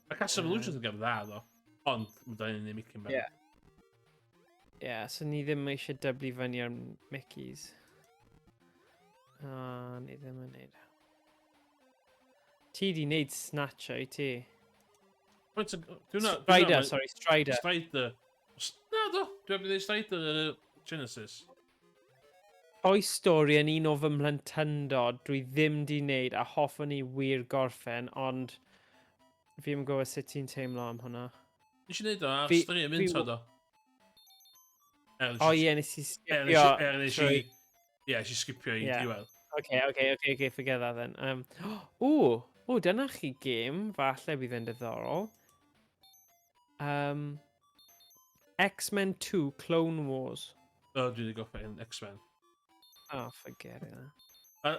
Mae Castle of Illusion yn gem dda, ddo. Ond, mae da ni'n Mickey yn Ie. Ie, so ni ddim eisiau dyblu fyny ar Mickeys. O, ni ddim yn neud. Ti di wneud Snatcher i ti. Strider, sorry, Strider. Strider. Na do, dwi wedi gwneud Strider yn y Genesis. Toy Story yn un o fy mhlentyndod dwi ddim di wneud a hoffwn i wir gorffen, ond fi ddim yn gwybod sut ti'n teimlo am hwnna. Nes i wneud o ar stream un do. O ie, nes i skipio. Nes i... Ie, nes i skipio i diwedd. Okay, forget that then. O, dyna chi gêm, falle bydd yn diddorol. X-Men 2 Clone Wars. O, dwi wedi gorffen X-Men. Oh, forget it.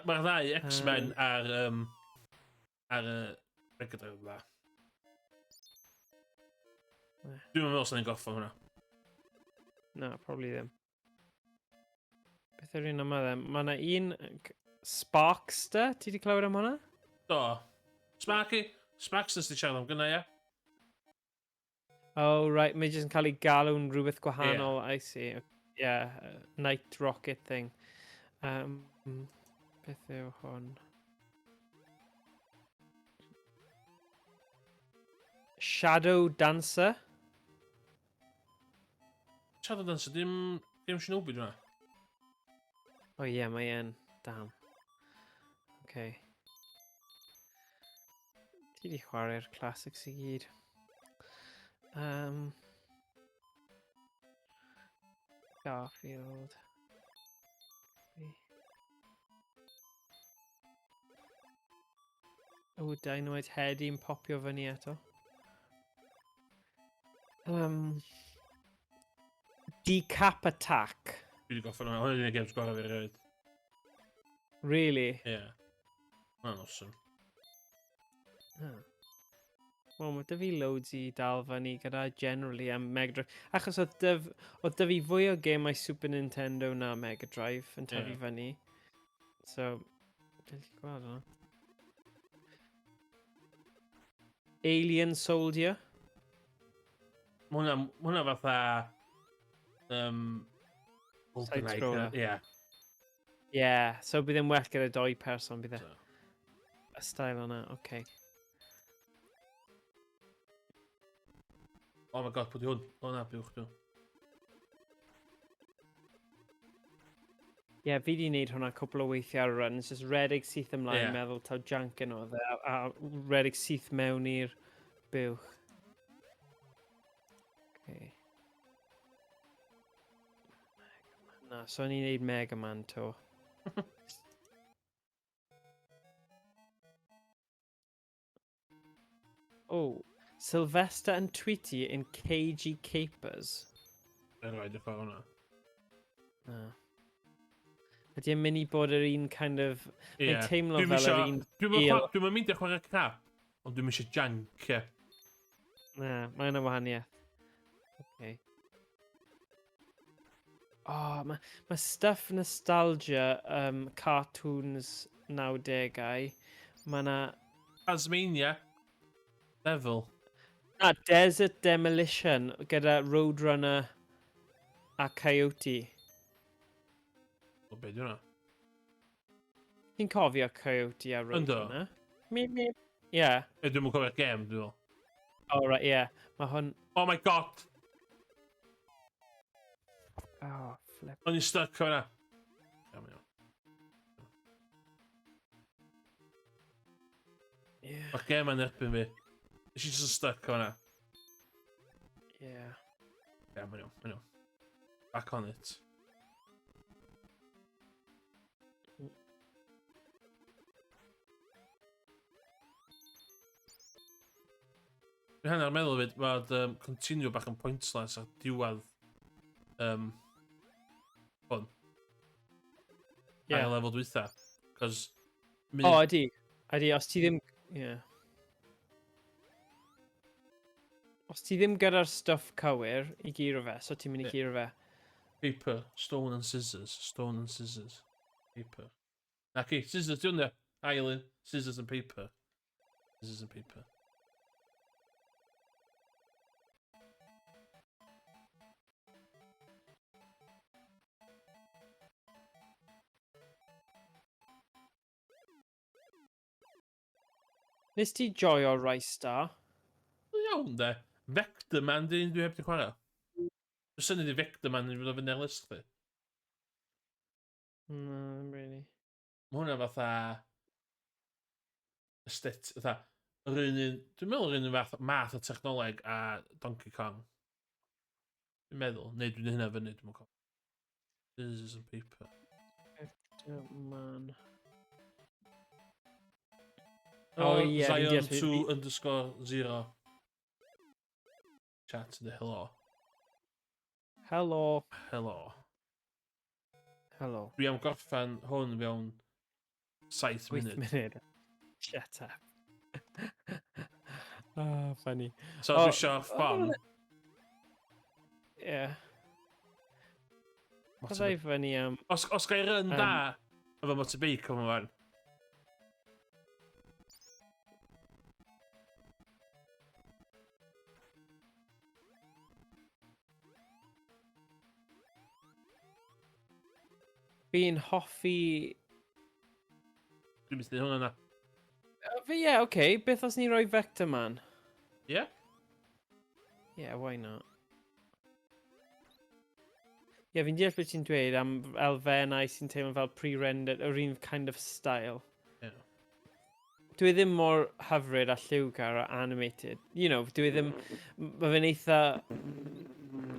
Mae'r ddau X-Men ar ar y Mega Drive dda. Dwi'n meddwl sy'n ni'n gorffen hwnna. Na, probably ddim. Beth yw'r un yma then? Mae yna un... Sparkster? Ti wedi clywed am hwnna? Do. Sparky? Sparkster sy'n siarad am gynna, ie? Oh, right. Mae jyst yn cael ei galw'n rhywbeth gwahanol. Yeah. I see. Yeah, Night Rocket thing. Beth yw hwn? Shadow Dancer? Shadow Dancer, dim Shinobi dwi'n. Oh yeah, mae e'n. Damn. Okay. Ti di chwarae'r classics i gyd. Garfield. O, Dynamite Head i'n popio fyny eto. Decap Attack. Dwi wedi gorffen hwnna. Hwnna 'di'r games gorau fi erioed. Really? Ie. Yeah. Hwnna'n awesome. Huh. Wel, mae dy fi loads i dal fyny gyda generally am Mega Drive. Achos oedd dy fi fwy o gemau Super Nintendo na Mega Drive yn tyfu fyny. So, dwi'n gweld hwnna. Alien Soldier. Mae hwnna fatha... Side-scroller. Ie. Yeah, so bydd e'n well gyda doi person, bydd e. Y style o'na, oce. Oh my god, pwy di hwn? O na, buwch dwi. Ie, yeah, fi di wneud hwnna cwpl o weithiau ar runs, just redeg syth ymlaen, meddwl taw jank yn oedd e, a redeg syth mewn i'r buwch. Okay. Na, so o'n i'n neud Mega Man to. Oh, Sylvester and Tweety in Cagey Capers. Yn rhaid i ffordd hwnna. Na. Ydy e'n mynd i bod yr un kind of... Mae'n teimlo fel yr un... Dwi'n mynd i chwarae crap, ond dwi'n eisiau jank, ie. Na, mae yna wahaniaeth. Okay. Oh, mae stuff nostalgia, cartoons 90au. Mae yna... Tasmania Devil. Na, Desert Demolition gyda Roadrunner a Coyote. O, be di hwnna? Ti'n cofio Coyote a Roadrunner? Ynddo. Mi, mi. Yeah. E, dwi'n cofio'r gem, dwi'n meddwl. Oh, right, yeah. Mae hwn... Oh my god! Oh, flip. O'n i'n stuck o'na. Iawn, iawn. Yeah. Mae'r gem yn erbyn fi. Nes i just yn stuck o'na. Yeah. Yeah, mae'n iawn, mae'n iawn. Back on it. Dwi'n hanner meddwl fyd, mae'r continue bach yn pointless ar diwedd hwn. Yeah. Ar y lefel dwytha. Cos... O, oh, ydy. Ydy, os ti ddim... Yeah. Os ti ddim gyda'r stuff cywir i guro fe, so ti'n mynd i guro fe. Paper, stone and scissors, stone and scissors. Paper. Naci, scissors, di hwnna. Ail un. Scissors and paper. Scissors and paper. Nes ti joio Rice Star? Iawn de. Vector Man di un dwi heb di chwarae. Dwi'n syniad i Vector Man yn fynd fyny ar list chdi. No, really. Mae hwnna fatha... Estet, fatha... Yr un un... Dwi'n meddwl yr un un fath, math o technoleg a Donkey Kong. Dwi'n meddwl. Neu dwi'n hynna fyny, dwi'n meddwl. Scissors and paper. Vector Man. Oh, Oh, ie, fi'n Zion deall, 2 _ 0. Chat the hello. Hello. Hello. Hello. Dwi am gorffen hwn fewn 7 8 munud. munud. Shut up. Oh, funny. So Oh, dwi eisiau'r ffon. Yeah. Byddai fyny am... Os ga i run da, efo motorbike o'n fan. Fi'n hoffi... Dwi'n mynd i hwnna na. Fi, ie, yeah, oce. Okay. Beth os ni roi Vector Man? Ie? Yeah, why not? Ie, yeah, fi'n deall beth ti'n dweud am elfennau sy'n teimlo fel pre-rendered, yr un kind of style. Ie. Dwi ddim mor hyfryd a lliwgar a animated. Dwi ddim... Mae fe'n eitha...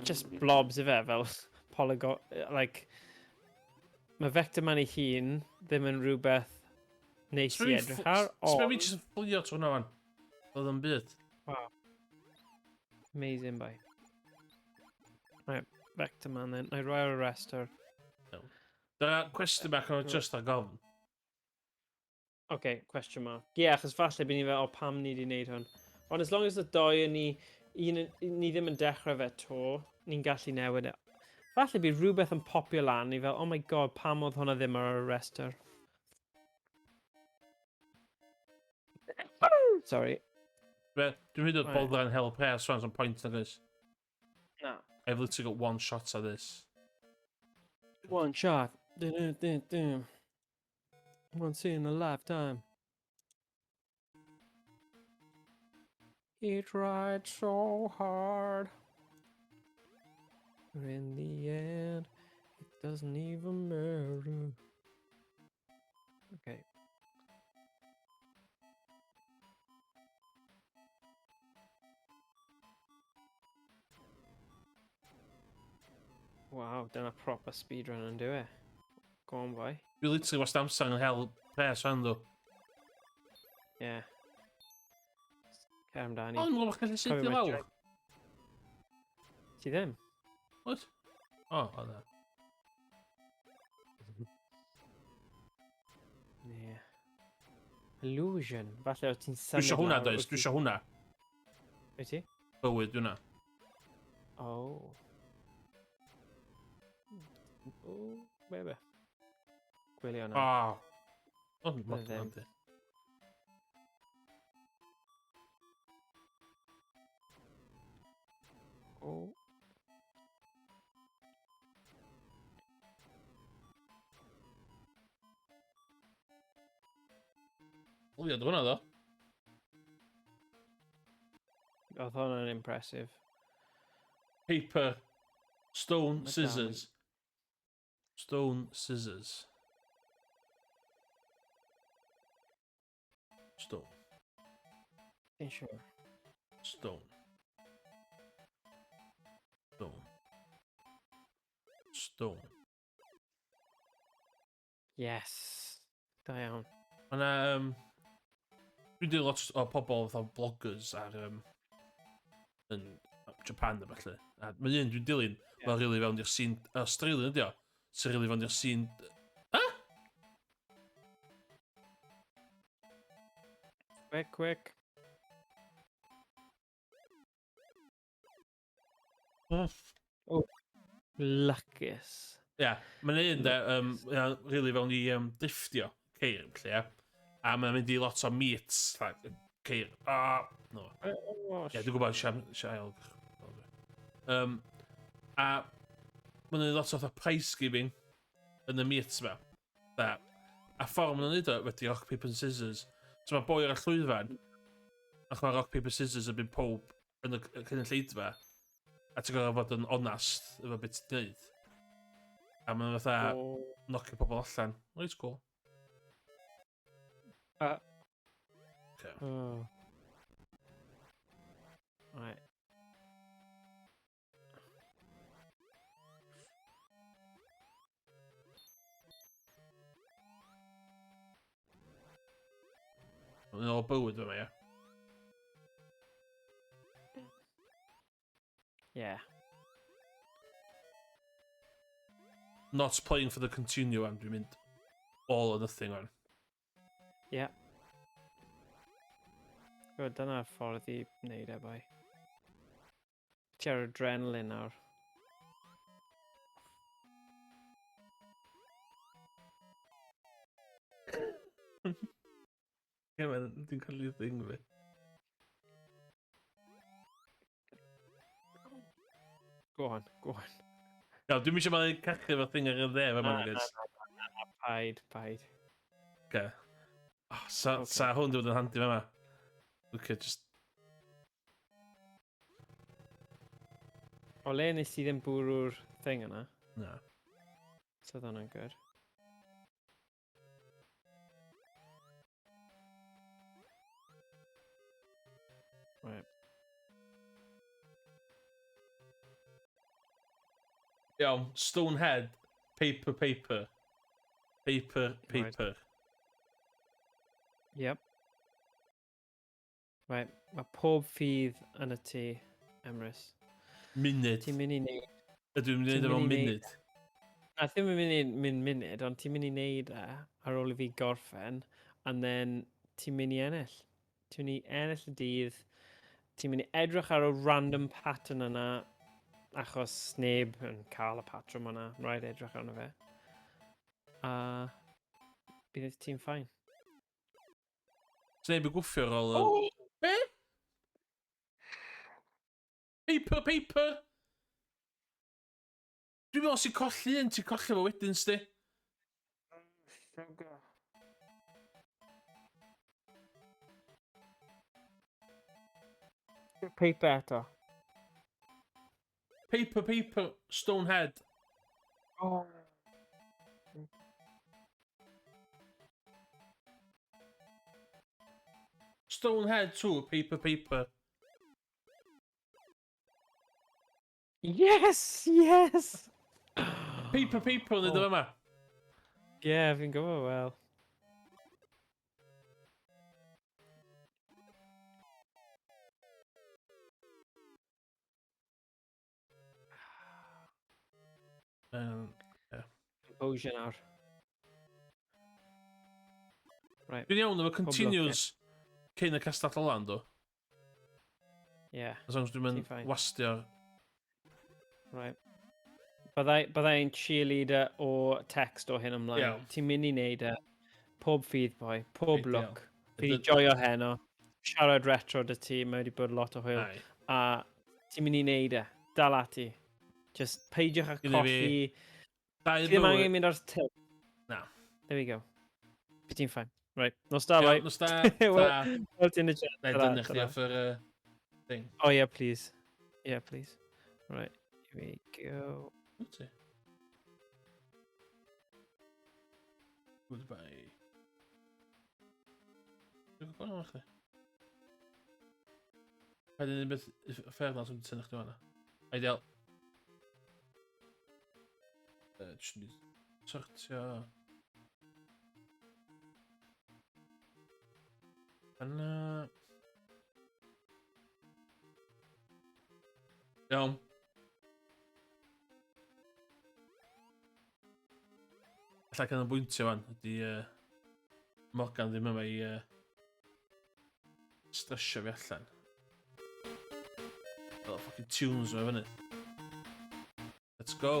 Just blobs i fe, fel polygon... Like, mae Vector Man ei hun ddim yn rhywbeth neis i edrych ar, Sbia fi ond... jyst yn fflio trwy hwnna fan. Oedd yn byd. Wow. Amazing, boy. Right, Vector Man then. Na i roi ar y restr. Dyna cwestiwn bach o'n just ar gofn. OK, question mark. Ie, yeah, achos falle bydd ni fel, o, pam ni wedi wneud hwn. Ond as long as y doi yn ni, un, ni ddim yn dechrau fe to, ni'n gallu newid e. Falle bydd rhywbeth yn popio lan, ni fel, oh my god, pam oedd hwnna ddim ar y restr? Sorry. Be, dwi'n mynd o'r Right. boddran hel pres rwan, so'n point na guys. Na. I've literally got one shot at this. One shot. Dun, dun, dun, dun. Once in a lifetime. He tried so hard. But in the end, it doesn't even matter. Okay. Wow, dyna proper speedrun yn do e. Go on, boy. Dwi literally wastad amser yn hel pres rwan ddo. Yeah. Cer amdani. Ond, mae'n gallu Cofio seidio mae lawr. Ti ddim? What? O, na. Yeah. Illusion. Falle o ti'n Dwi symud eisiau hwnna, lawr does. wrth Dwi i- eisiau hwnna. Wyt ti? Bywyd hwnna. Oh. Oh, baby. Gwylio hwnna. O. Ond, Bydd ddim. mae'n di. Oh. Lyfio hwnna ddo. Oedd hwnna'n impressive. Paper, stone, scissors. Stone, scissors. Stone. Ti'n siŵr? Stone. Stone. Stone. Yes. Da iawn. Mae 'na dwi'n dilyn lot o pobl fatha bloggers ar yn Japan a ballu. A mae un dwi'n dilyn, yeah. Mae'n rili fewn i'r scene Australian ydi o, sy'n rili fewn i'r scene... Ah? Quick, quick. Oh, luckus. Ie, yeah, mae'n un de, yeah, really fewn i driftio ceir, felly, ie. A mae'n mynd i lot o meets, like, ceir. Ah, no. Ie, yeah, dwi'n gwybod, siael. A mae'n mynd lot o fatha prize giving yn y meets ma. Da. A ffordd maen nhw'n neud o, wedi rock, paper and scissors. So mae boi ar y llwyfan, ac mae rock, paper, scissors yn mynd pob yn y cynulleidfa, a ti'n gorfod bod yn onast efo beth ti'n gwneud. A mae'n fatha oh. Nocio pobl allan. Reit cool. Okay. Oh. Right. Mae'n ôl bywyd yma, ie? Yeah. Not playing for the continue am, dwi'n mynd all or nothing on. Yeah. Good, dyna'r ffordd i wneud e, bai. Ti ar adrenaline nawr. Ie, man, dwi'n colli thing fi. Go on, go on. Iawn, dwi'n eisiau malu cachu efo thing ar y dde fe ma'n guys. Na, paid, paid. Okay. Oh, sa, okay. Sa hwn dwi'n yn handi fe ma. Okay, just... O le nes ti ddim bwrw'r thing yna? Na. So oedd hwnna'n good. Right. Iawn, Stonehead, paper, paper. Paper, paper. Right. Yep. Right, mae pob ffydd yn y tŷ, Emrys. Munud. Ti'n mynd i wneud... Ydw i'n mynd i wneud efo munud? Na, ddim yn mynd i mynd munud, ond ti'n mynd i wneud e ar ôl i fi gorffen, and then ti'n mynd i ennill. Ti'n mynd i ennill y dydd, ti'n mynd i edrych ar y random pattern yna, achos sneb yn cael y patrwm yna, rhaid edrych arno fe. A bydd ti'n ffain. Sneb yn gwffio ar ôl y... Oh! Be? Paper, paper! Dwi'n meddwl os ti'n colli un, ti'n colli fo wedyn, sti. Sugar. Paper eto. Paper, paper, Stonehead. Oh. Stonehead 2, paper, paper. Yes, yes! Paper, paper, yn oh. yma. Yeah, fi'n gwybod, wel. Yeah. Composure nawr. Right. Dwi'n iawn efo continues cyn y castell ola, ynddo? Yeah. As long as dwi'n mynd wastio. Right. Byddai'n cheerleader o text o hyn ymlaen. Yeah. Ti'n mynd i wneud e. Pob ffydd, boi. Pob lwc. Fi wedi joio heno. Siarad retro dy ti, mae wedi bod lot o hwyl. Aye. A ti'n mynd i wneud e. Dal ati. Just peidiwch â colli. Dau Ti ddim angen mynd ar tilt. Na. There we go. Bydd ti'n fine. Right, nos da, bye. Nos da. Wel, ti'n y chat. Na i dynnu chdi off yr thing. Oh yeah, please. Yeah, please. Right, here we go. Wyt ti? Goodbye. Dwi'n gwybod am chdi. Paid yn beth uffernol sy'n tynnu chdi fan'na. Ideal. Jyst mynd sortio. Yna. Iawn. Alla canolbwyntio fan ydy Morgan ddim yma i stresio fi allan. Fel fucking tunes yma fyny. Let's go.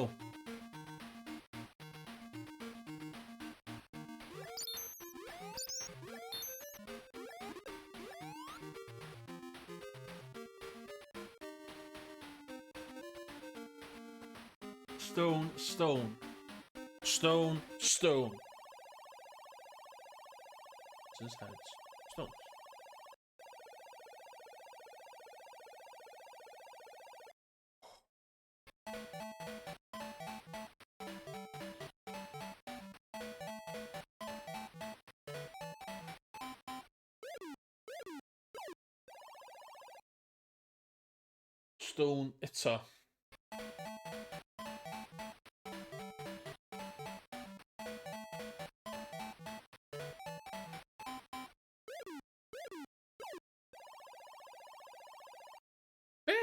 Stone, stone. Stone, stone. This heads. Stones. Stone eto. Be?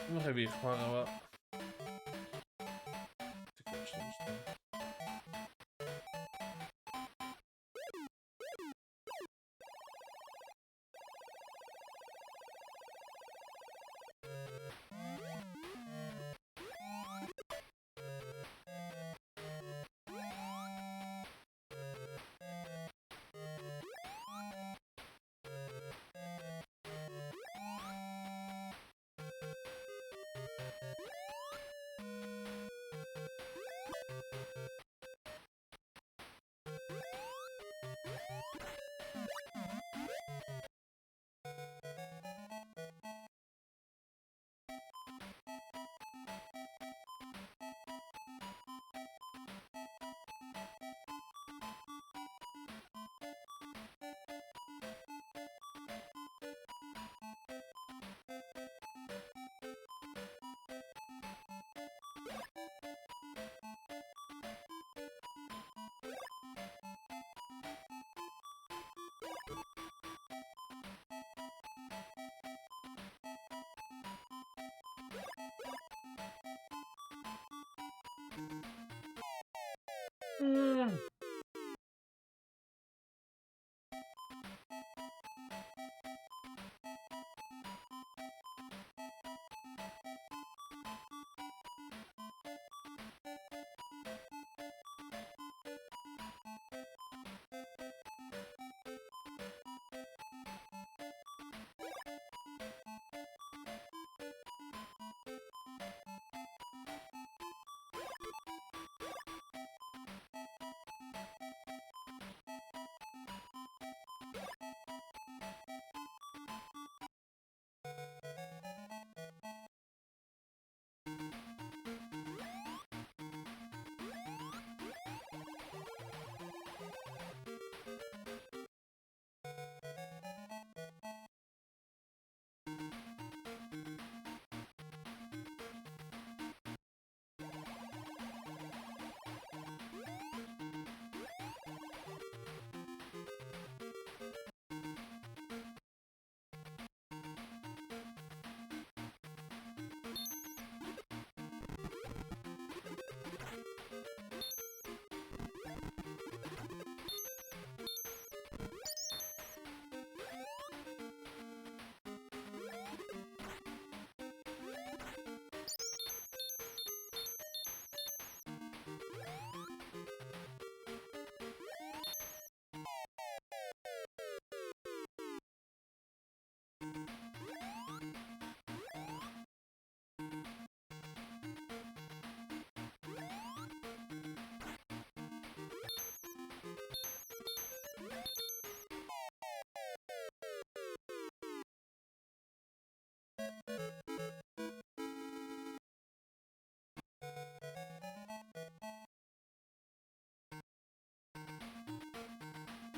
Dwi'n rhaid fi chwarae fo.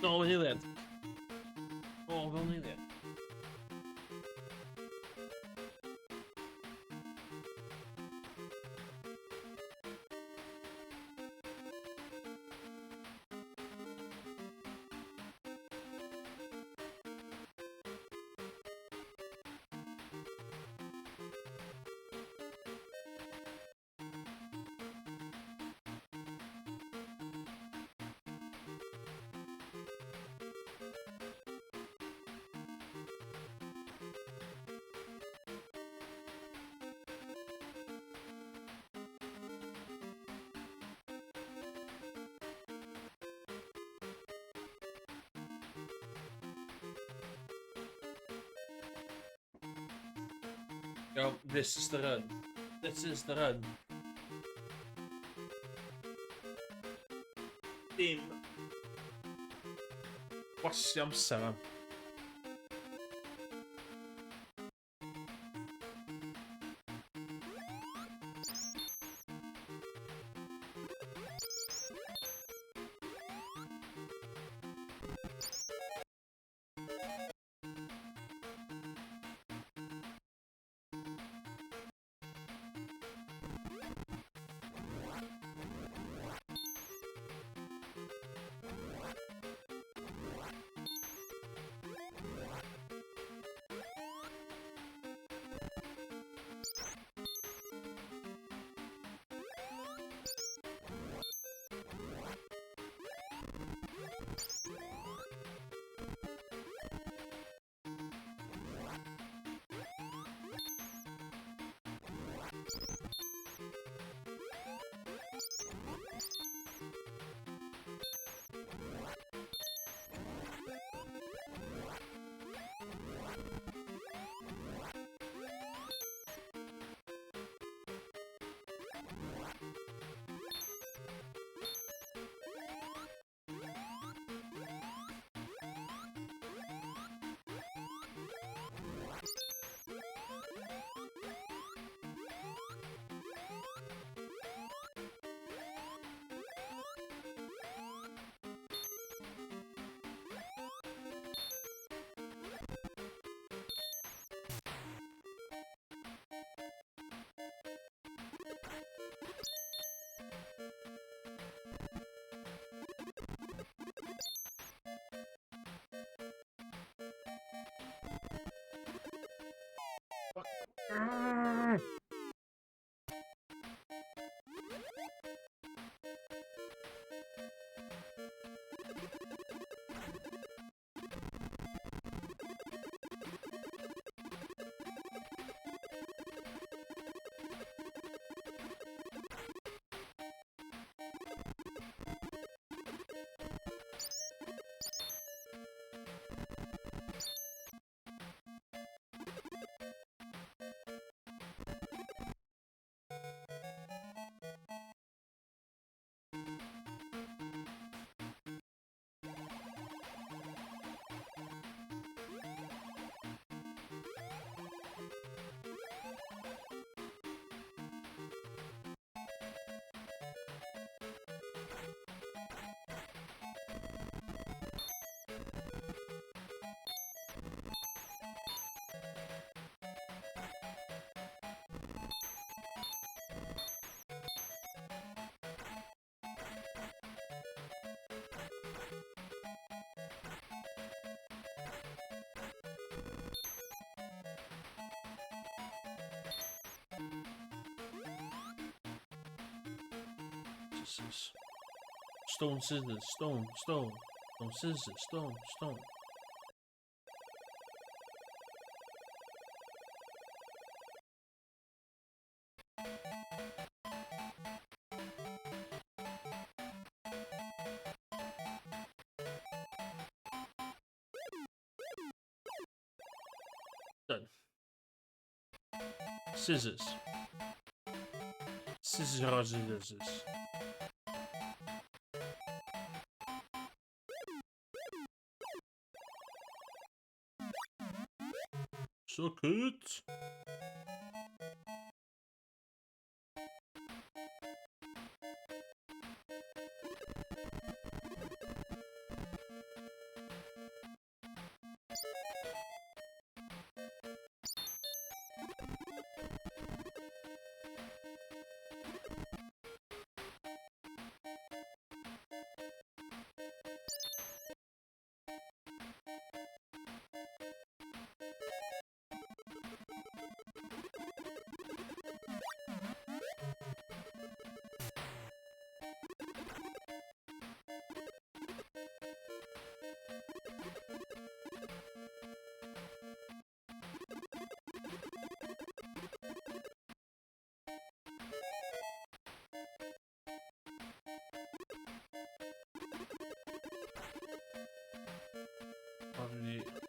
Nôl yn eiliad. Nôl fel eiliad. Iawn, this is the run. This is the run. Dim. Gwasio amser am. Scissors. Stone, scissors, stone, stone. Stone, scissors, stone, stone. Done. Scissors. Scissors, scissors. Suck it. Dwi'n mynd i...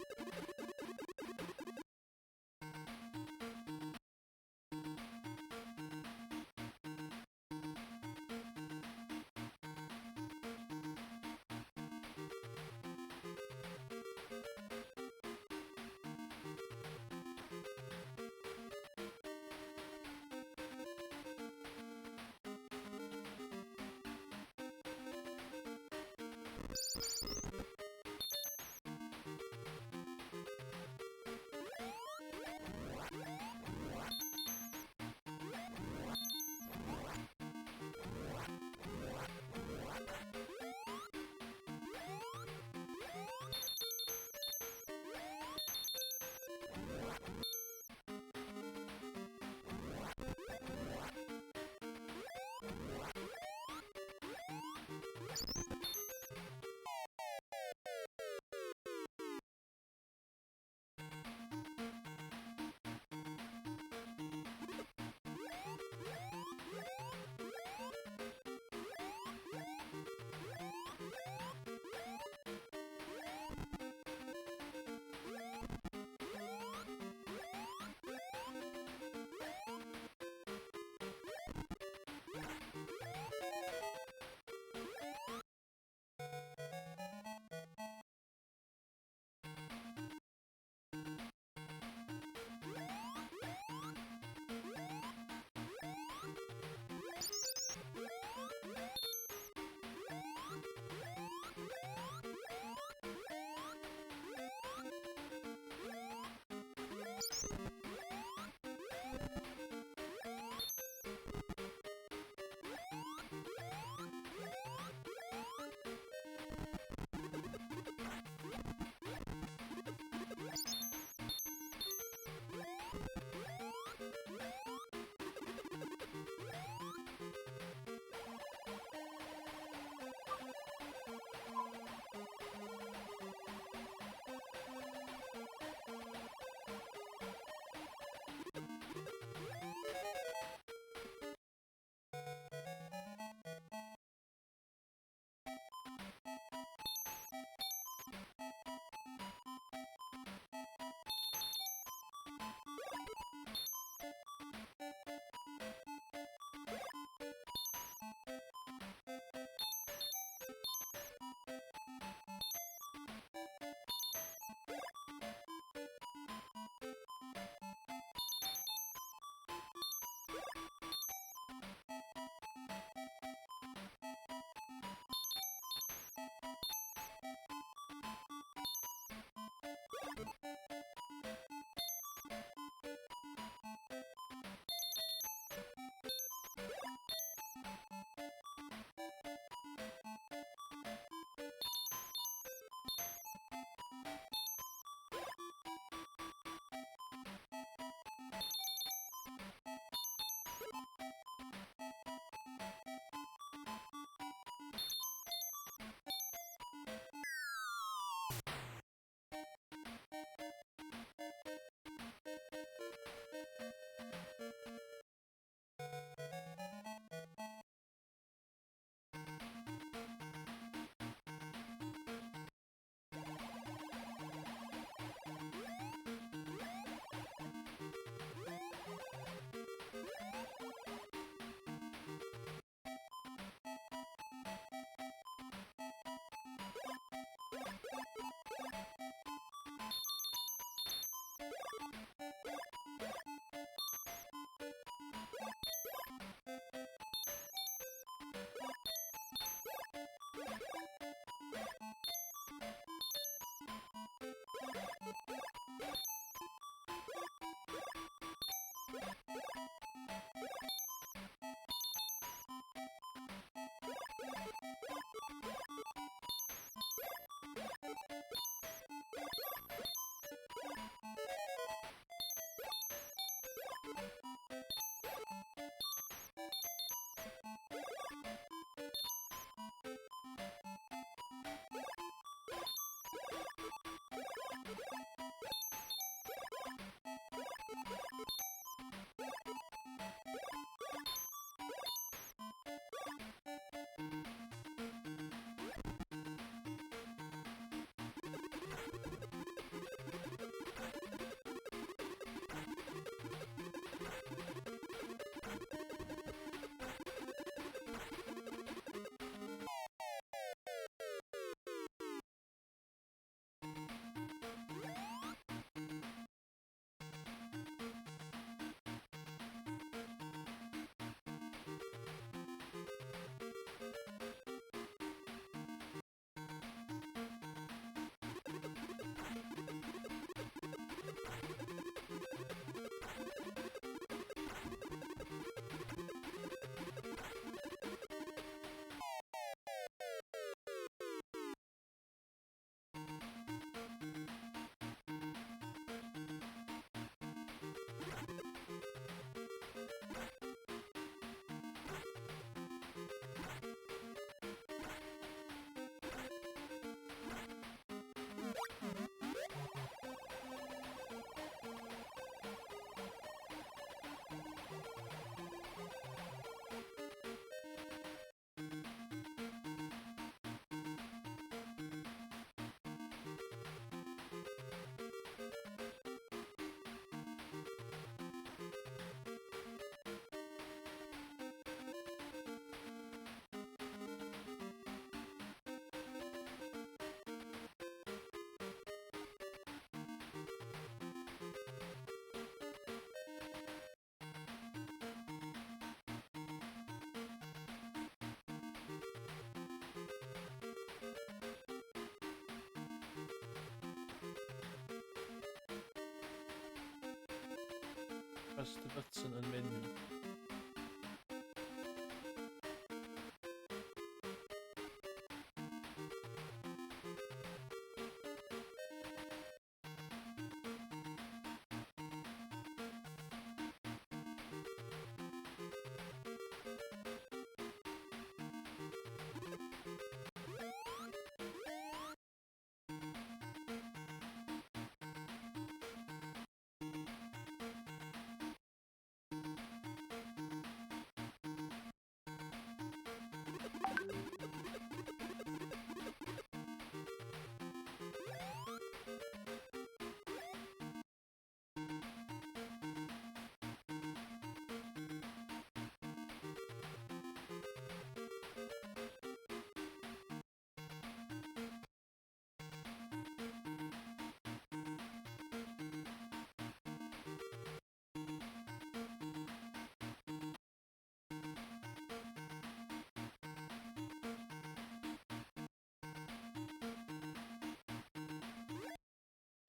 Press the button and menu.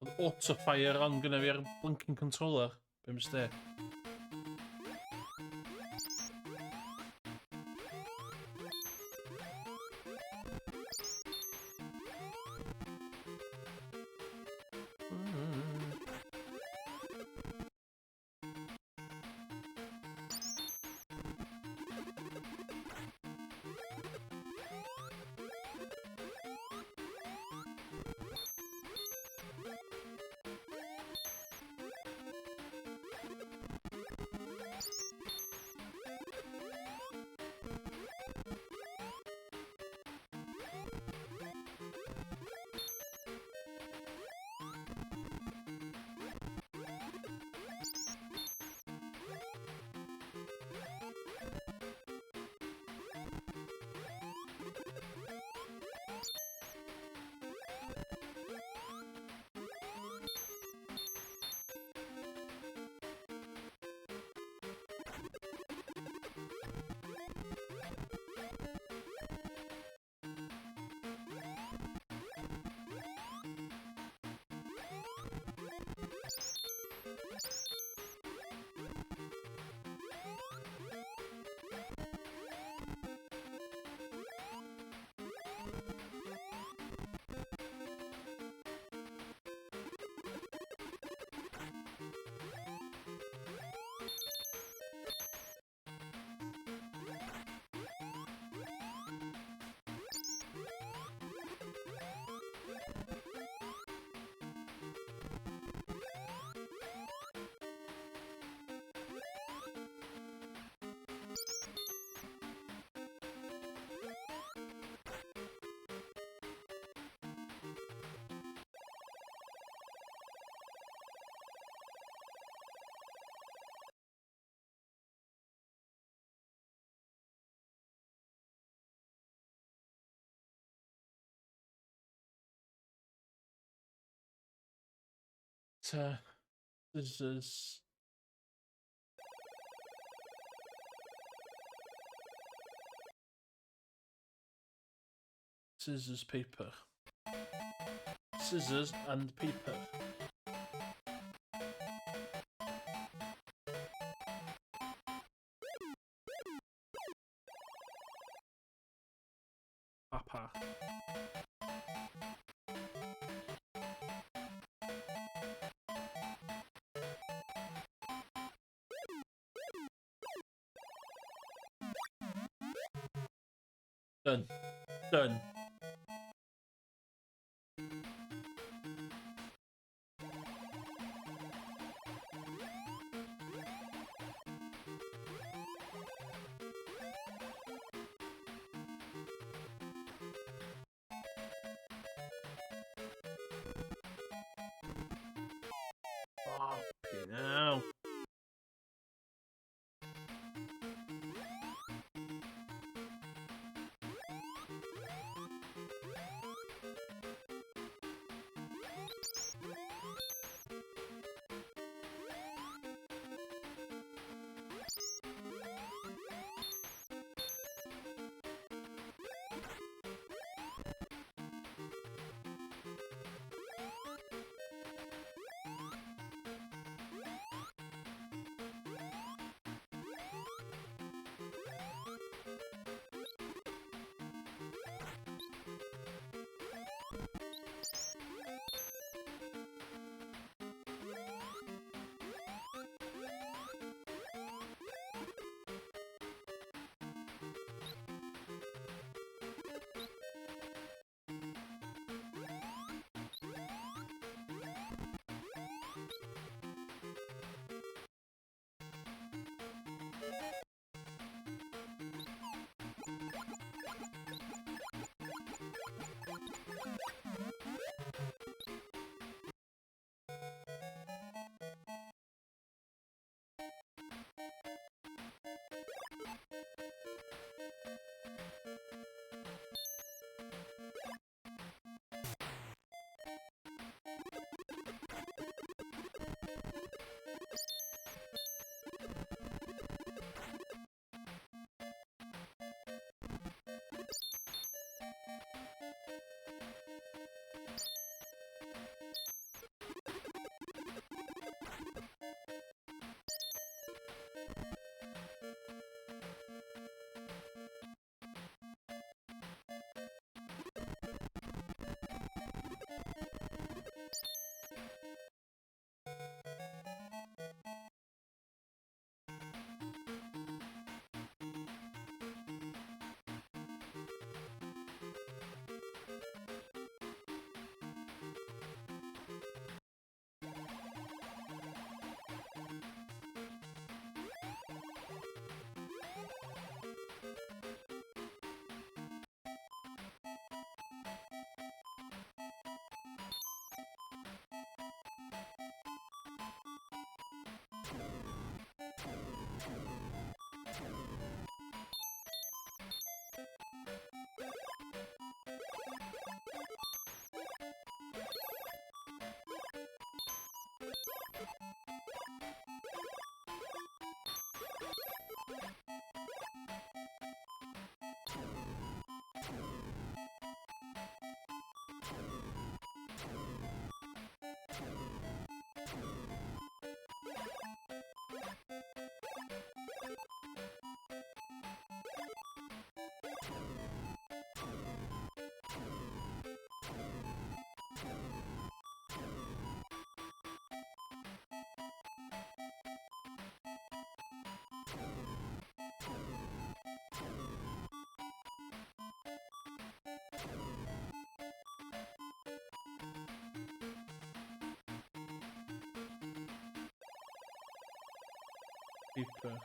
Oedd auto-fire on gyda fi ar blinking controller. Be mistake. Ta, scissors. Scissors, paper. Scissors and paper. Papa. Done. Done. Fucking hell. Paper,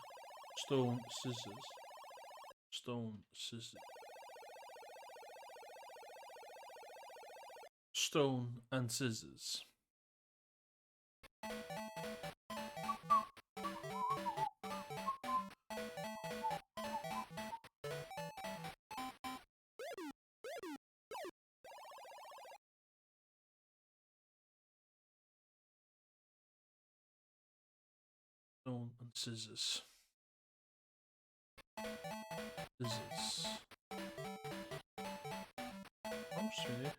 stone, scissors. Stone, scissors. Stone and scissors. Stone and scissors. Scissors. Oh, really?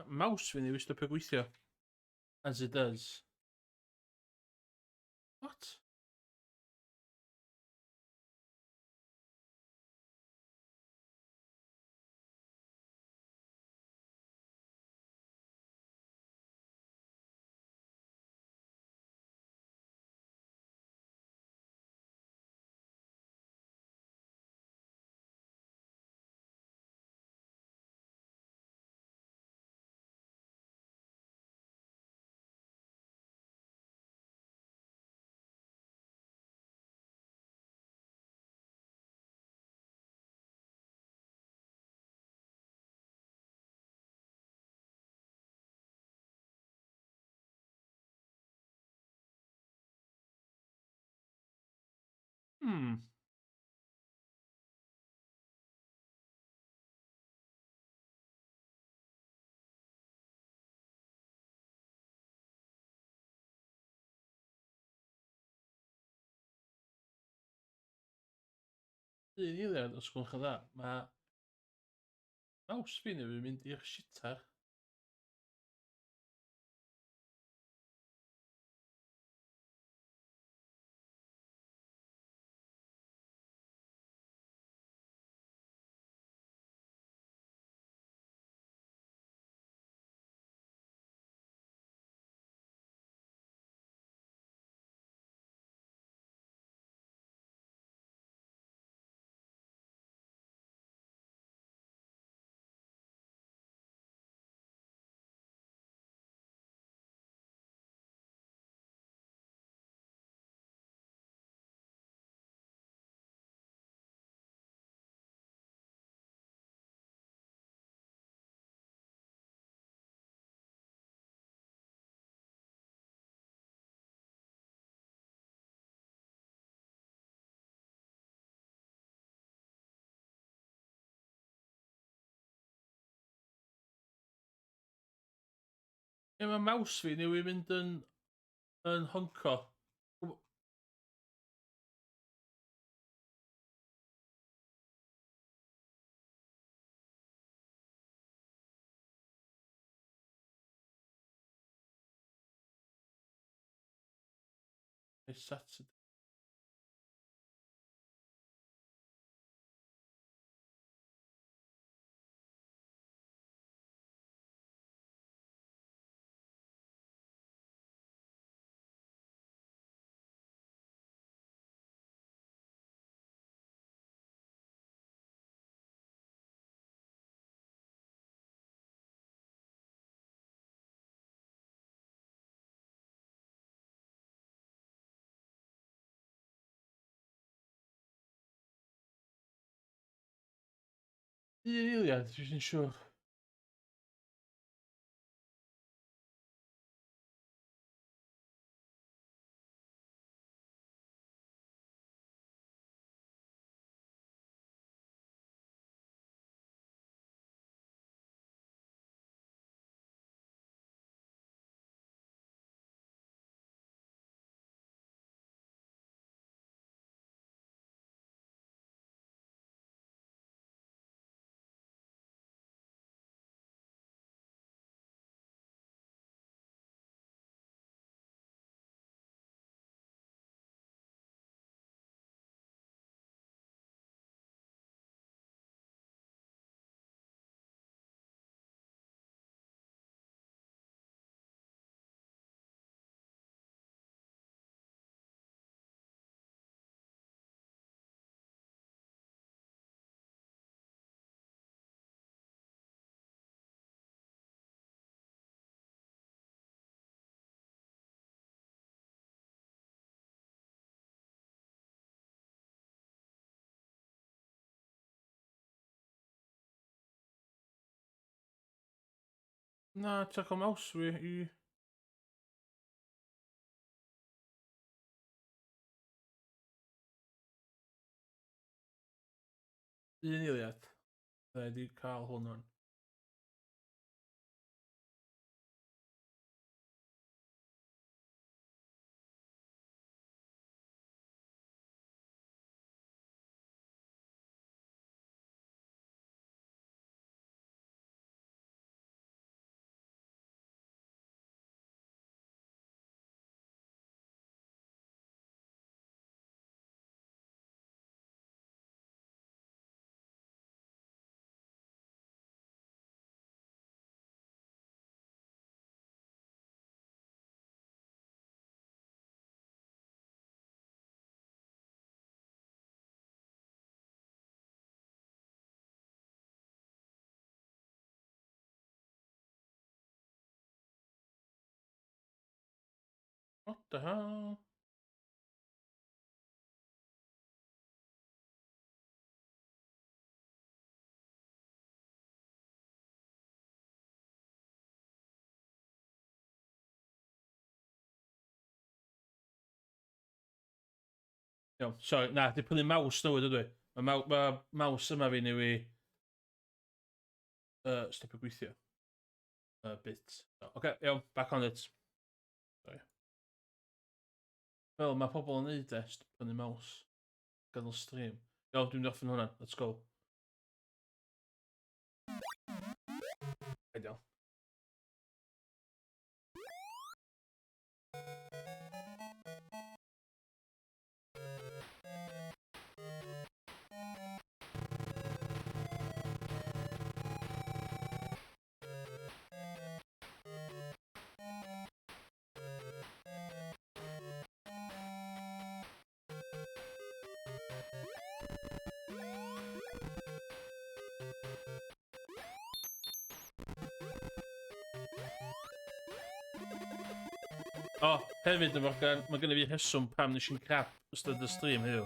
Mouse fi newydd stopio gweithio. As it does. What? Un eiliad, os gwelwch yn dda, mae mouse fi newydd mynd i'r shitter. Ie, mae mouse fi newydd mynd yn honco. It's Saturday. Un eiliad, dwi'n siŵr. Na, ti'n cael mouse fi i... Un eiliad. Rhaid i cael hwn o'n. What the hell? Iawn, sorry, na, di prynu mouse newydd ydw i. Mae maw ma mouse yma fi newy stopio gweithio. Bit. So, okay, iawn, back on it. Sorry. Fel mae pobl yn neud e, prynu mouse. Gadael stream. Iawn, dwi'n mynd off yn hwnna. Let's go. Ideal. O, hefyd yn Morgan, mae gen i fi rheswm pam nes i'n crap ystod y stream heddiw.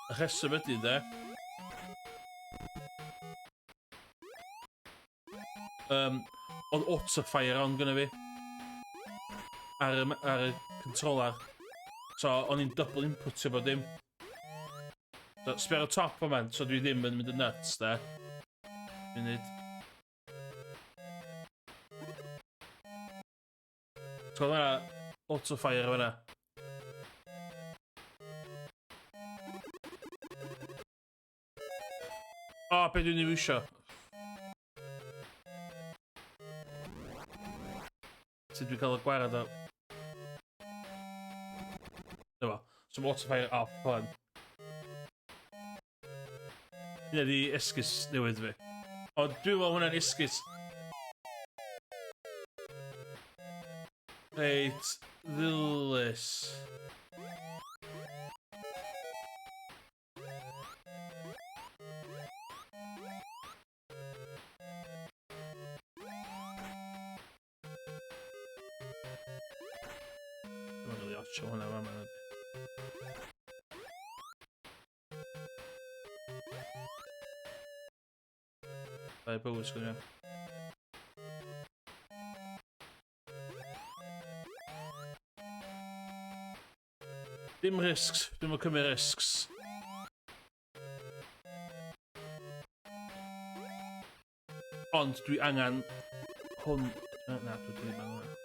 Y rheswm ydy, de. Oedd autofire on gynna fi. Ar y controller. So, o'n i'n double inputio bod dim. So, sbio ar y top yma, so dwi ddim yn mynd yn nuts, de. Munud. Ti'n gweld hwnna? Autofire fan'na. O, be dwi'n ei wisio? Sut dwi'n cael y gwared o... Dyma fo. So mae autofire off hwn. Hynna di esgus newydd fi. Ond dwi'n meddwl hwnna'n esgus reit ddilys. Dwi'n rili ots o hwnna fama. Dau bywyd sgwn i. Dim risks, dwi'n yn cymryd risks. Ond dwi angen hwn. Na, dwi ddim angen hwnna.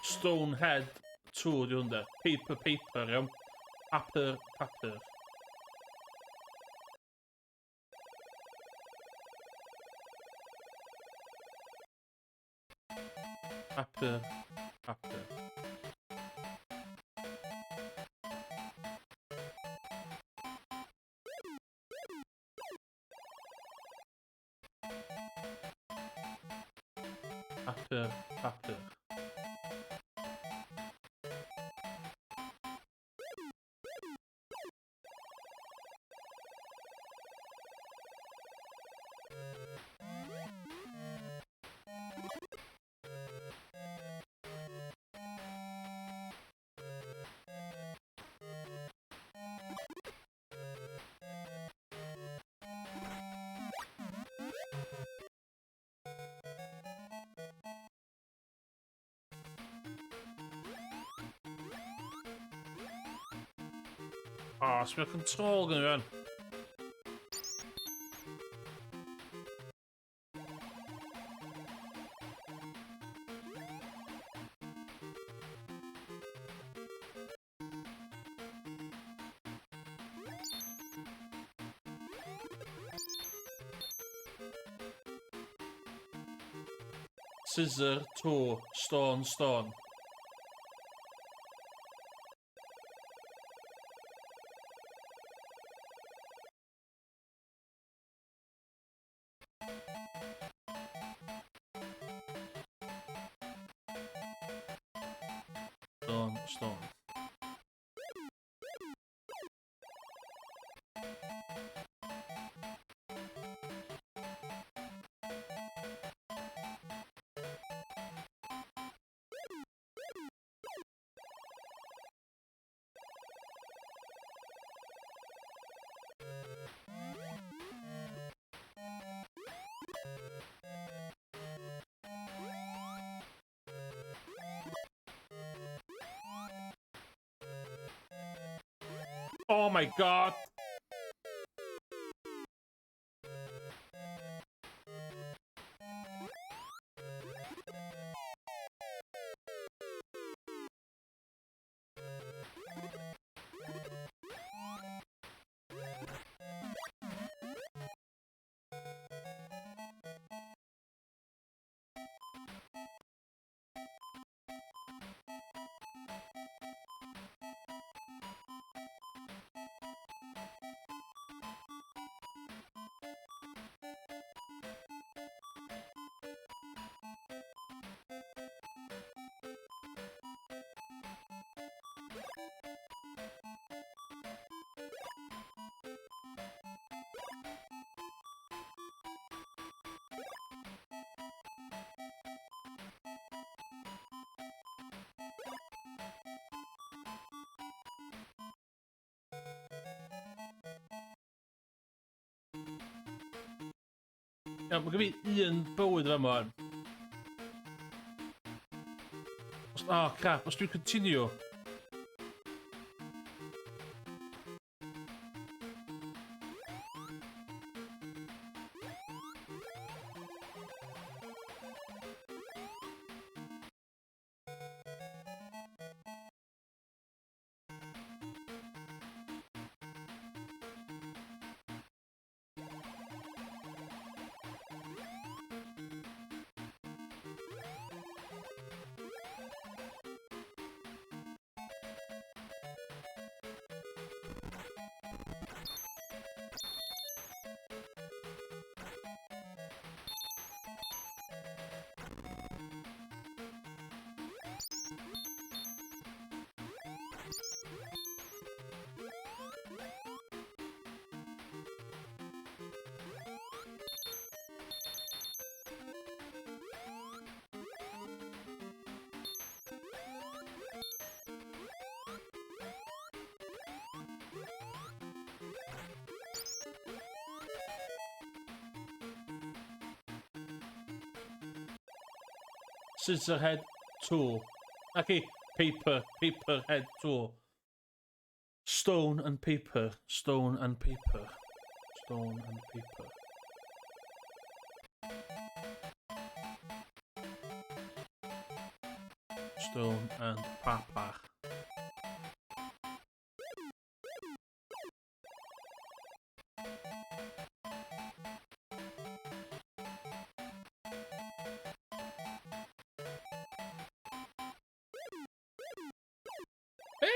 Stonehead 2 di hwn de. Paper, paper, iawn. Papur, papur. Papur, papur. Papur, papur. O, oh, sbio control gynnu fi fan. Scissor, toe, stone, stone. Stone, stone. Oh my god! Iawn, mae gen fi un bywyd yma wan. Os, oh, crap, os dwi'n continue. Scissorhead 2. Ac paper, paper head 2. Stone and paper, stone and paper, stone and paper. Stone and paper. Be?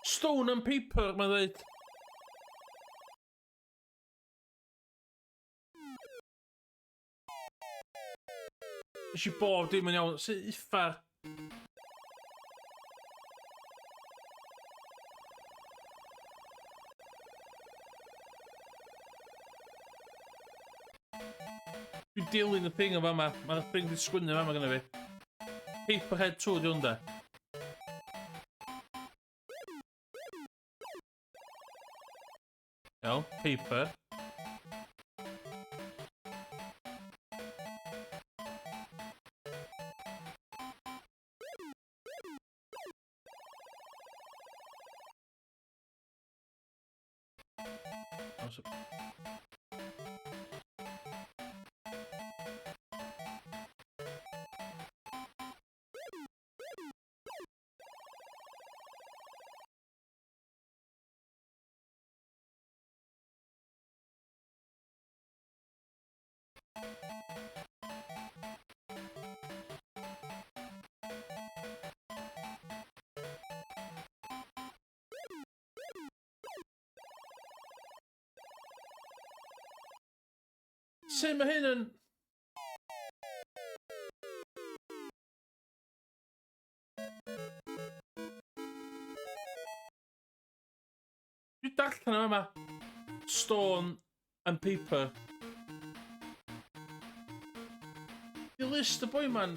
Stone and paper, mae'n dweud. Nes i bob dim yn iawn. Sut uffar? Dwi'n dilyn y thing o fama. Mae'r thing di sgwynnu fama gyda fi. Paperhead 2 di hwn da. Iawn, paper. Sut mae hyn yn... Dwi'n darllen yma. Stone and paper. Di list y boi ma'n...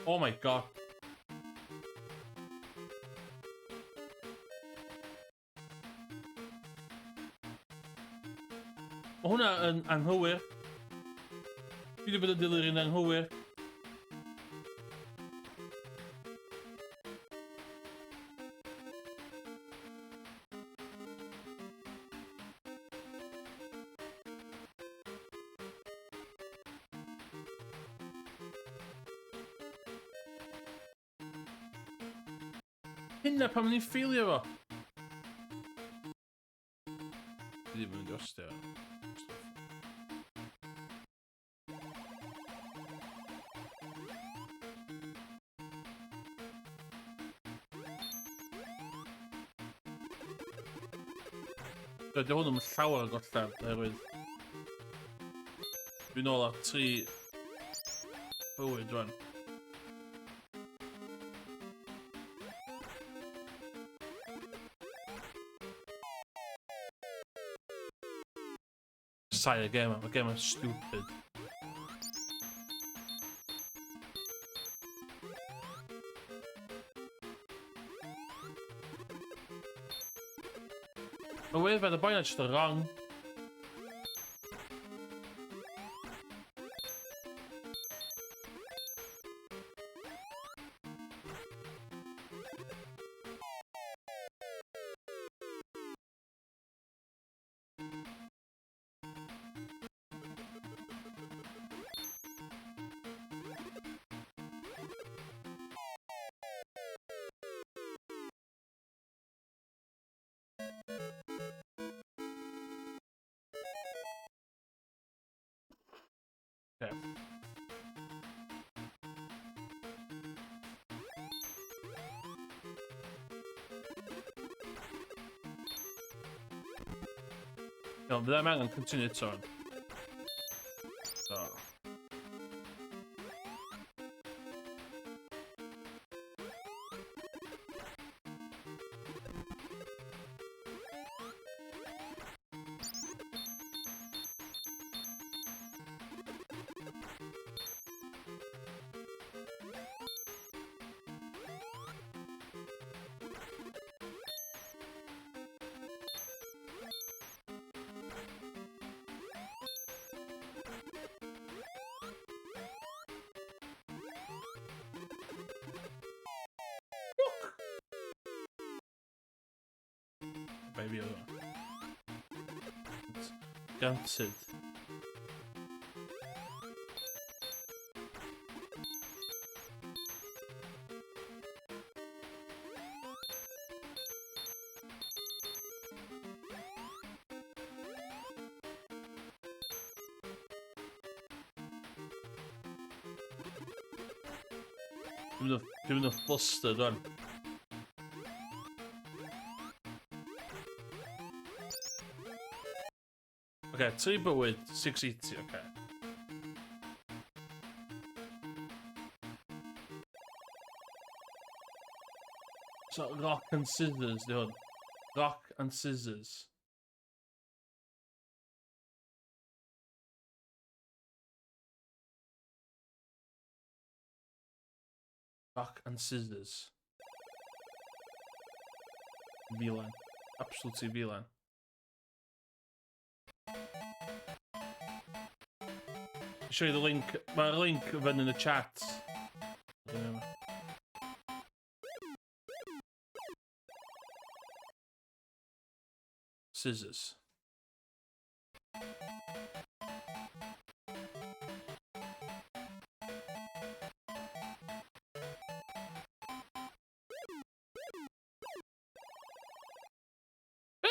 Oh my god. Mae hwnna yn anghywir. Dwi wedi bod yn dilyn yn anghywir. Hynna pan ni'n ffeilio fo. Dwi ddim yn mynd i ostio. Dydy hwn yn llawer o gollad, oherwydd dwi'n ôl ar 3 bywyd rwan. Sai y gêm, mae gêm yn stupid. Mae weird, mae y boi na just yn wrong. Okay. Iawn, fydda i'm angen continue eto. So. Bai fi oedd o. Granted. Dwi'n mynd yn flustered rwan. Oce, okay, tri bywyd, 680, oce. Okay. So, rock and scissors, di hwn. Rock and scissors. Rock and scissors. Filan. Absolutely filan. Show you the link. Mae'r link fyny yn y chat. Scissors. Be?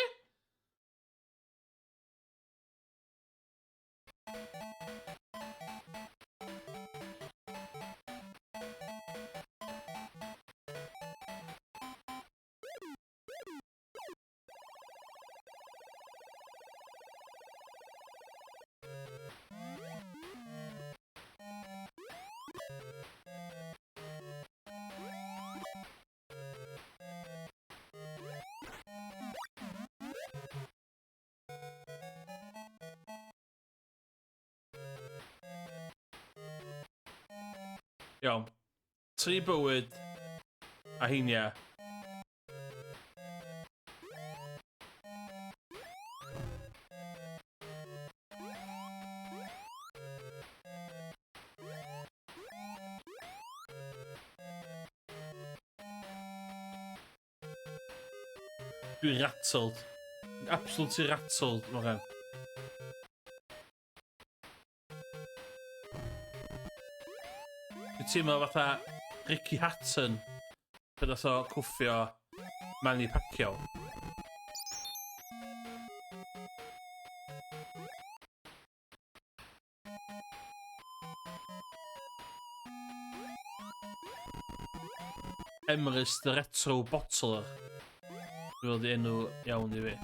Iawn. Tri bywyd a heinia. Dwi'n rattled. Absolutely rattled, Morgan. Dwi'n teimlo fatha Ricky Hatton pan nath o cwffio Manny Pacquiao. Emrys the Retro Bottler. Dwi'n meddwl di enw iawn i fi.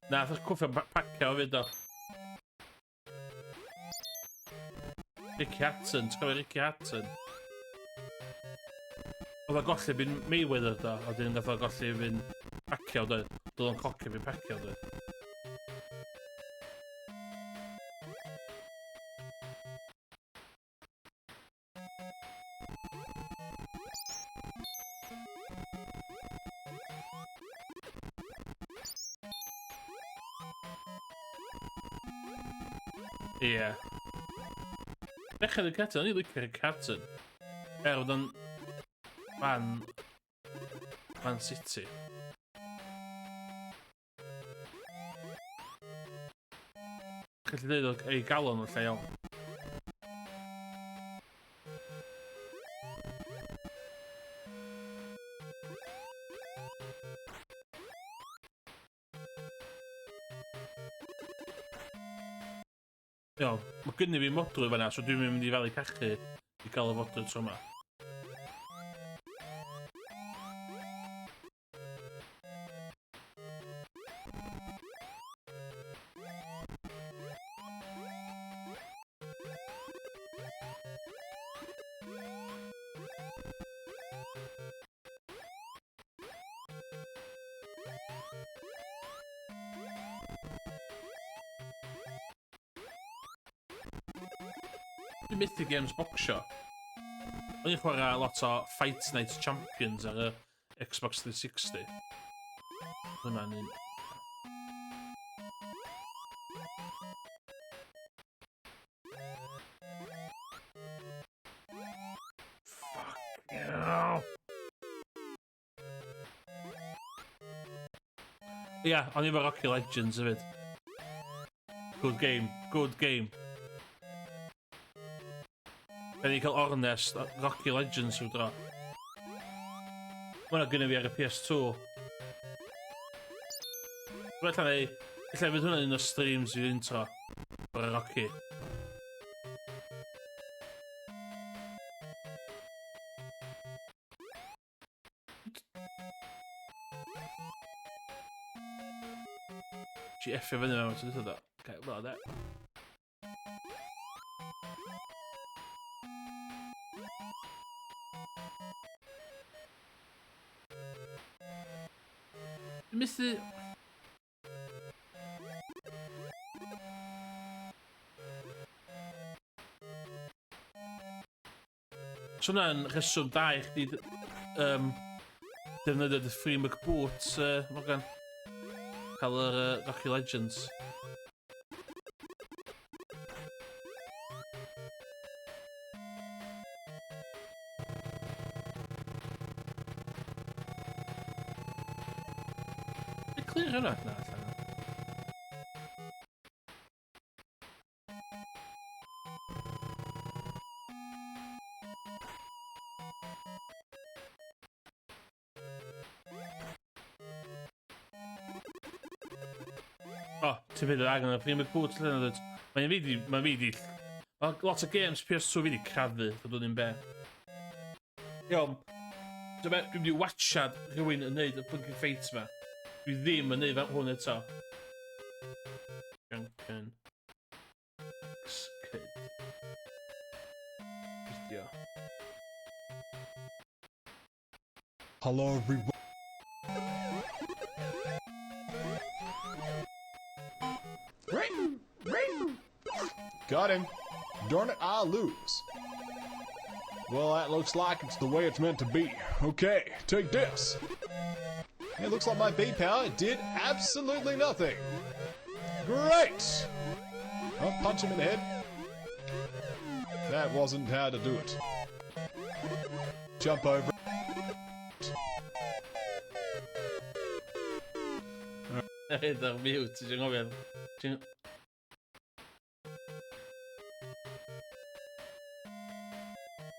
Na, nath o cwffio Pacquiao fyd o. Ricky Hatton, ti'n cofio Ricky Hatton? Oedd o golli fi'n Mayweather do, a wedyn gath o golli fi'n Pacquiao do. Doedd o'n cocio fi'n Pacquiao do. Ie. Yeah. Bechod y carton, o'n i'n licio'r carton. Er oedd o'n fan Man City. Gallu dweud o ei galon yn lle iawn. Iawn, mae gynnu fi modrwy fanna, so dwi'n mynd i falu cachu i gael y fodrwy tro yma. Dwi'n methu games boxio. O'n i'n chwarae lot o Fight Night Champions ar y Xbox 360. Hwna'n un... Fuck you. Ia, o'n i efo Rocky Legends hefyd. Good game, good game. Da ni'n cael ornest Rocky Legends rhyw dro. Mae hwnna gynnu fi ar y PS2. Dwi'n allan ei... Ella fydd hwnna'n un o streams i intro. O'r Rocky. Ti effio fyny mewn, ti'n dweud o? Okay, well, that. Dwi'n methu... So hwnna'n rheswm da i chdi defnyddio dy Free McBoots, Morgan. Cael yr Rocky Legends. Dwi'n clir hwnna? Na, allan. O, ti'n mynd angen y Prima Boots lle yna dweud. Mae'n fi di... Mae'n fi di... Mae lot o games PS2 fi di crafu, dod i'n be. Iawn. Dwi'n mynd i watchad rhywun yn neud y blinking fight ma. Dwi ddim yn neud hwn eto. Duncan. X-Kid. Video. Hello everyone. Got him. Darn it, I lose. Well, that looks like it's the way it's meant to be. Okay, take this. It looks like my B power did absolutely nothing. Great! I'll punch him in the head. That wasn't how to do it. Jump over. Hyd ar mute, ti'n gofio. Ti'n...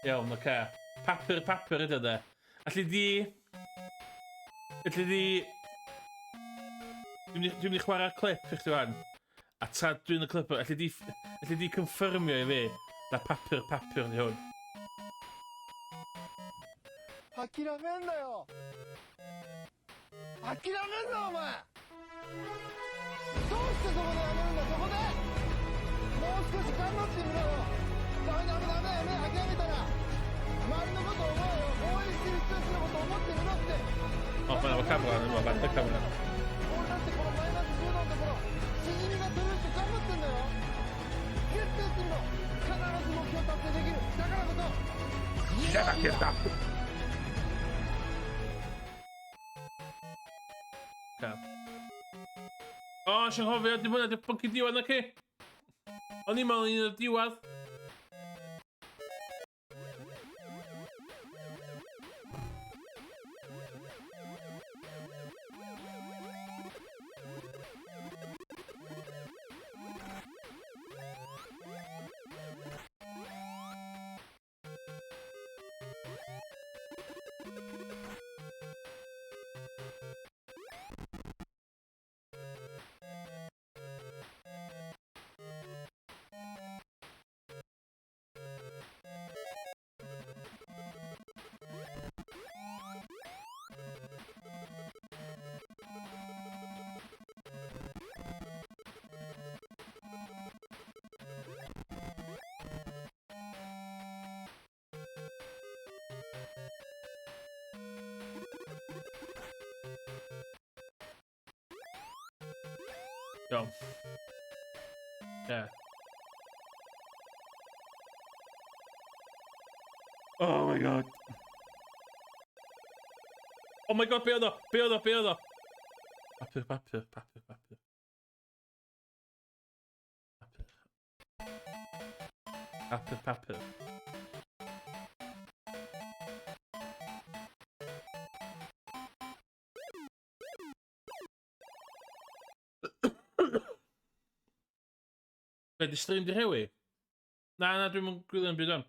Iawn, oce. Okay. Papur, papur ydy o de. Alli di... Alli di... Dwi'n mynd i chwarae'r clip i chdi wan. A tra dwi'n y clip, alli di, alli di confirmio i fi na papur, papur di hwn. 諦めんなよ諦めんなお前どうしてそこでやめるんだそこでもう少し頑張ってみろよダメダメダメダメ諦めたら周りのこと思えよ応援してる人たちのこと思ってみろって O, mae camera yn yma, bant y camera. 俺だってこのマイナス10度のところしじみが取れるって頑張ってんだよギュッてやってみろ必ず目標達成できるだからこそ Ca. O, nes i'n nghofio, dim hwnna, di'r bynci diwedd na ci. O'n i'n meddwl un o'r diwedd. Iawn. Ie. Oh my god. Oh my god, be oedd o? Be oedd o? Be oedd o? Papur, papur, papur, papur. Papur. Papur, papur. Be, di stream di rhewi? Na, na, dwi'm yn gwylio yn byd o'n.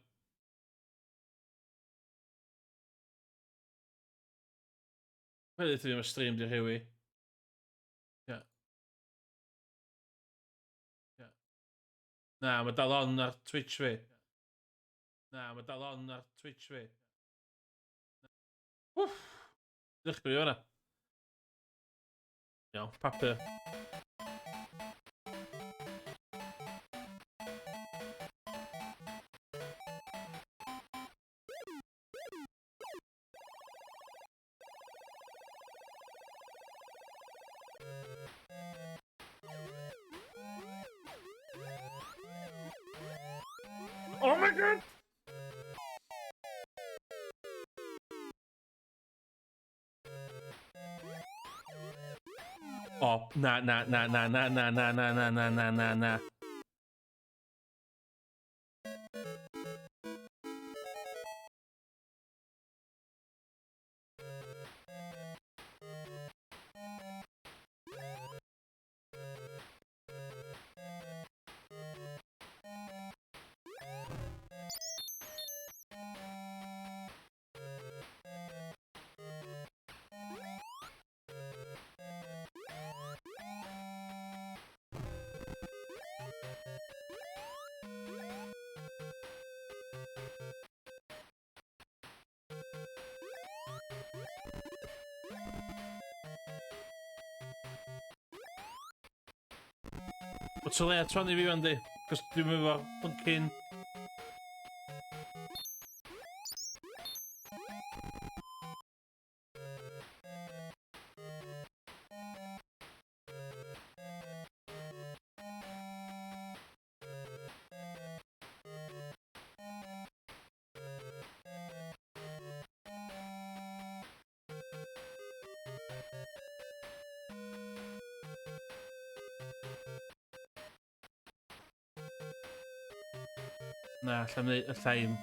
Be di ddim y stream di rhewi? Ia. Ia. Na, mae dal on ar Twitch fi. Na, mae dal on ar Twitch fi. Wff! Ddechrau fi fan'na. Iawn, papur. Oh my god! O, na, na, na, na, na, na, na, na, na, na, na, na, na. What's o leia tron i fi fan di? Cos dwi'n efo fucking... Na, allai'm neud, allai'm.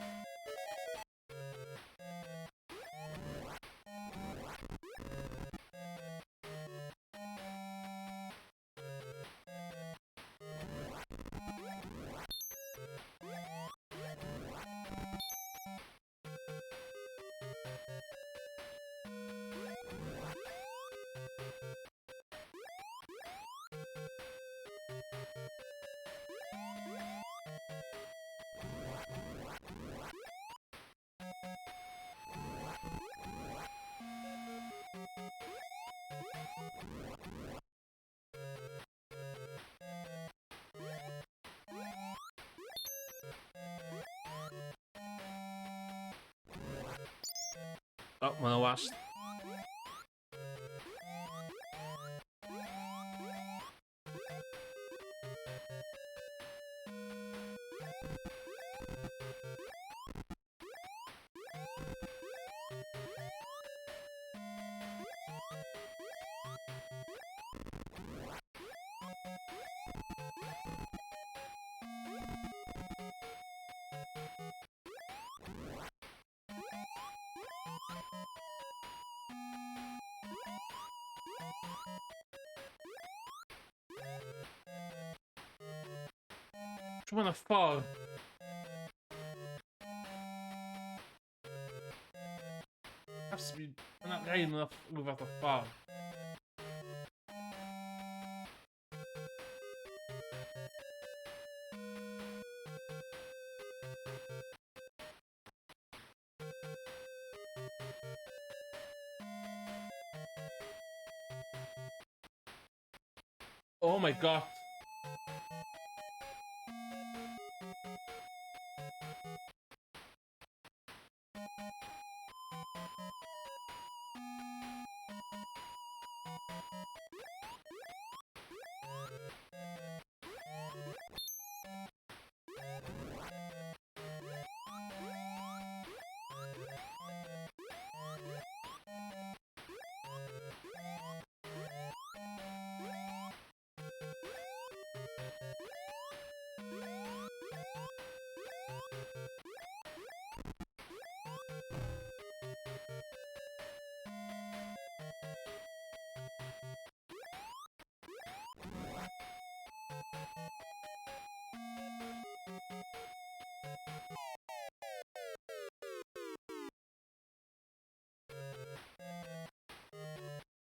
O, oh, mae'n wast. Dwi'n mynd ffordd. Has to be... Yna rhaid yn rhyw fath o ffordd. Oh my god.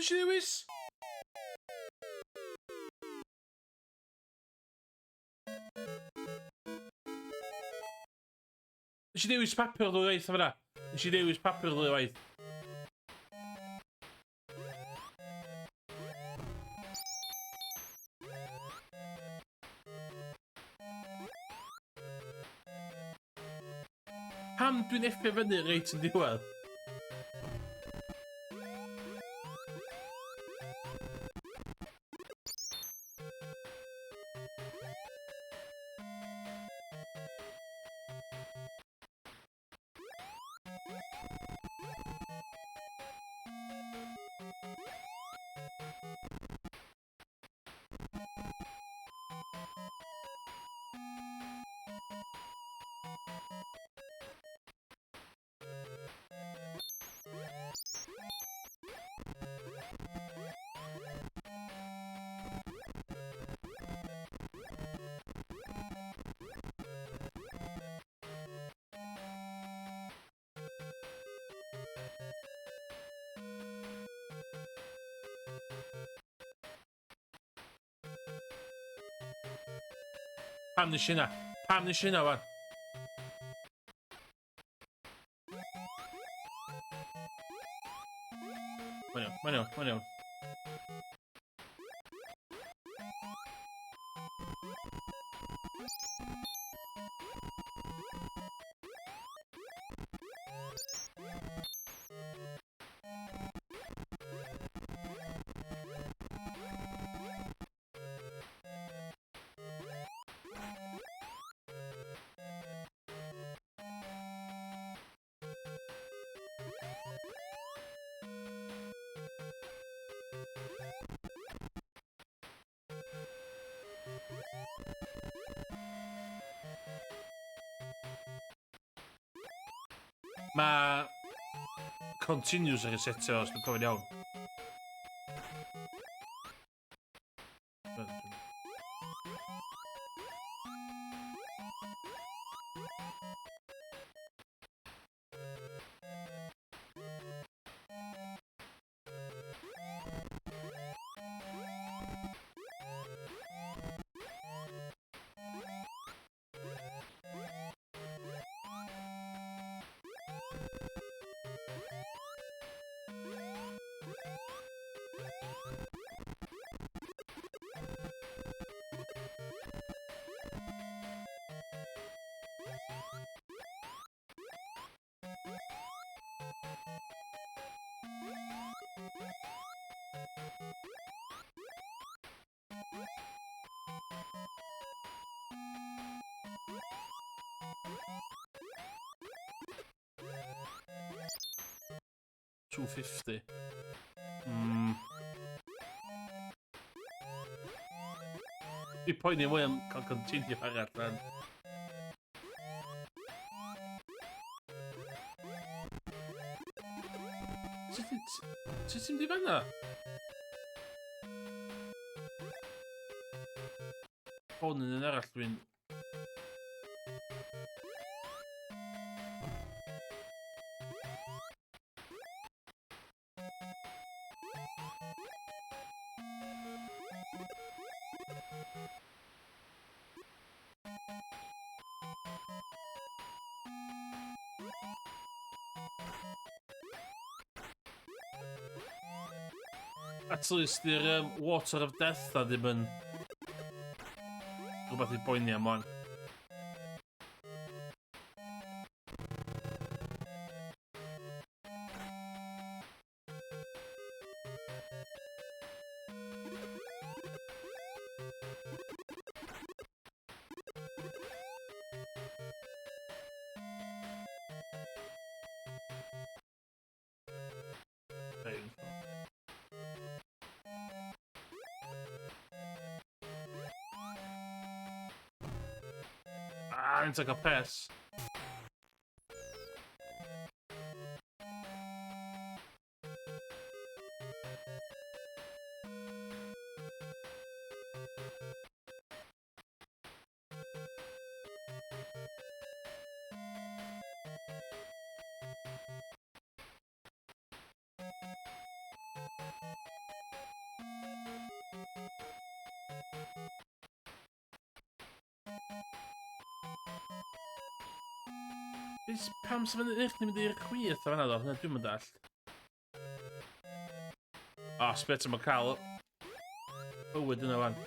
nes i ddewis? Nes i ddewis papur ddwy waith o fyna. Nes i ddewis papur ddwy waith. Pam dwi'n effio fyny reit yn diwedd? Pam nes i hynna? Pam nes i hynna, wan? Mae'n iawn, mae'n iawn, mae'n iawn. Mae continues ar y setio os dwi'n cofio'n iawn. $250. Dwi'n poeni mwy am cael continue arall lan. Sut ti'n mynd i fanna? Hwn yn un arall dwi'n... At least di'r Water of Death na ddim yn rhywbeth i boeni am wan. Ah, it's like a pass. Bys, pam sy'n mynd i'r mynd i'r chwith o fanna ddo? Hynna dwi'n mynd all. O, oh, sbet yma cael bywyd yna fan.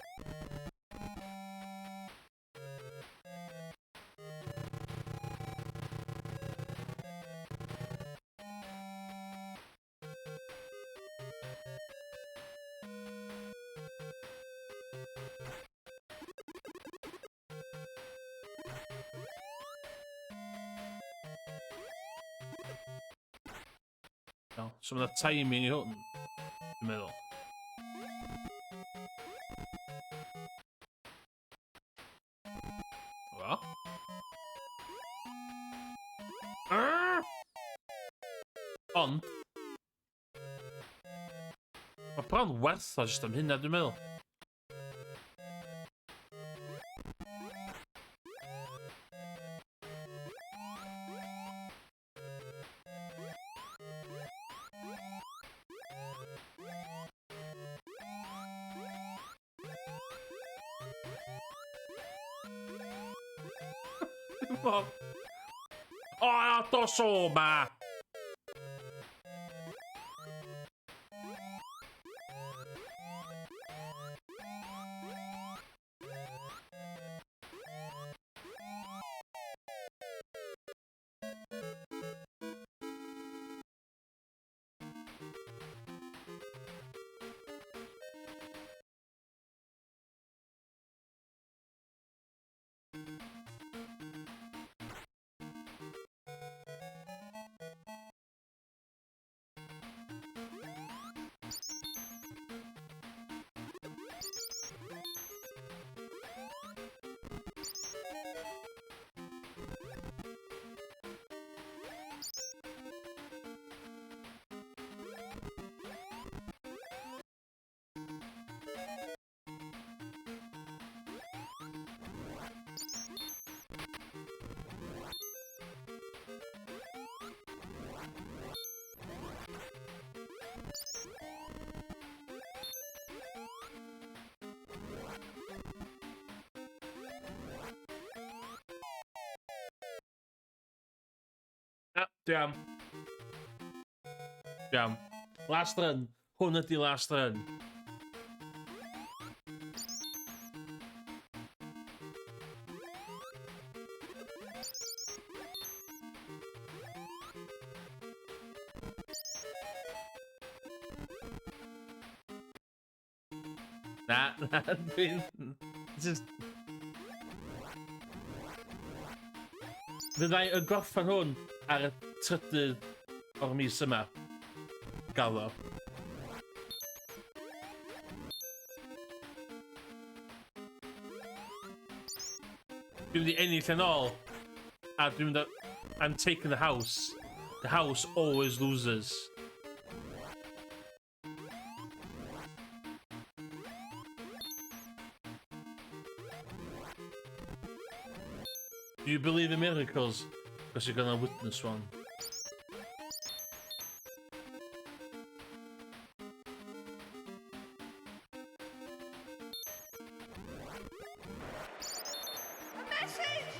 No, so mae timing i hwn, dwi'n meddwl. Wel. Ah! Ond, mae bron werth o jyst am hynna, dwi'n meddwl. O, dos o ma! Na, dwi am. Dwi am. Last run. Hwn ydi last run. Na, na, dwi'n... Just... Fyddai yn gorffen hwn ar y trydydd o'r mis yma. Gaddo. Dwi'n mynd i ennill yn ôl, a dwi'n mynd I'm taking the house. The house always loses. Do you believe in miracles? Because you're gonna witness one. A message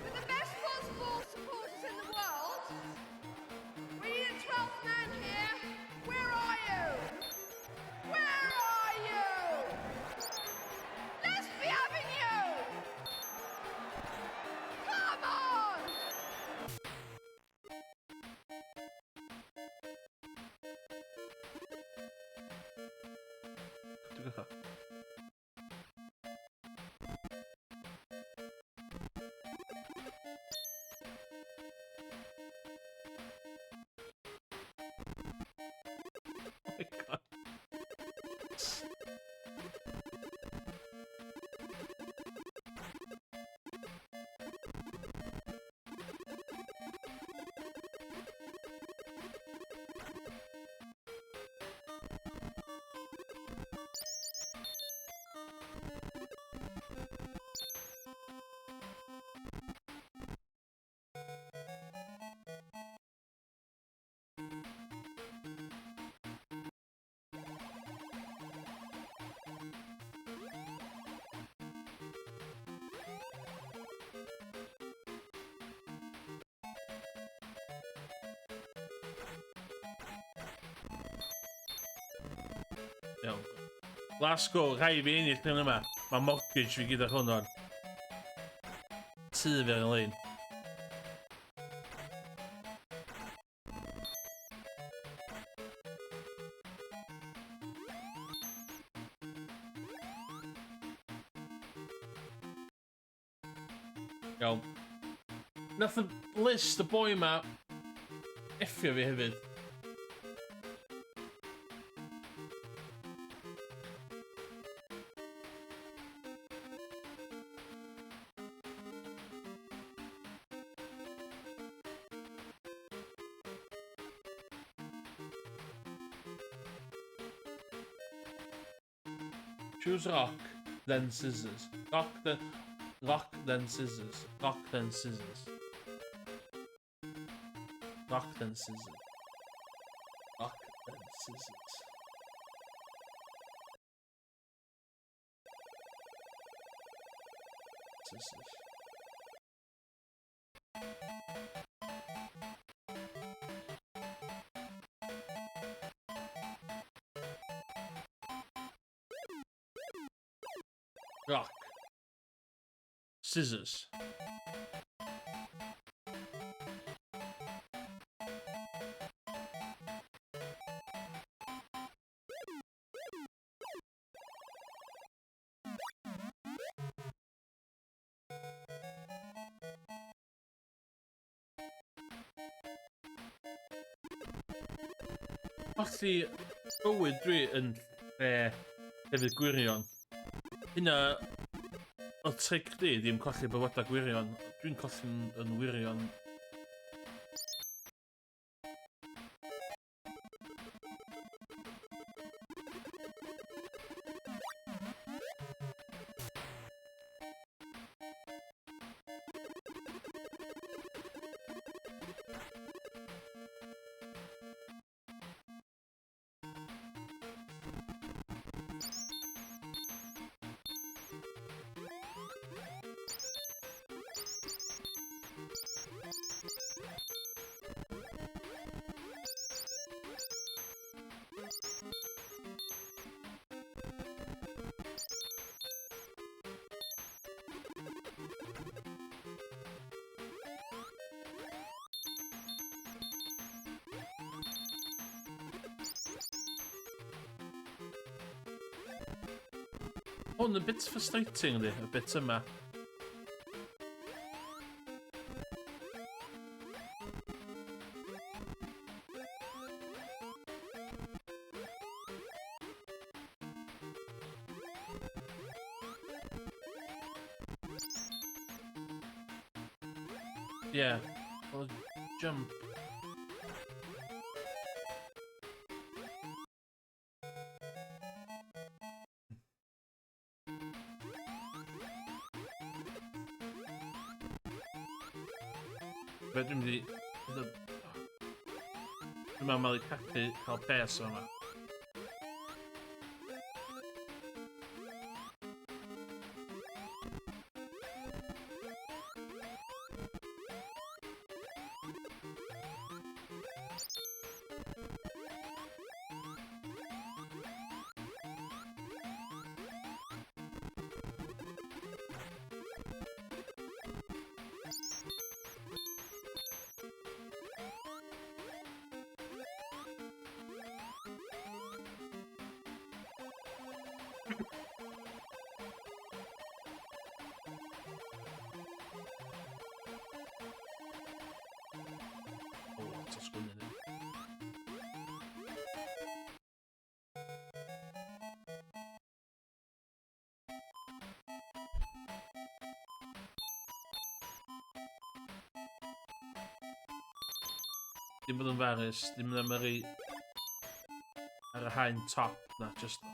for the best possible supporters in the world. We need a 12th man here. Where are you? Where are you? Let's be having you! Come on! Dwi'n gwybod. Oh my god. Iawn. Last go, rhaid fi ennill hyn yma. Mae mortgage fi gyda hwn o'n. Tŷ fi ar y lein. Iawn. Nath y list y boi yma effio fi hefyd. Choose rock, then scissors. Rock, then... Rock, then scissors. Rock, then scissors. Rock, then scissors. Rock, then scissors. Scissors. Rock. Scissors. Colli bywyd dwi yn lle hefyd gwirion. Hynna o tric chdi, ddim colli bywydau gwirion. Dwi'n colli'n yn wirion. Hwn yn bit frustrating yndi, y bit yma. Yeah, well, jump. Be dwi'n mynd i... Dwi'n meddwl i cachu cael pres yma. O, lot o sgwennu ni. Dim bod yn farus, dim yn ymyrru ar y haen top na, just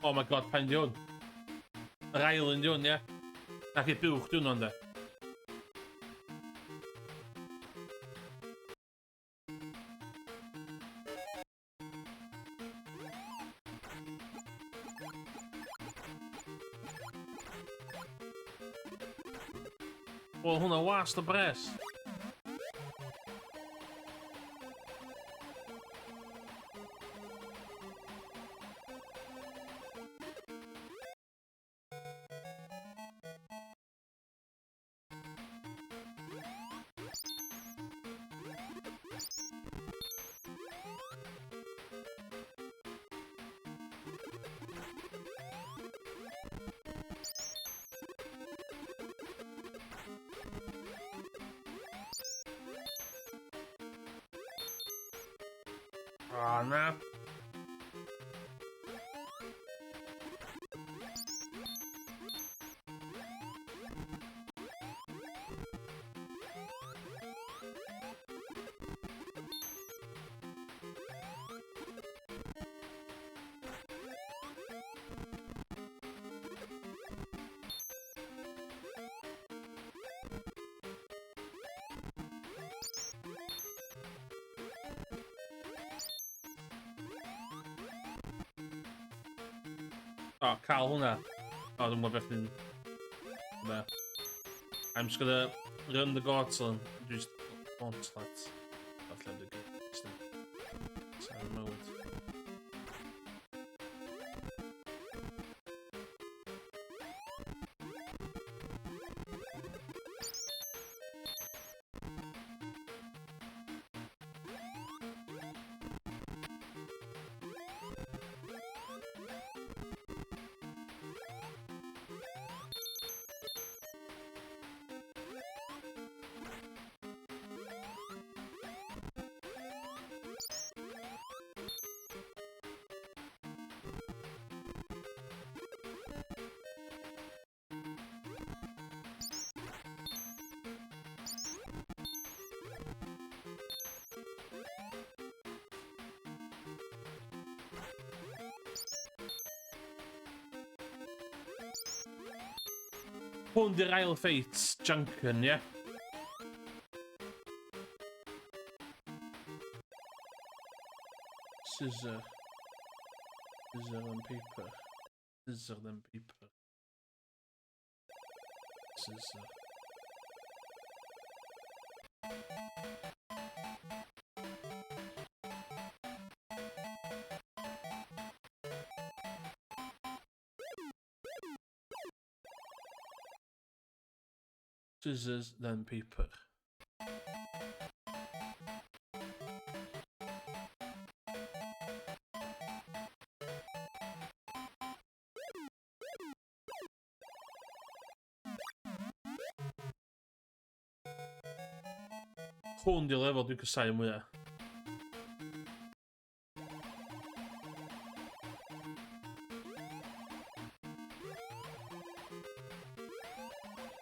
Oh my god, pa'n di hwn? Yr island di hwn, ie? Nac i buwch di hwn ond e. Wel, hwnna wast o bres. Ah, na. O, oh, cael hwnna. O, oh, dwi'n gwybod beth ni'n... Be. I'm just gonna run the gauntlet. Just gauntlet. Falle dwi'n gwybod. Sa'n mywyd. Hwn di'r ail ffeit Junkan, ie? Yeah? Scissor. Scissor and paper. Scissor and paper. Scissor. Scissors, then paper. Hwn di lefel dwi'n cysau mwyaf.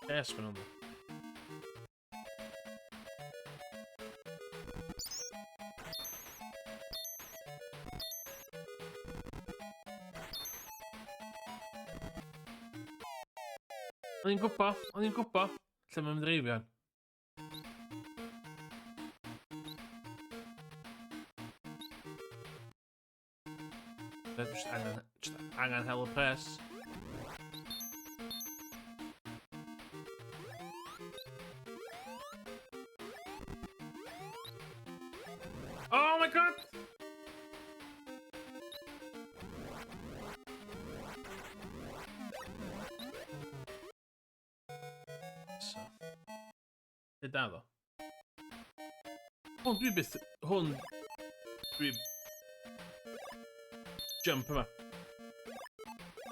Yes, ma'n nhw'n. O'n i'n gwybod, o'n i'n gwybod lle mae'n dreifio. Just angen, just angen hel y pres. Oh my god! So. Nid da ddo. Hwn dwi byth... Hwn... Dwi... Jump yma.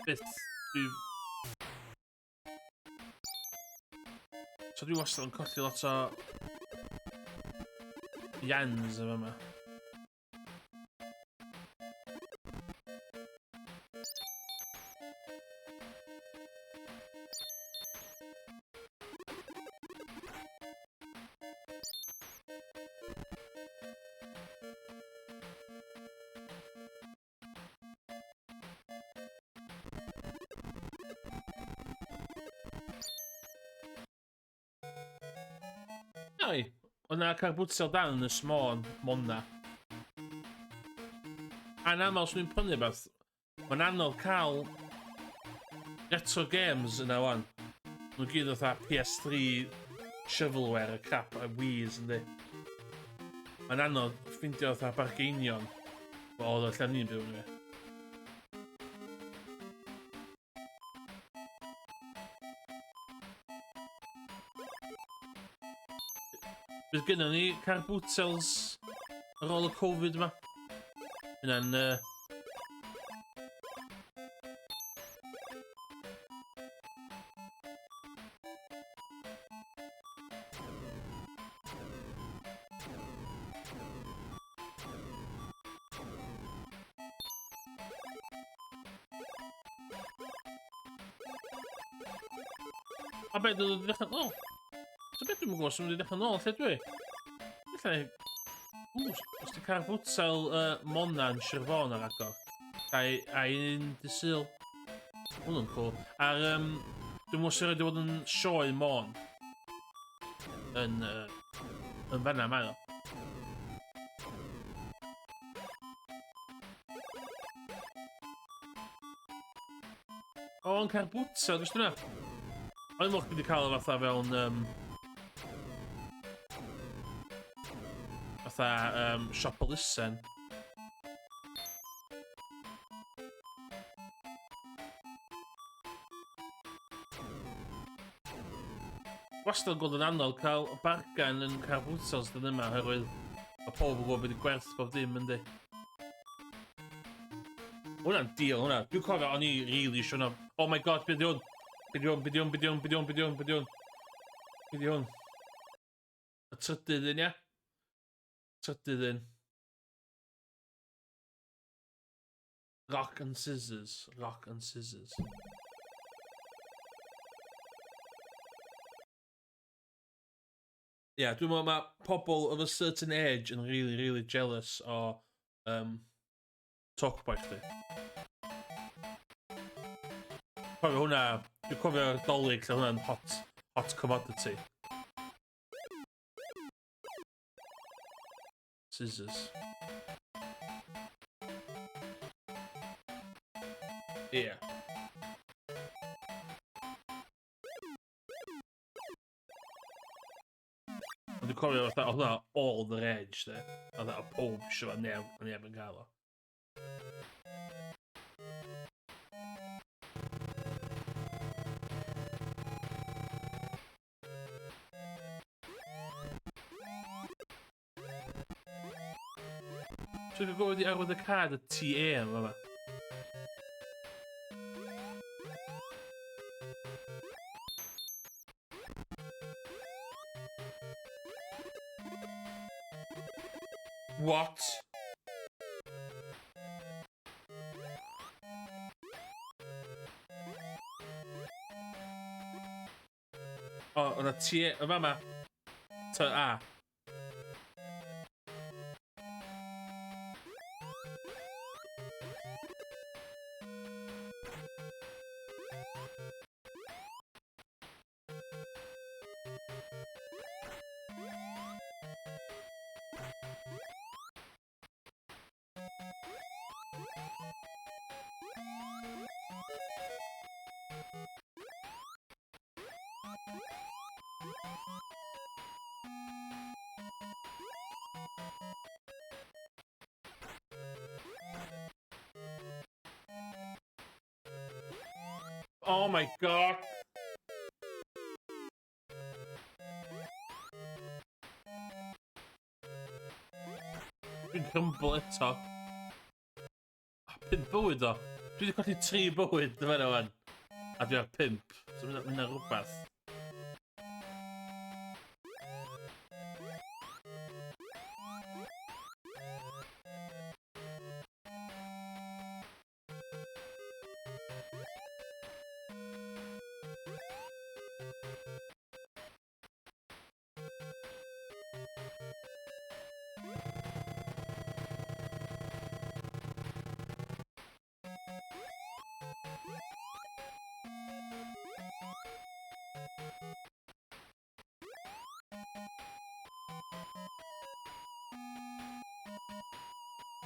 Byth... Dwi... So dwi wastad yn colli lot o... Yens yma yma. Ai, oedd na car bwtsel dan yn Ynys Môn, Mona. A'n aml, swn i'n prynu beth. Mae'n anodd cael retro games yna wan. Nhw'n gyd fatha PS3, shovelware, y crap, a Wii's, yndi. Mae'n anodd ffindio fatha bargeinion. Wel, oedd o lle ni'n byw, ynddi. Bydd gennym ni car bootels ar ôl y Covid yma. Hynna'n... A beth dwi'n ddechrau nôl? So beth dwi'n gwybod sy'n mynd i ddechrau nôl, lle dwi? Lle... Ww, os ti'n cael futsal Mona yn Sir Fôn ar agor. A un dy Sul. Hwnnw'n cool. A'r, dwi'n meddwl sy'n rhaid i fod yn sioe Môn. Yn, yn fanna mae o. O, yn cael bwta, dwi'n yna. O'n i'n meddwl chdi wedi cael o fatha fewn... Fatha siop elusen. Wastad yn gweld yn anodd cael bargain yn car bwtels dyn yma, oherwydd mae pob yn gwybod beth ydy gwerth bob dim, yndi. Hwna'n deal, hwnna. Dwi'n cofio, o'n i really eisiau hwnna. Oh my god, beth hwn? Beth hwn, beth hwn, beth hwn, beth hwn, beth hwn, beth hwn? Beth hwn? Y trydydd un, ia? Trydydd un. Rock and scissors. Rock and scissors. Ie, yeah, dwi'n meddwl mae pobl of a certain age yn really, really jealous o Talkboy chdi. Cofio hwnna, dwi'n cofio'r Dolig lle hwnna'n hot, hot commodity. Scissors. Ie. Yeah. Ond dwi'n cofio fatha, oedd hwnna all the rage, de. Oedd hwnna pob eisiau fo, neb, neb yn gael o. Dwi'n gwybod i arwydd y cad y TA yn fama. What? O, o'na T... Y fama. T A. Oh my god! Dwi'n crumble eto. Oh, pump bywyd o. Dwi wedi colli 3 bywyd yn fan'na wan. A dwi ar 5. So mae hynna rhywbeth.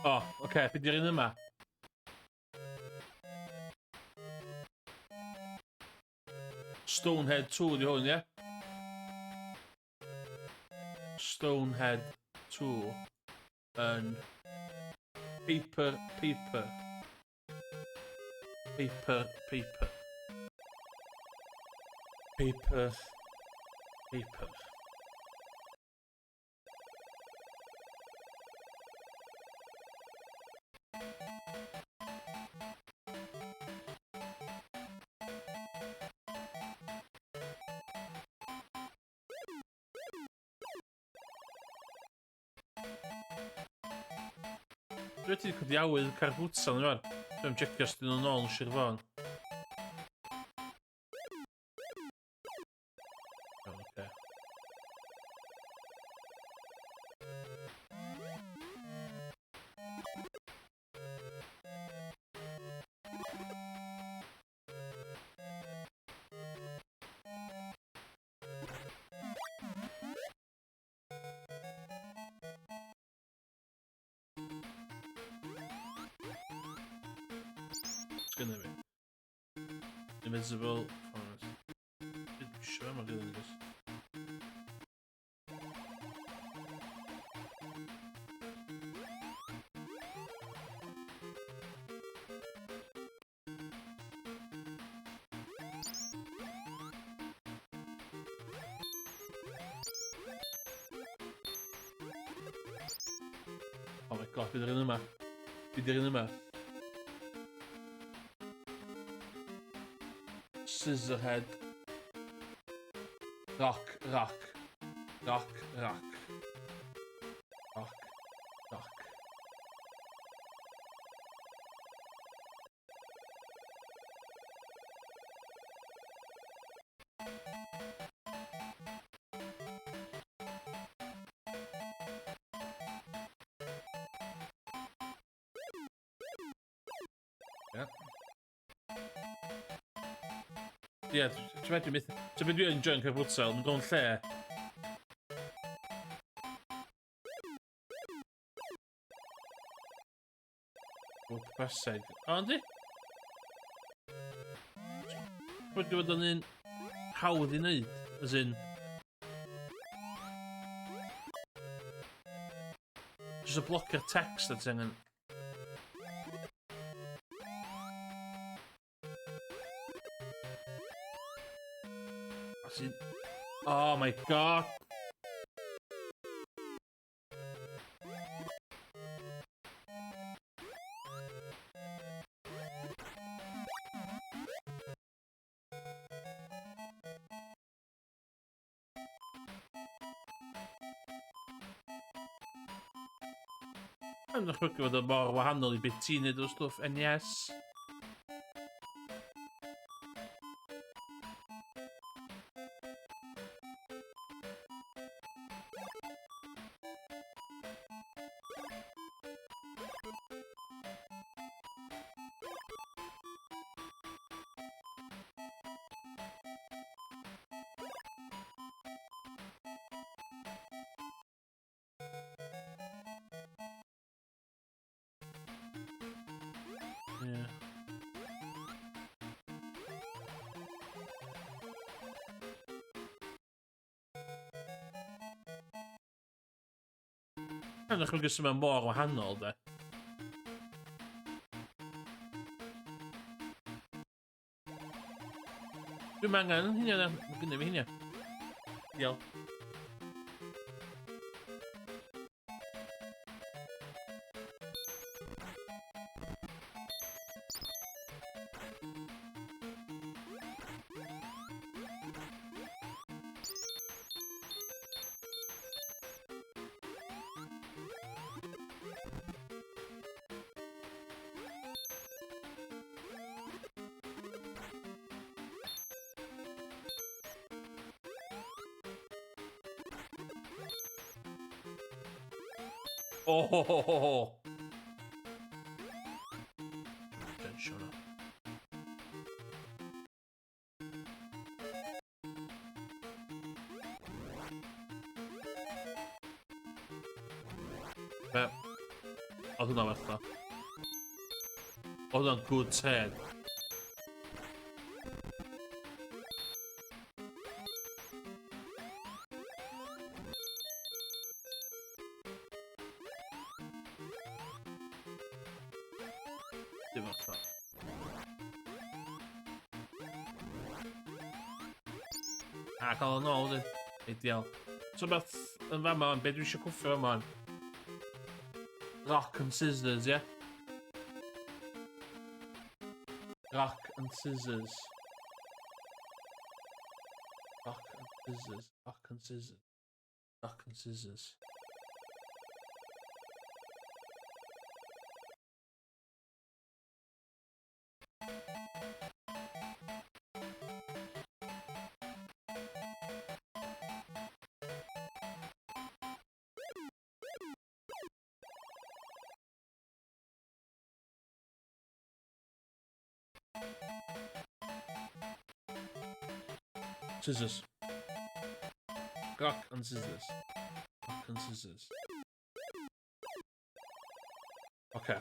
O, oh, oce, okay, beth di'r un yma? Stonehead 2 di hwn, ie? Stonehead 2 yn paper, paper. Paper, paper. Paper, paper. Dwi wedi codi awydd Carbutan yn fan. Dwi'n checio os dyn nhw'n ôl yn Sir Fôn. Iawn, oce. Sgynna fi. Invisible Forest. Dwi'n siŵr am gyda ni. Oh my god, bydd yr un yma. Bydd yr un yma. Scissorhead. Rock, rock. Rock, rock. Rock, rock. Ie. Ie, ti'n meddwl, ti'n meddwl dwi'n enjoy'n cael futsal, mae'n gwneud lle. Bob paseg. O, yndi? Wedi bod yn un hawdd i wneud, as in... Just y blocio'r text a ti angen... As in... Oh my god! Mae'n dychmygu fod o mor wahanol i beth ti'n neud o stwff NES. Yeah. Mae'n dychmygu sy'n mewn mor wahanol, de. Dwi'n angen hynny, mae gynnu fi hynny. Diolch. Oh, ho, ho, ho, ho. Tensiwn o. Be? Oedd hwnna werth o. Oedd hwnna'n good turn. Dim werth o. A cael o'n ôl, dyn. Ideal. So beth yn fama, be dwi eisiau cwffio fama? Rock and scissors, ie? Yeah? Rock and scissors. Rock and scissors. Rock and scissors. Rock and scissors. Scissors. Rock and scissors. Rock and scissors. Okay.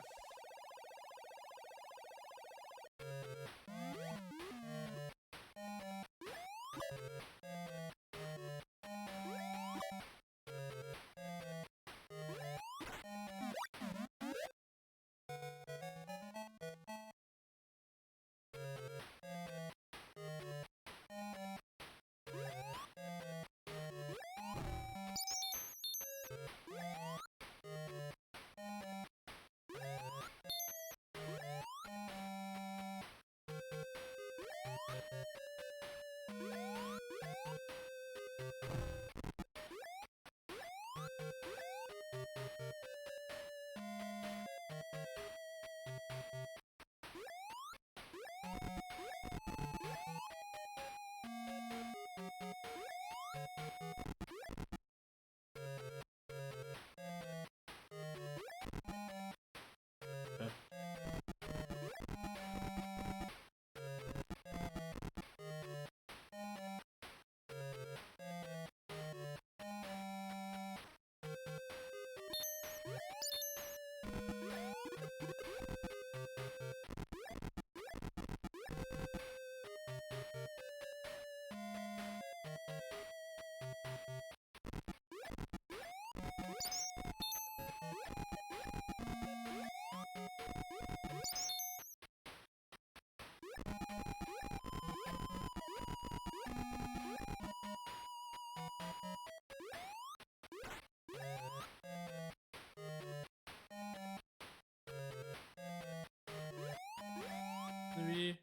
Fi...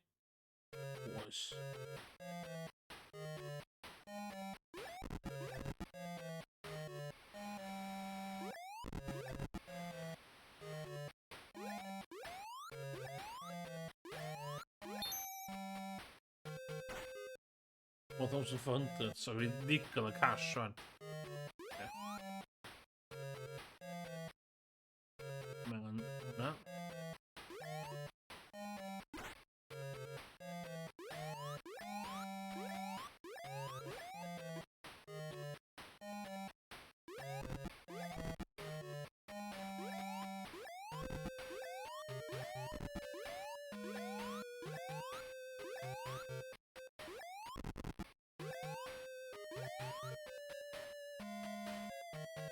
Oes. 1,400, so fi ddigon o cash rwan. Yeah. Mae'n hwnna.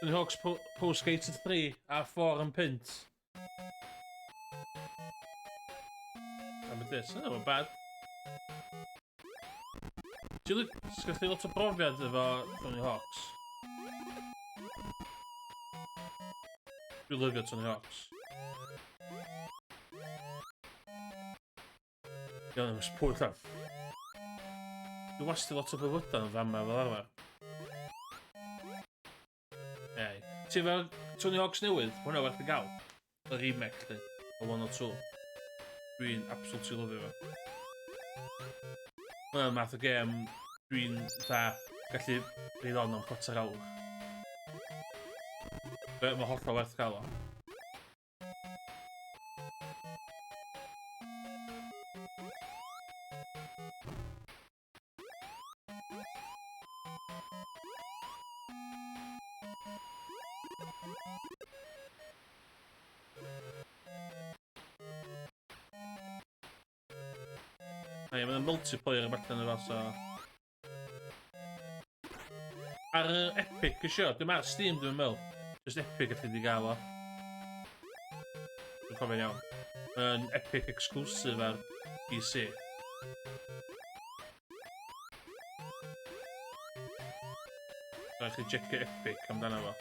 Tony Hawk's Pro Skater 3 a 4 yn pint. Am y dis, yna bad. Ti'n sgwch chi lot o brofiad efo Tony Hawk's? Dwi'n lyfio Tony Hawk's. Iawn, ymwys pwyll am. Dwi'n wastad lot o bywydau yn fama fel arfer. Ei. Ti efo Tony Hawk's newydd? Hwna werth i gael. Y remake, lly. O 1 o 2. Dwi'n absolutely lyfio fo. Hwna'n math o gêm dwi'n dda gallu reid on am cwarter awr. Mae hollol werth gael o. Na, mae'n multiplayer yn allan efo, so... Ar y Epic, isio, dwi'n ar Steam, dwi'n meddwl. Just Epic allu di gael o. Dwi'n cofio'n iawn. Mae'n Epic exclusive ar PC. Rhaid chi checio Epic amdano fo.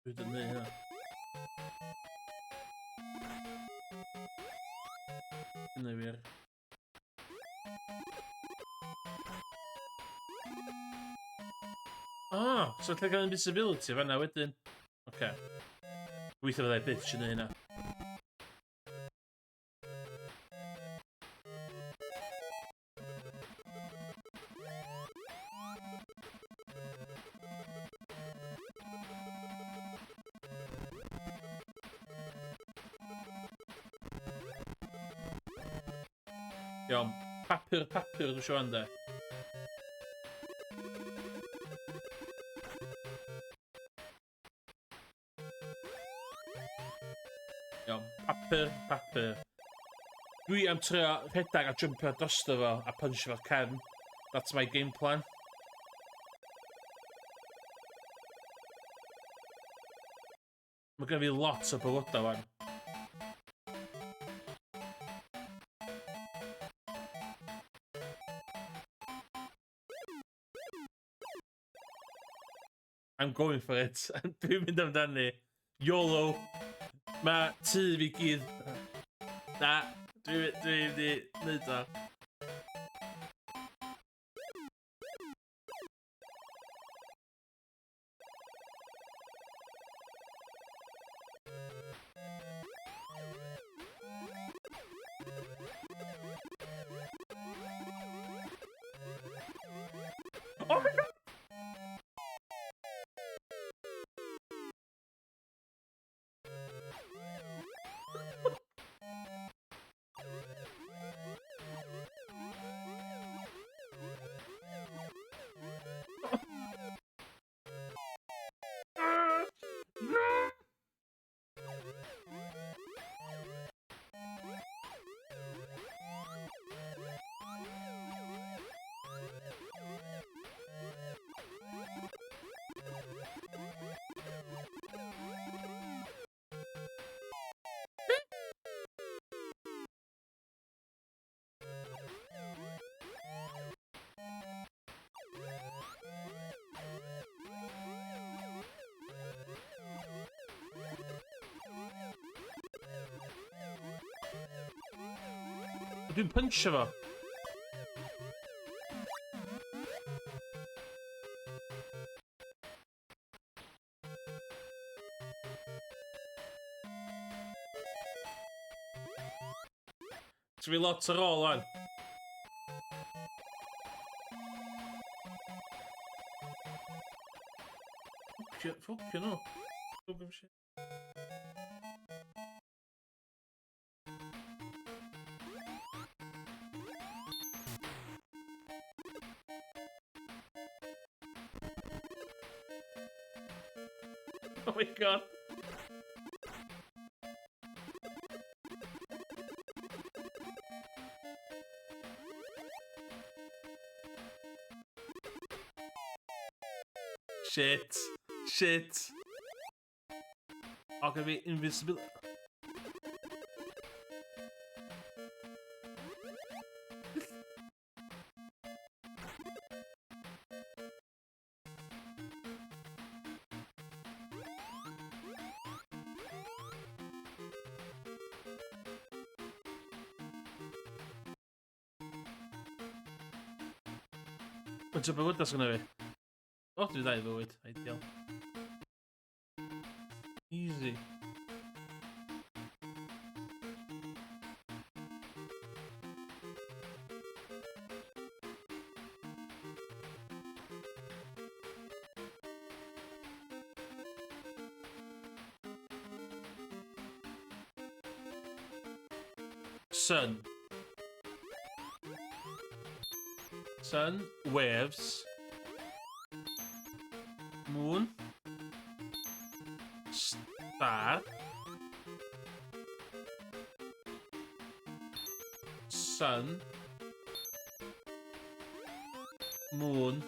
Dwi wedi gwneud hynna. Hynna wir. Ah, so lle gael invisibility fanna wedyn. Oce. Okay. Weithio fyddai byth eisiau gwneud hynna. Iawn, papur, papur dwi'n siŵr de. Iawn, papur, papur. Dwi am trio rhedeg a jumpio drosto fo a punch fo'r cefn. That's my game plan. Mae gen fi lot o bywydau wan. I'm going for it. Dwi'n mynd amdani. YOLO. Mae tŷ fi gyd... Na, dwi'n dwi mynd i wneud o. Oh my god! Dwi'n punchio fo. So fi lot ar ôl wan. Ffwcio nhw. Don't give a shit. Oh my god. Shit. Shit. O, gyda fi invisibility. Faint o bywydau sgynna fi? O, dwi ddau fywyd. Ideal. Easy. Sun. Sun, waves. Moon. Star. Sun. Moon.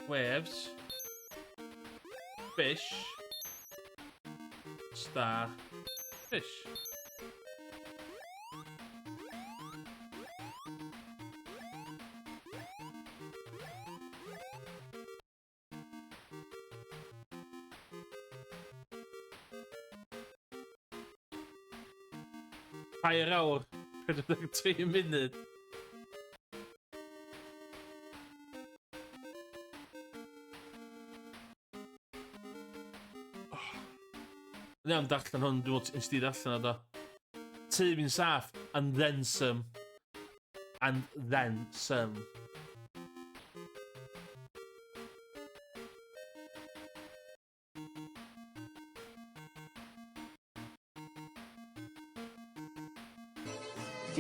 Waves. Fish. Star. Fish. Tair awr, 43 munud. Ni am darllen hwn, dwi'n meddwl nes di darllen o do. Tŷ fi'n saff, and then some. And then some.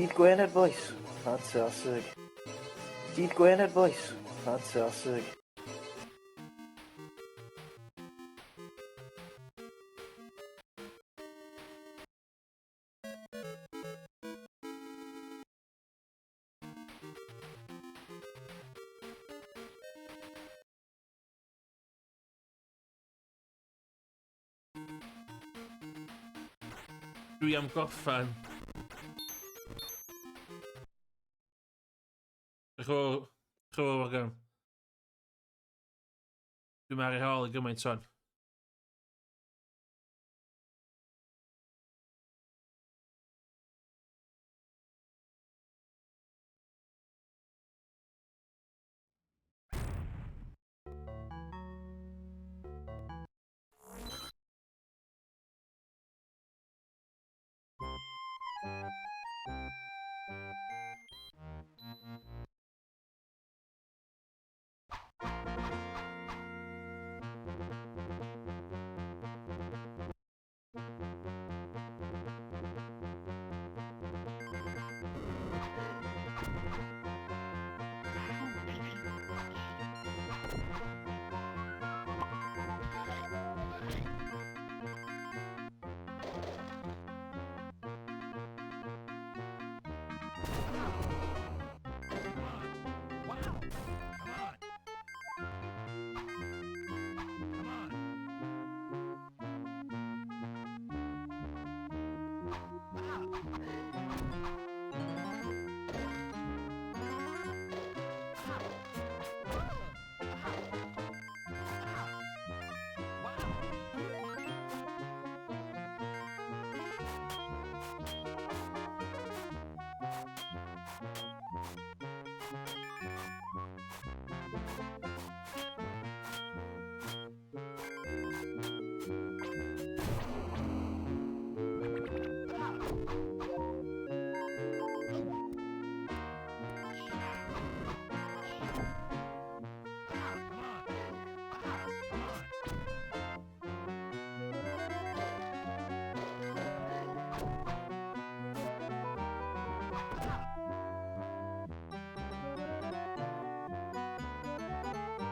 Dydd Gwener, boys. Fantastic. Dydd Gwener, boys. Fantastic. Dwi am gorffen. Diolch yn fawr, Morgan. Dwi'n ar ei hôl i gymaint o'n.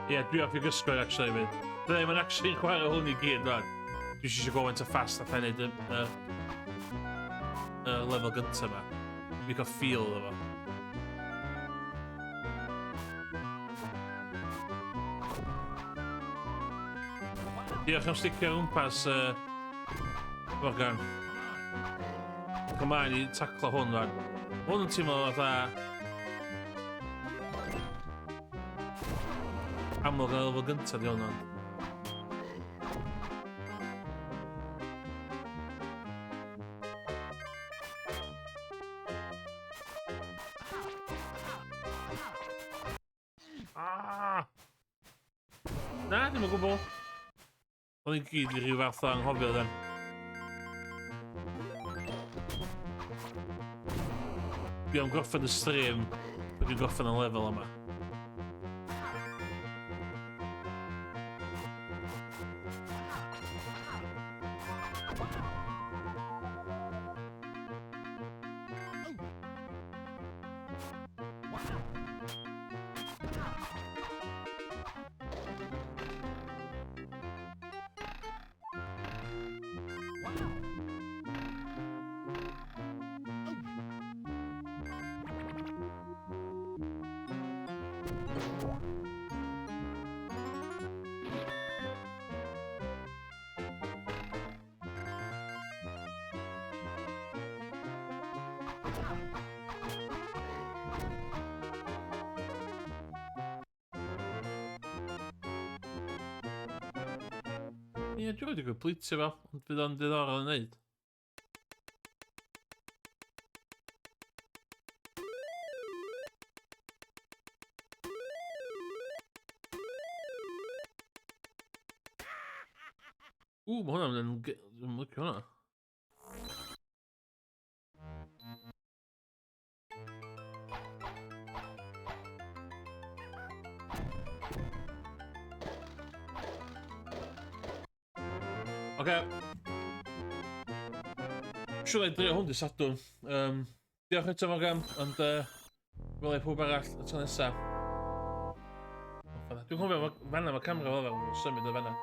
Ie, yeah, dwi off i gysgo actually fyd. Bydda i'n actually chwarae hwn i gyd rwan. Dwi eisiau gweld faint o fast a neud y lefel gyntaf yma. Dwi'n cael feel iddo fo. Diolch am sticio o gwmpas, Morgan. Ymlaen i taclo hwn rwan. Hwn yn teimlo fatha amlwg yn lefel gyntaf di hwn ond. Ah! Na, dim o gwbl. Oedd hi'n gyd i ryw fath o anghofio then. Dwi am gorffen y stream, dwi'n gorffen y lefel yma. Ie, dwi wedi completio fo, ond fydd o'n diddorol yn neud. Ww, mae hwnna'n mynd yn... Dwi'n licio hwnna. Oce. Siwr i drio hwn di Sadwrn. Um, diolch eto Morgan, ond uh, welai pob arall y tro nesaf. Dwi'n cofio, fanna mae camera fel arfer yn symud o fanna.